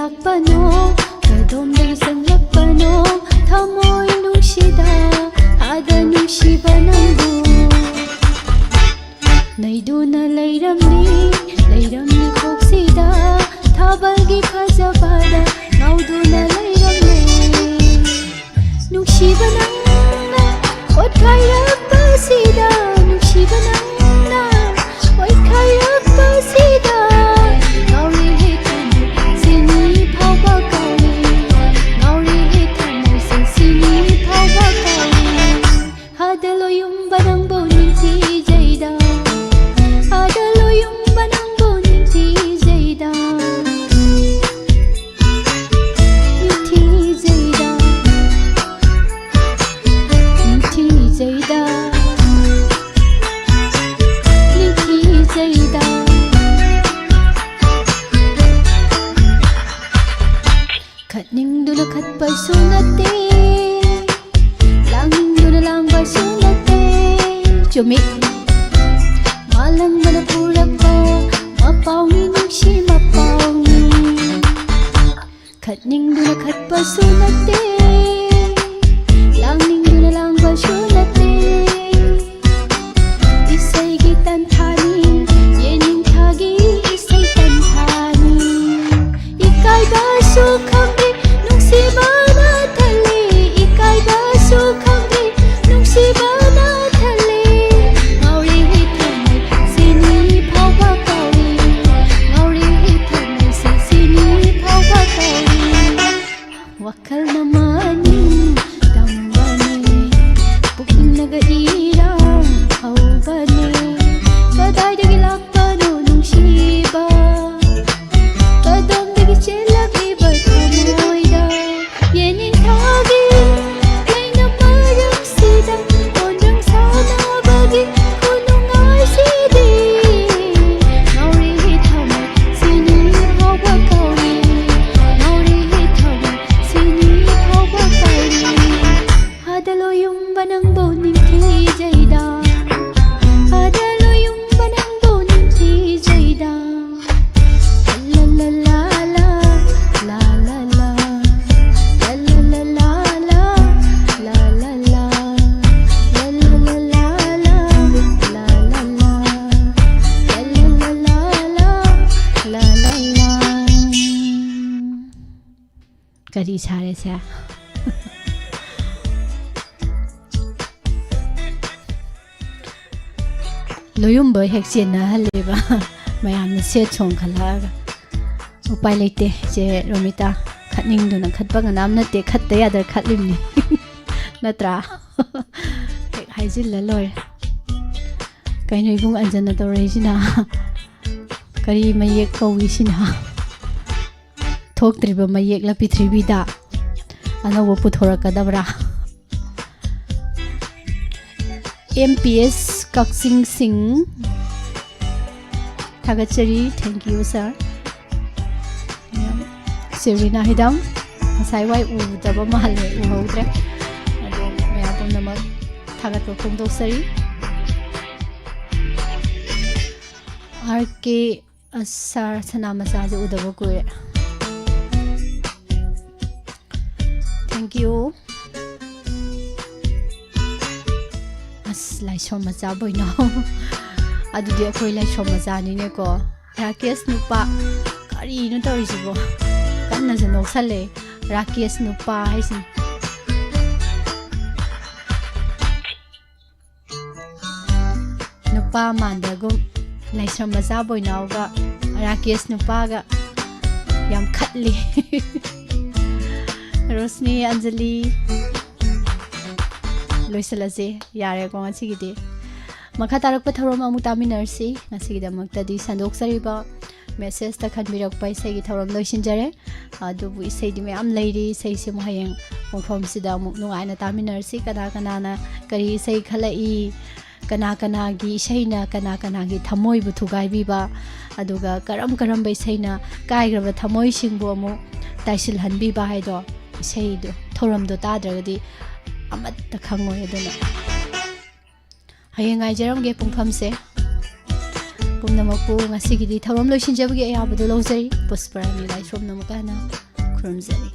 ꯂꯥꯛꯄꯅꯣ, ꯀꯗꯣꯝꯗꯒꯤ ꯆꯪꯂꯛꯄꯅꯣ? ꯊꯃꯣꯏ ꯅꯨꯡꯁꯤꯗ, ꯑꯥꯗ ꯅꯨꯡꯁꯤꯕ ꯅꯪꯕꯨ꯫ ꯅꯩꯗꯨꯅ ꯂꯩꯔꯝꯃꯤ, ꯂꯩꯔꯝꯃꯤ ꯀꯣꯛꯁꯤꯗ, ꯊꯥꯕꯜꯒꯤ ꯐꯖꯕꯗ ꯉꯥꯎꯗꯨꯅ ꯂꯩꯔꯝꯃꯤ꯫ ꯅꯨꯡꯁꯤꯕ ꯅꯪꯅ ꯑꯣꯠꯈꯥꯏꯔꯛꯄꯁꯤꯗ, ꯅꯨꯡꯁꯤꯕ ꯅꯪꯅ ꯑꯣꯠꯈꯥꯏꯔꯛꯄꯁꯤꯗ, ꯉꯥꯎꯔꯦ ꯍꯦ ꯊꯃꯣꯏ ꯁꯤꯅꯤ ꯐꯥꯎꯕ ꯀꯥꯎꯔꯦ, ꯉꯥꯎꯔꯦ ꯍꯦ ꯊꯃꯣꯏꯁꯦ ꯁꯤꯅꯤ ꯐꯥꯎꯕ ꯀꯥꯎꯔꯦ꯫ ꯍꯥꯗ ꯂꯣꯌꯨꯝꯕ ꯅꯪꯕꯨ ꯅꯤꯡꯊꯤꯖꯩꯗ, ꯍꯥꯗ ꯂꯣꯌꯨꯝꯕ ꯅꯪꯕꯨ ꯅꯤꯡꯊꯤꯖꯩꯗ, ꯅꯤꯡꯊꯤꯖꯩꯗ, ꯅꯤꯡꯊꯤꯖꯩꯗ, ꯅꯤꯡꯊꯤꯖꯩꯗ꯫ ꯈꯠꯅꯤꯡꯗꯨꯅ ꯈꯠꯄꯁꯨ ꯅꯠꯇꯦ, ꯂꯥꯡꯅꯤꯡꯗꯨꯅ ꯂꯥꯡꯕꯁꯨ ꯅꯠꯇꯦ꯫ ꯆꯨꯝꯃꯤ꯫ ꯃꯥꯂꯪꯕꯅ ꯄꯨꯔꯛꯄ ꯃꯄꯥꯎꯅꯤ, ꯅꯨꯡꯁꯤ ꯃꯄꯥꯎꯅꯤ꯫ ꯈꯠꯅꯤꯡꯗꯨꯅ ꯈꯠꯄꯁꯨ ꯅꯠꯇꯦ, ꯂꯥꯡꯅꯤꯡꯗꯨꯅ ꯂꯥꯡꯕꯁꯨ ꯅꯠꯇꯦ꯫ ꯏꯁꯩꯒꯤ ꯇꯟꯊꯥꯅꯤ, ꯌꯦꯅꯤꯡꯊꯥꯒꯤ ꯏꯁꯩ ꯇꯟꯊꯥꯅꯤ꯫ ꯏꯀꯥꯏꯕꯁꯨ ꯈꯪꯗꯦ, ꯅꯨꯡꯁꯤꯕꯅ ꯊꯜꯂꯤ꯫ ꯏꯀꯥꯏꯕꯁꯨ ꯈꯪꯗꯦ, ꯅꯨꯡꯁꯤꯕꯅ ꯊꯜꯂꯤ꯫ ꯉꯥꯎꯔꯦ ꯍꯦ ꯊꯃꯣꯏ ꯁꯤꯅꯤ ꯐꯥꯎꯕ ꯀꯥꯎꯔꯤ꯫ ꯉꯥꯎꯔꯦ ꯍꯦ ꯊꯃꯣꯏꯁꯦ ꯁꯤꯅꯤ ꯐꯥꯎꯕ ꯀꯥꯎꯔꯤ꯫ ꯋꯥꯈꯜꯅ ꯃꯥꯅꯤ ꯇꯝꯕꯅꯤ, ꯄꯨꯛꯅꯤꯡꯅꯒ ꯏꯔꯥꯡ ꯍꯧꯕꯅꯤ꯫ ꯀꯗꯥꯏꯗꯒꯤ ꯂꯥꯛꯄꯅꯣ ꯅꯨꯡꯁꯤꯕ? ꯀꯗꯣꯝꯗꯒꯤ ꯆꯦꯜꯂꯛꯂꯤꯕ ꯊꯃꯣꯏꯗ? ꯌꯦꯅꯤꯡꯊꯥꯒꯤ ꯂꯩꯅꯝ ꯃꯔꯛꯁꯤꯗ ꯀꯣꯟꯖꯪ ꯁꯥꯟꯅꯕꯒꯤ ꯈꯨꯅꯨꯡꯉꯥꯏꯁꯤꯗꯤ꯫ ꯉꯥꯎꯔꯦ ꯍꯦ ꯊꯃꯣꯏ ꯁꯤꯅꯤ ꯐꯥꯎꯕ ꯀꯥꯎꯔꯤ꯫ ꯉꯥꯎꯔꯦ ꯍꯦ ꯊꯃꯣꯏ ꯁꯤꯅꯤ ꯐꯥꯎꯕ ꯀꯥꯎꯔꯤ꯫ ꯍꯥꯗ ꯂꯣꯌꯨꯝꯕ ꯅꯪꯕꯨ ꯅꯤꯡꯊꯤꯖꯩ꯫ ꯀꯔꯤ ꯁꯥꯔꯦꯁꯦ? ꯂꯣꯌꯨꯝꯕ ꯍꯦꯛ ꯆꯦꯟꯅꯍꯜꯂꯦꯕ ꯃꯌꯥꯝꯅ ꯁꯦꯠ ꯁꯣꯡ ꯈꯜꯂꯛꯑꯒ꯫ ꯎꯄꯥꯏ ꯂꯩꯇꯦ, ꯆꯦ ꯔꯣꯃꯤꯇꯥ꯫ ꯈꯠꯅꯤꯡꯗꯨꯅ ꯈꯠꯄ ꯉꯅꯥꯝ ꯅꯠꯇꯦ, ꯈꯠꯇ ꯌꯥꯗ ꯈꯠꯂꯤꯕꯅꯤ꯫ ꯅꯠꯇ꯭ꯔꯥ? ꯍꯦꯛ ꯍꯥꯏꯖꯤꯜꯂ ꯂꯣꯏꯔꯦ꯫ ꯀꯩꯅꯣ ꯏꯕꯨꯡ ꯑꯟꯖꯅ ꯇꯧꯔꯛꯏꯁꯤꯅ? ꯀꯔꯤ ꯃꯌꯦꯛ ꯀꯧꯏꯁꯤꯅ? ꯊꯣꯛꯇ꯭ꯔꯤꯕ ꯃꯌꯦꯛꯂ ꯄ꯭ꯔꯤꯊꯤꯕꯤꯗ ꯑꯅꯧꯕ ꯄꯨꯊꯣꯔꯛꯀꯗꯕ꯭ꯔꯥ? ꯑꯦꯝ ꯄꯤ ꯑꯦꯁ ꯀꯛꯆꯤꯡ ꯁꯤꯡ, ꯊꯥꯒꯠꯆꯔꯤ꯫ Thank you, sir꯫ ꯁꯦꯔꯤꯅꯥ ꯍꯤꯗꯥꯝ, ꯉꯁꯥꯏ ꯋꯥꯏ ꯎꯗꯕ ꯃꯥꯜꯂꯦ, ꯎꯍꯧꯗ꯭ꯔꯦ꯫ ꯑꯗꯣ ꯃꯌꯥꯝ ꯄꯨꯝꯅꯃꯛ ꯊꯥꯒꯠꯄ ꯐꯣꯡꯗꯣꯛꯆꯔꯤ꯫ ꯑꯥꯔ ꯀꯦ ꯑꯁ, ꯁꯥꯔ ꯁꯅꯥ ꯃꯆꯥꯁꯦ ꯎꯗꯕ ꯀꯨꯏꯔꯦ꯫ Thank you꯫ ꯑꯁ, ꯂꯥꯏꯁ꯭ꯔꯝ ꯃꯆꯥ ꯕꯣꯏꯅꯥꯎ꯫ ꯑꯗꯨꯗꯤ ꯑꯩꯈꯣꯏ ꯂꯥꯏꯁ꯭ꯔꯝ ꯃꯆꯥꯅꯤꯅꯦꯀꯣ꯫ ꯔꯥꯀꯦꯁ ꯅꯨꯄꯥ꯫ ꯀꯔꯤꯅꯣ ꯇꯧꯔꯤꯁꯤꯕꯣ? ꯀꯟꯅꯁꯨ ꯅꯣꯛꯁꯜꯂꯦ꯫ ꯔꯥꯀꯦꯁ ꯅꯨꯄꯥ ꯍꯥꯏꯁꯤꯅꯤ꯫ ꯅꯨꯄꯥ ꯃꯥꯟꯗꯒꯨꯝ ꯂꯥꯏꯁ꯭ꯔꯝ ꯃꯆꯥ ꯕꯣꯏꯅꯥꯎꯒ ꯔꯥꯀꯦꯁ ꯅꯨꯄꯥꯒ ꯌꯥꯝ ꯈꯠꯂꯤ꯫ ꯔꯣꯁꯅꯤ, ꯑꯟꯖꯂꯤ, ꯂꯣꯏꯁꯤꯜꯂꯁꯤ꯫ ꯌꯥꯔꯦꯀꯣ ꯉꯁꯤꯒꯤꯗꯤ꯫ ꯃꯈꯥ ꯇꯥꯔꯛꯄ ꯊꯧꯔꯝ ꯑꯃꯨꯛ ꯇꯥꯃꯤꯟꯅꯔꯁꯤ꯫ ꯉꯁꯤꯒꯤꯗꯃꯛꯇꯗꯤ ꯁꯟꯗꯣꯛꯆꯔꯤꯕ ꯃꯦꯁꯦꯖꯇ ꯈꯟꯕꯤꯔꯛꯄ ꯏꯁꯩꯒꯤ ꯊꯧꯔꯝ ꯂꯣꯏꯁꯤꯟꯖꯔꯦ꯫ ꯑꯗꯨꯕꯨ ꯏꯁꯩꯗꯤ ꯃꯌꯥꯝ ꯂꯩꯔꯤ꯫ ꯏꯁꯩꯁꯤꯃꯨꯛ ꯍꯌꯦꯡ ꯃꯐꯝꯁꯤꯗ ꯑꯃꯨꯛ ꯅꯨꯡꯉꯥꯏꯅ ꯇꯥꯃꯤꯟꯅꯔꯁꯤ꯫ ꯀꯅꯥ ꯀꯅꯥꯅ ꯀꯔꯤ ꯏꯁꯩ ꯈꯜꯂꯛꯏ, ꯀꯅꯥ ꯀꯅꯥꯒꯤ ꯏꯁꯩꯅ ꯀꯅꯥ ꯀꯅꯥꯒꯤ ꯊꯃꯣꯏꯕꯨ ꯊꯨꯒꯥꯏꯕꯤꯕ, ꯑꯗꯨꯒ ꯀꯔꯝ ꯀꯔꯝꯕ ꯏꯁꯩꯅ ꯀꯥꯏꯈ꯭ꯔꯕ ꯊꯃꯣꯏꯁꯤꯡꯕꯨ ꯑꯃꯨꯛ ꯇꯥꯏꯁꯤꯜꯍꯟꯕꯤꯕ ꯍꯥꯏꯗꯣ, ꯏꯁꯩꯗꯣ, ꯊꯧꯔꯝꯗꯣ ꯇꯥꯗ꯭ꯔꯒꯗꯤ ꯑꯃꯠꯇ ꯈꯪꯉꯣꯏ꯫ ꯑꯗꯨꯅ ꯍꯌꯦꯡ ꯉꯥꯏꯖꯔꯝꯒꯦ ꯄꯨꯡꯐꯝꯁꯦ꯫ ꯄꯨꯝꯅꯃꯛꯄꯨ ꯉꯁꯤꯒꯤꯗꯤ ꯊꯧꯔꯝ ꯂꯣꯏꯁꯤꯟꯖꯕꯒꯤ ꯑꯌꯥꯕꯗꯨ ꯂꯧꯖꯔꯤ꯫ ꯄꯨꯁꯄꯔꯥꯅꯤ ꯂꯥꯏꯁ꯭ꯔꯝꯅ ꯑꯃꯨꯛꯀ ꯍꯟꯅ ꯈꯨꯔꯨꯝꯖꯔꯤ꯫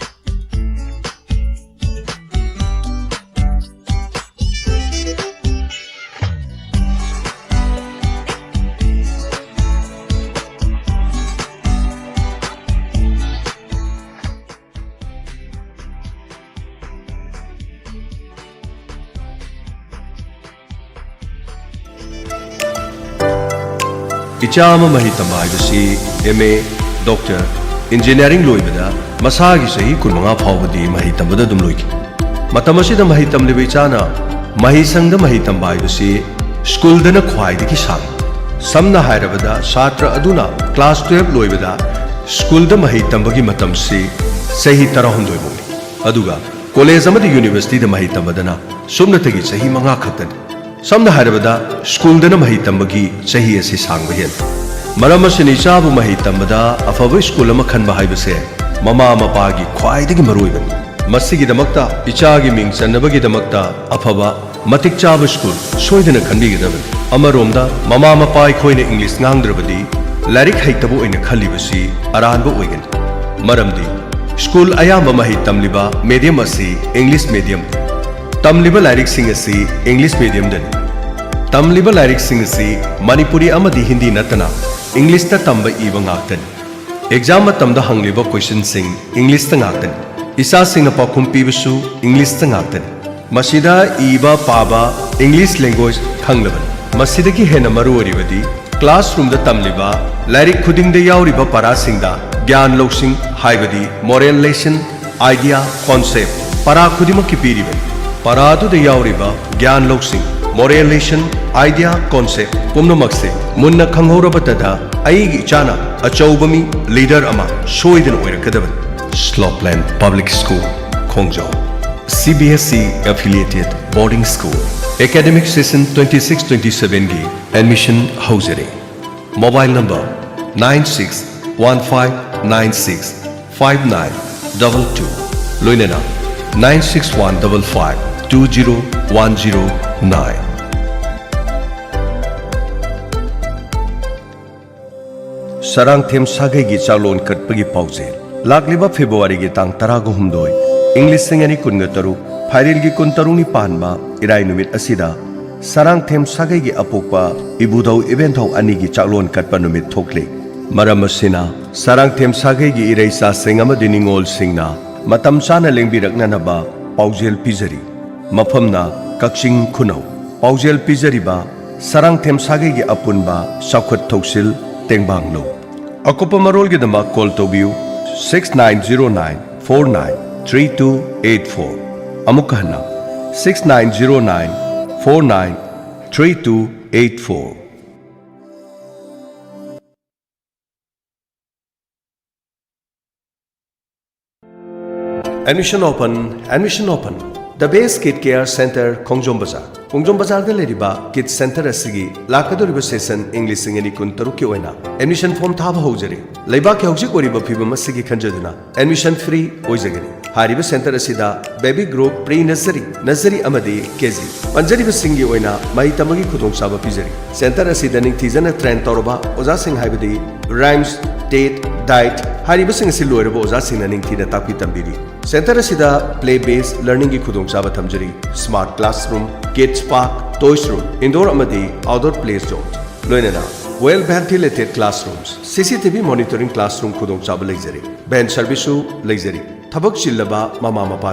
ꯏꯆꯥ ꯑꯃ ꯃꯍꯩ ꯇꯝꯕ ꯍꯥꯏꯕꯁꯤ ꯑꯦꯝ ꯑꯦ, ꯗꯣꯛꯇꯔ, ꯏꯟꯖꯤꯅꯤꯌꯥꯔꯤꯡ ꯂꯣꯏꯕꯗ ꯃꯁꯥꯒꯤ ꯆꯍꯤ ꯀꯨꯟꯃꯉꯥ ꯐꯥꯎꯕꯗꯤ ꯃꯍꯩ ꯇꯝꯕꯗ ꯑꯗꯨꯝ ꯂꯣꯏꯈꯤ꯫ ꯃꯇꯝ ꯑꯁꯤꯗ ꯃꯍꯩ ꯇꯝꯂꯤꯕ ꯏꯆꯥꯅ ꯃꯍꯩꯁꯪꯗ ꯃꯍꯩ ꯇꯝꯕ ꯍꯥꯏꯕꯁꯤ ꯁ꯭ꯀꯨꯜꯗꯅ ꯈ꯭ꯋꯥꯏꯗꯒꯤ ꯁꯥꯡꯏ꯫ ꯁꯝꯅ ꯍꯥꯏꯔꯕꯗ, ꯁꯥꯇ꯭ꯔ ꯑꯗꯨꯅ ꯀ꯭ꯂꯥꯁ ꯇꯨꯌꯦꯜꯞ ꯂꯣꯏꯕꯗ ꯁ꯭ꯀꯨꯜꯗ ꯃꯍꯩ ꯇꯝꯕꯒꯤ ꯃꯇꯝꯁꯤ ꯆꯍꯤ ꯇꯔꯥꯍꯨꯝꯗꯣꯏ ꯐꯥꯎꯅꯤ꯫ ꯑꯗꯨꯒ ꯀꯣꯂꯦꯖ ꯑꯃꯗꯤ ꯌꯨꯅꯤꯚꯔꯁꯤꯇꯤꯗ ꯃꯍꯩ ꯇꯝꯕꯗꯅ ꯁꯨꯞꯅꯇꯒꯤ ꯆꯍꯤ ꯃꯉꯥ ꯈꯛꯇꯅꯤ꯫ ꯁꯝꯅ ꯍꯥꯏꯔꯕꯗ, ꯁ꯭ꯀꯨꯜꯗꯅ ꯃꯍꯩ ꯇꯝꯕꯒꯤ ꯆꯍꯤ ꯑꯁꯤ ꯁꯥꯡꯕ ꯍꯦꯜꯂꯤ꯫ ꯃꯔꯝ ꯑꯁꯤꯅ, ꯏꯆꯥꯕꯨ ꯃꯍꯩ ꯇꯝꯕꯗ ꯑꯐꯕ ꯁ꯭ꯀꯨꯜ ꯑꯃ ꯈꯟꯕ ꯍꯥꯏꯕꯁꯦ ꯃꯃꯥ ꯃꯄꯥꯒꯤ ꯈ꯭ꯋꯥꯏꯗꯒꯤ ꯃꯔꯨꯑꯣꯏꯕꯅꯤ꯫ ꯃꯁꯤꯒꯤꯗꯃꯛꯇ, ꯏꯆꯥꯒꯤ ꯃꯤꯡ ꯆꯟꯅꯕꯒꯤꯗꯃꯛꯇ ꯑꯐꯕ, ꯃꯇꯤꯛ ꯆꯥꯕ ꯁ꯭ꯀꯨꯜ ꯁꯣꯏꯗꯅ ꯈꯟꯕꯤꯒꯗꯕꯅꯤ꯫ ꯑꯃꯔꯣꯝꯗ, ꯃꯃꯥ ꯃꯄꯥ ꯑꯩꯈꯣꯏꯅ ꯏꯪꯂꯤꯁ ꯉꯥꯡꯗ꯭ꯔꯕꯗꯤ ꯂꯥꯏꯔꯤꯛ ꯍꯩꯇꯕ ꯑꯣꯏꯅ ꯈꯜꯂꯤꯕꯁꯤ ꯑꯔꯥꯟꯕ ꯑꯣꯏꯒꯅꯤ꯫ ꯃꯔꯝꯗꯤ, ꯁ꯭ꯀꯨꯜ ꯑꯌꯥꯝꯕ ꯃꯍꯩ ꯇꯝꯂꯤꯕ ꯃꯦꯗꯤꯌꯝ ꯑꯁꯤ ꯏꯪꯂꯤꯁ ꯃꯦꯗꯤꯌꯝ, ꯇꯝꯂꯤꯕ ꯂꯥꯏꯔꯤꯛꯁꯤꯡ ꯑꯁꯤ ꯏꯪꯂꯤꯁ ꯃꯦꯗꯤꯌꯝꯗꯅꯤ꯫ ꯇꯝꯂꯤꯕ ꯂꯥꯏꯔꯤꯛꯁꯤꯡ ꯑꯁꯤ ꯃꯅꯤꯄꯨꯔꯤ ꯑꯃꯗꯤ ꯍꯤꯟꯗꯤ ꯅꯠꯇꯅ ꯏꯪꯂꯤꯁꯇ ꯇꯝꯕ ꯏꯕ ꯉꯥꯛꯇꯅꯤ꯫ ꯑꯦꯛꯖꯥꯝ ꯃꯇꯝꯗ ꯍꯪꯂꯤꯕ ꯀꯣꯏꯁꯟꯁꯤꯡ ꯏꯪꯂꯤꯁꯇ ꯉꯥꯛꯇꯅꯤ꯫ ꯏꯆꯥꯁꯤꯡꯅ ꯄꯥꯎꯈꯨꯝ ꯄꯤꯕꯁꯨ ꯏꯪꯂꯤꯁꯇ ꯉꯥꯛꯇꯅꯤ꯫ ꯃꯁꯤꯗ ꯏꯕ ꯄꯥꯕ ꯏꯪꯂꯤꯁ ꯂꯦꯡꯒ꯭ꯋꯦꯖ ꯈꯪꯂꯕꯅꯤ꯫ ꯃꯁꯤꯗꯒꯤ ꯍꯦꯟꯅ ꯃꯔꯨ ꯑꯣꯏꯔꯤꯕꯗꯤ, ꯀ꯭ꯂꯥꯁꯔꯨꯝꯗ ꯇꯝꯂꯤꯕ ꯂꯥꯏꯔꯤꯛ ꯈꯨꯗꯤꯡꯗ ꯌꯥꯎꯔꯤꯕ ꯄꯔꯥꯁꯤꯡꯗ ꯒ꯭ꯌꯥꯟ ꯂꯧꯁꯤꯡ, ꯍꯥꯏꯕꯗꯤ ꯃꯣꯔꯦꯜ ꯂꯦꯁꯟ, ꯑꯥꯏꯗꯤꯌꯥ, ꯀꯣꯟꯁꯦꯞ, ꯄꯔꯥ ꯈꯨꯗꯤꯡꯃꯛꯀꯤ ꯄꯤꯔꯤꯕꯅꯤ꯫ ꯄꯔꯥ ꯑꯗꯨꯗ ꯌꯥꯎꯔꯤꯕ ꯒ꯭ꯌꯥꯟ ꯂꯧꯁꯤꯡ, ꯃꯣꯔꯦꯜ ꯂꯦꯁꯟ, ꯑꯥꯏꯗꯤꯌꯥ, ꯀꯣꯟꯁꯦꯞ ꯄꯨꯝꯅꯃꯛꯁꯦ ꯃꯨꯟꯅ ꯈꯪꯍꯧꯔꯕꯇꯗ, ꯑꯩꯒꯤ ꯏꯆꯥꯅ ꯑꯆꯧꯕ ꯃꯤ, ꯂꯤꯗꯔ ꯑꯃ ꯁꯣꯏꯗꯅ ꯑꯣꯏꯔꯛꯀꯗꯕꯅꯤ꯫ ꯁ꯭ꯂꯣꯞꯂꯦꯟ ꯄꯕ꯭ꯂꯤꯛ ꯁ꯭ꯀꯨꯜ, ꯈꯣꯡꯖꯣꯝ꯫ C B S E affiliated boarding school꯫ Academic session twenty six twenty seven ꯒꯤ admission ꯍꯧꯖꯔꯦ꯫ Mobile number nine six one five nine six five nine double two, ꯂꯣꯏꯅꯅ nine six one double five two zero one zero nine꯫ Sarangthem ꯁꯥꯒꯩꯒꯤ ꯆꯥꯛꯂꯣꯟ ꯀꯠꯄꯒꯤ ꯄꯥꯎꯖꯦꯜ꯫ ꯂꯥꯛꯂꯤꯕ ꯐꯦꯕ꯭ꯔꯨꯋꯥꯔꯤꯒꯤ ꯇꯥꯡ ꯇꯔꯥꯒ ꯍꯨꯝꯗꯣꯏ, ꯏꯪ ꯂꯤꯁꯤꯡ ꯑꯅꯤ ꯀꯨꯟꯒ ꯇꯔꯨꯛ, ꯐꯥꯏꯔꯦꯜꯒꯤ ꯀꯨꯟꯇꯔꯨꯛꯅꯤ ꯄꯥꯟꯕ ꯏꯔꯥꯏ ꯅꯨꯃꯤꯠ ꯑꯁꯤꯗ ꯁꯔꯥꯡꯊꯦꯝ ꯁꯥꯒꯩꯒꯤ ꯑꯄꯣꯛꯄ ꯏꯕꯨꯙꯧ ꯏꯕꯦꯟꯙꯧ ꯑꯅꯤꯒꯤ ꯆꯥꯛꯂꯣꯟ ꯀꯠꯄ ꯅꯨꯃꯤꯠ ꯊꯣꯛꯂꯤ꯫ ꯃꯔꯝ ꯑꯁꯤꯅ, ꯁꯔꯥꯡꯊꯦꯝ ꯁꯥꯒꯩꯒꯤ ꯏꯔꯩꯆꯥꯁꯤꯡ ꯑꯃꯗꯤ ꯅꯤꯉꯣꯜꯁꯤꯡꯅ ꯃꯇꯝ ꯆꯥꯅ ꯂꯦꯡꯕꯤꯔꯛꯅꯅꯕ ꯄꯥꯎꯖꯦꯜ ꯄꯤꯖꯔꯤ꯫ ꯃꯐꯝꯅ ꯀꯛꯆꯤꯡ ꯈꯨꯅꯧ꯫ ꯄꯥꯎꯖꯦꯜ ꯄꯤꯖꯔꯤꯕ ꯁꯔꯥꯡꯊꯦꯝ ꯁꯥꯒꯩꯒꯤ ꯑꯄꯨꯟꯕ ꯆꯥꯎꯈꯠ ꯊꯧꯁꯤꯜ ꯇꯦꯡꯕꯥꯡꯂꯨ꯫ ꯑꯀꯨꯞꯄ ꯃꯔꯣꯜꯒꯤꯗꯃꯛ call ꯇꯧꯕꯤꯌꯨ, six nine zero nine four nine three two eight four꯫ ꯑꯃꯨꯛꯀ ꯍꯟꯅ, six nine zero nine four nine three two eight four꯫ Admission open, admission open. The Best Kid Care Center, ꯈꯣꯡꯖꯣꯝ ꯕꯖꯥꯔ꯫ ꯈꯣꯡꯖꯣꯝ ꯕꯖꯥꯔꯗ ꯂꯩꯔꯤꯕ ꯀꯤꯗ ꯁꯦꯟꯇꯔ ꯑꯁꯤꯒꯤ ꯂꯥꯛꯀꯗꯧꯔꯤꯕ session ꯏꯪ ꯂꯤꯁꯤꯡ ꯑꯅꯤ ꯀꯨꯟ ꯇꯔꯨꯛꯀꯤ ꯑꯣꯏꯅ ꯑꯦꯗꯃꯤꯁꯟ ꯐꯣꯔꯝ ꯊꯥꯕ ꯍꯧꯖꯔꯤ꯫ ꯂꯩꯕꯥꯛꯀꯤ ꯍꯧꯖꯤꯛ ꯑꯣꯏꯔꯤꯕ ꯐꯤꯕꯝ ꯑꯁꯤꯒꯤ ꯈꯟꯖꯗꯨꯅ ꯑꯦꯗꯃꯤꯁꯟ ꯐ꯭ꯔꯤ ꯑꯣꯏꯖꯒꯅꯤ꯫ ꯍꯥꯏꯔꯤꯕ ꯁꯦꯟꯇꯔ ꯑꯁꯤꯗ baby group, pre nursery, nursery ꯑꯃꯗꯤ ꯀꯦ ꯖꯤ ꯄꯟꯖꯔꯤꯕꯁꯤꯡꯒꯤ ꯑꯣꯏꯅ ꯃꯍꯩ ꯇꯝꯕꯒꯤ ꯈꯨꯗꯣꯡꯆꯥꯕ ꯄꯤꯖꯔꯤ꯫ ꯁꯦꯟꯇꯔ ꯑꯁꯤꯗ ꯅꯤꯡꯊꯤꯖꯅ ꯇ꯭ꯔꯦꯟ ꯇꯧꯔꯕ ꯑꯣꯖꯥꯁꯤꯡ ꯍꯥꯏꯕꯗꯤ ꯔꯥꯏꯝꯁ, ꯇꯦꯠ, ꯗꯥꯏꯠ ꯍꯥꯏꯔꯤꯕꯁꯤꯡ ꯑꯁꯤ ꯂꯣꯏꯔꯕ ꯑꯣꯖꯥꯁꯤꯡꯅ ꯅꯤꯡꯊꯤꯅ ꯇꯥꯛꯄꯤ ꯇꯝꯕꯤꯔꯤ꯫ ꯁꯦꯟꯇꯔ ꯑꯁꯤꯗ ꯄ꯭ꯂꯦ ꯕꯦꯁ ꯂꯔꯅꯤꯡꯒꯤ ꯈꯨꯗꯣꯡꯆꯥꯕ ꯊꯝꯖꯔꯤ꯫ Smart classroom, kids park, toys room, indoor ꯑꯃꯗꯤ ꯑꯥꯎꯠꯗꯣꯔ ꯄ꯭ꯂꯦ ꯖꯣꯟ, ꯂꯣꯏꯅꯅ well ventilated classrooms, C C T V monitoring classroom ꯈꯨꯗꯣꯡꯆꯥꯕ ꯂꯩꯖꯔꯤ꯫ ꯚꯦꯟ ꯁꯔꯚꯤꯁꯁꯨ ꯂꯩꯖꯔꯤ꯫ ꯊꯕꯛ ꯆꯤꯜꯂꯕ ꯃꯃꯥ ꯃꯄꯥ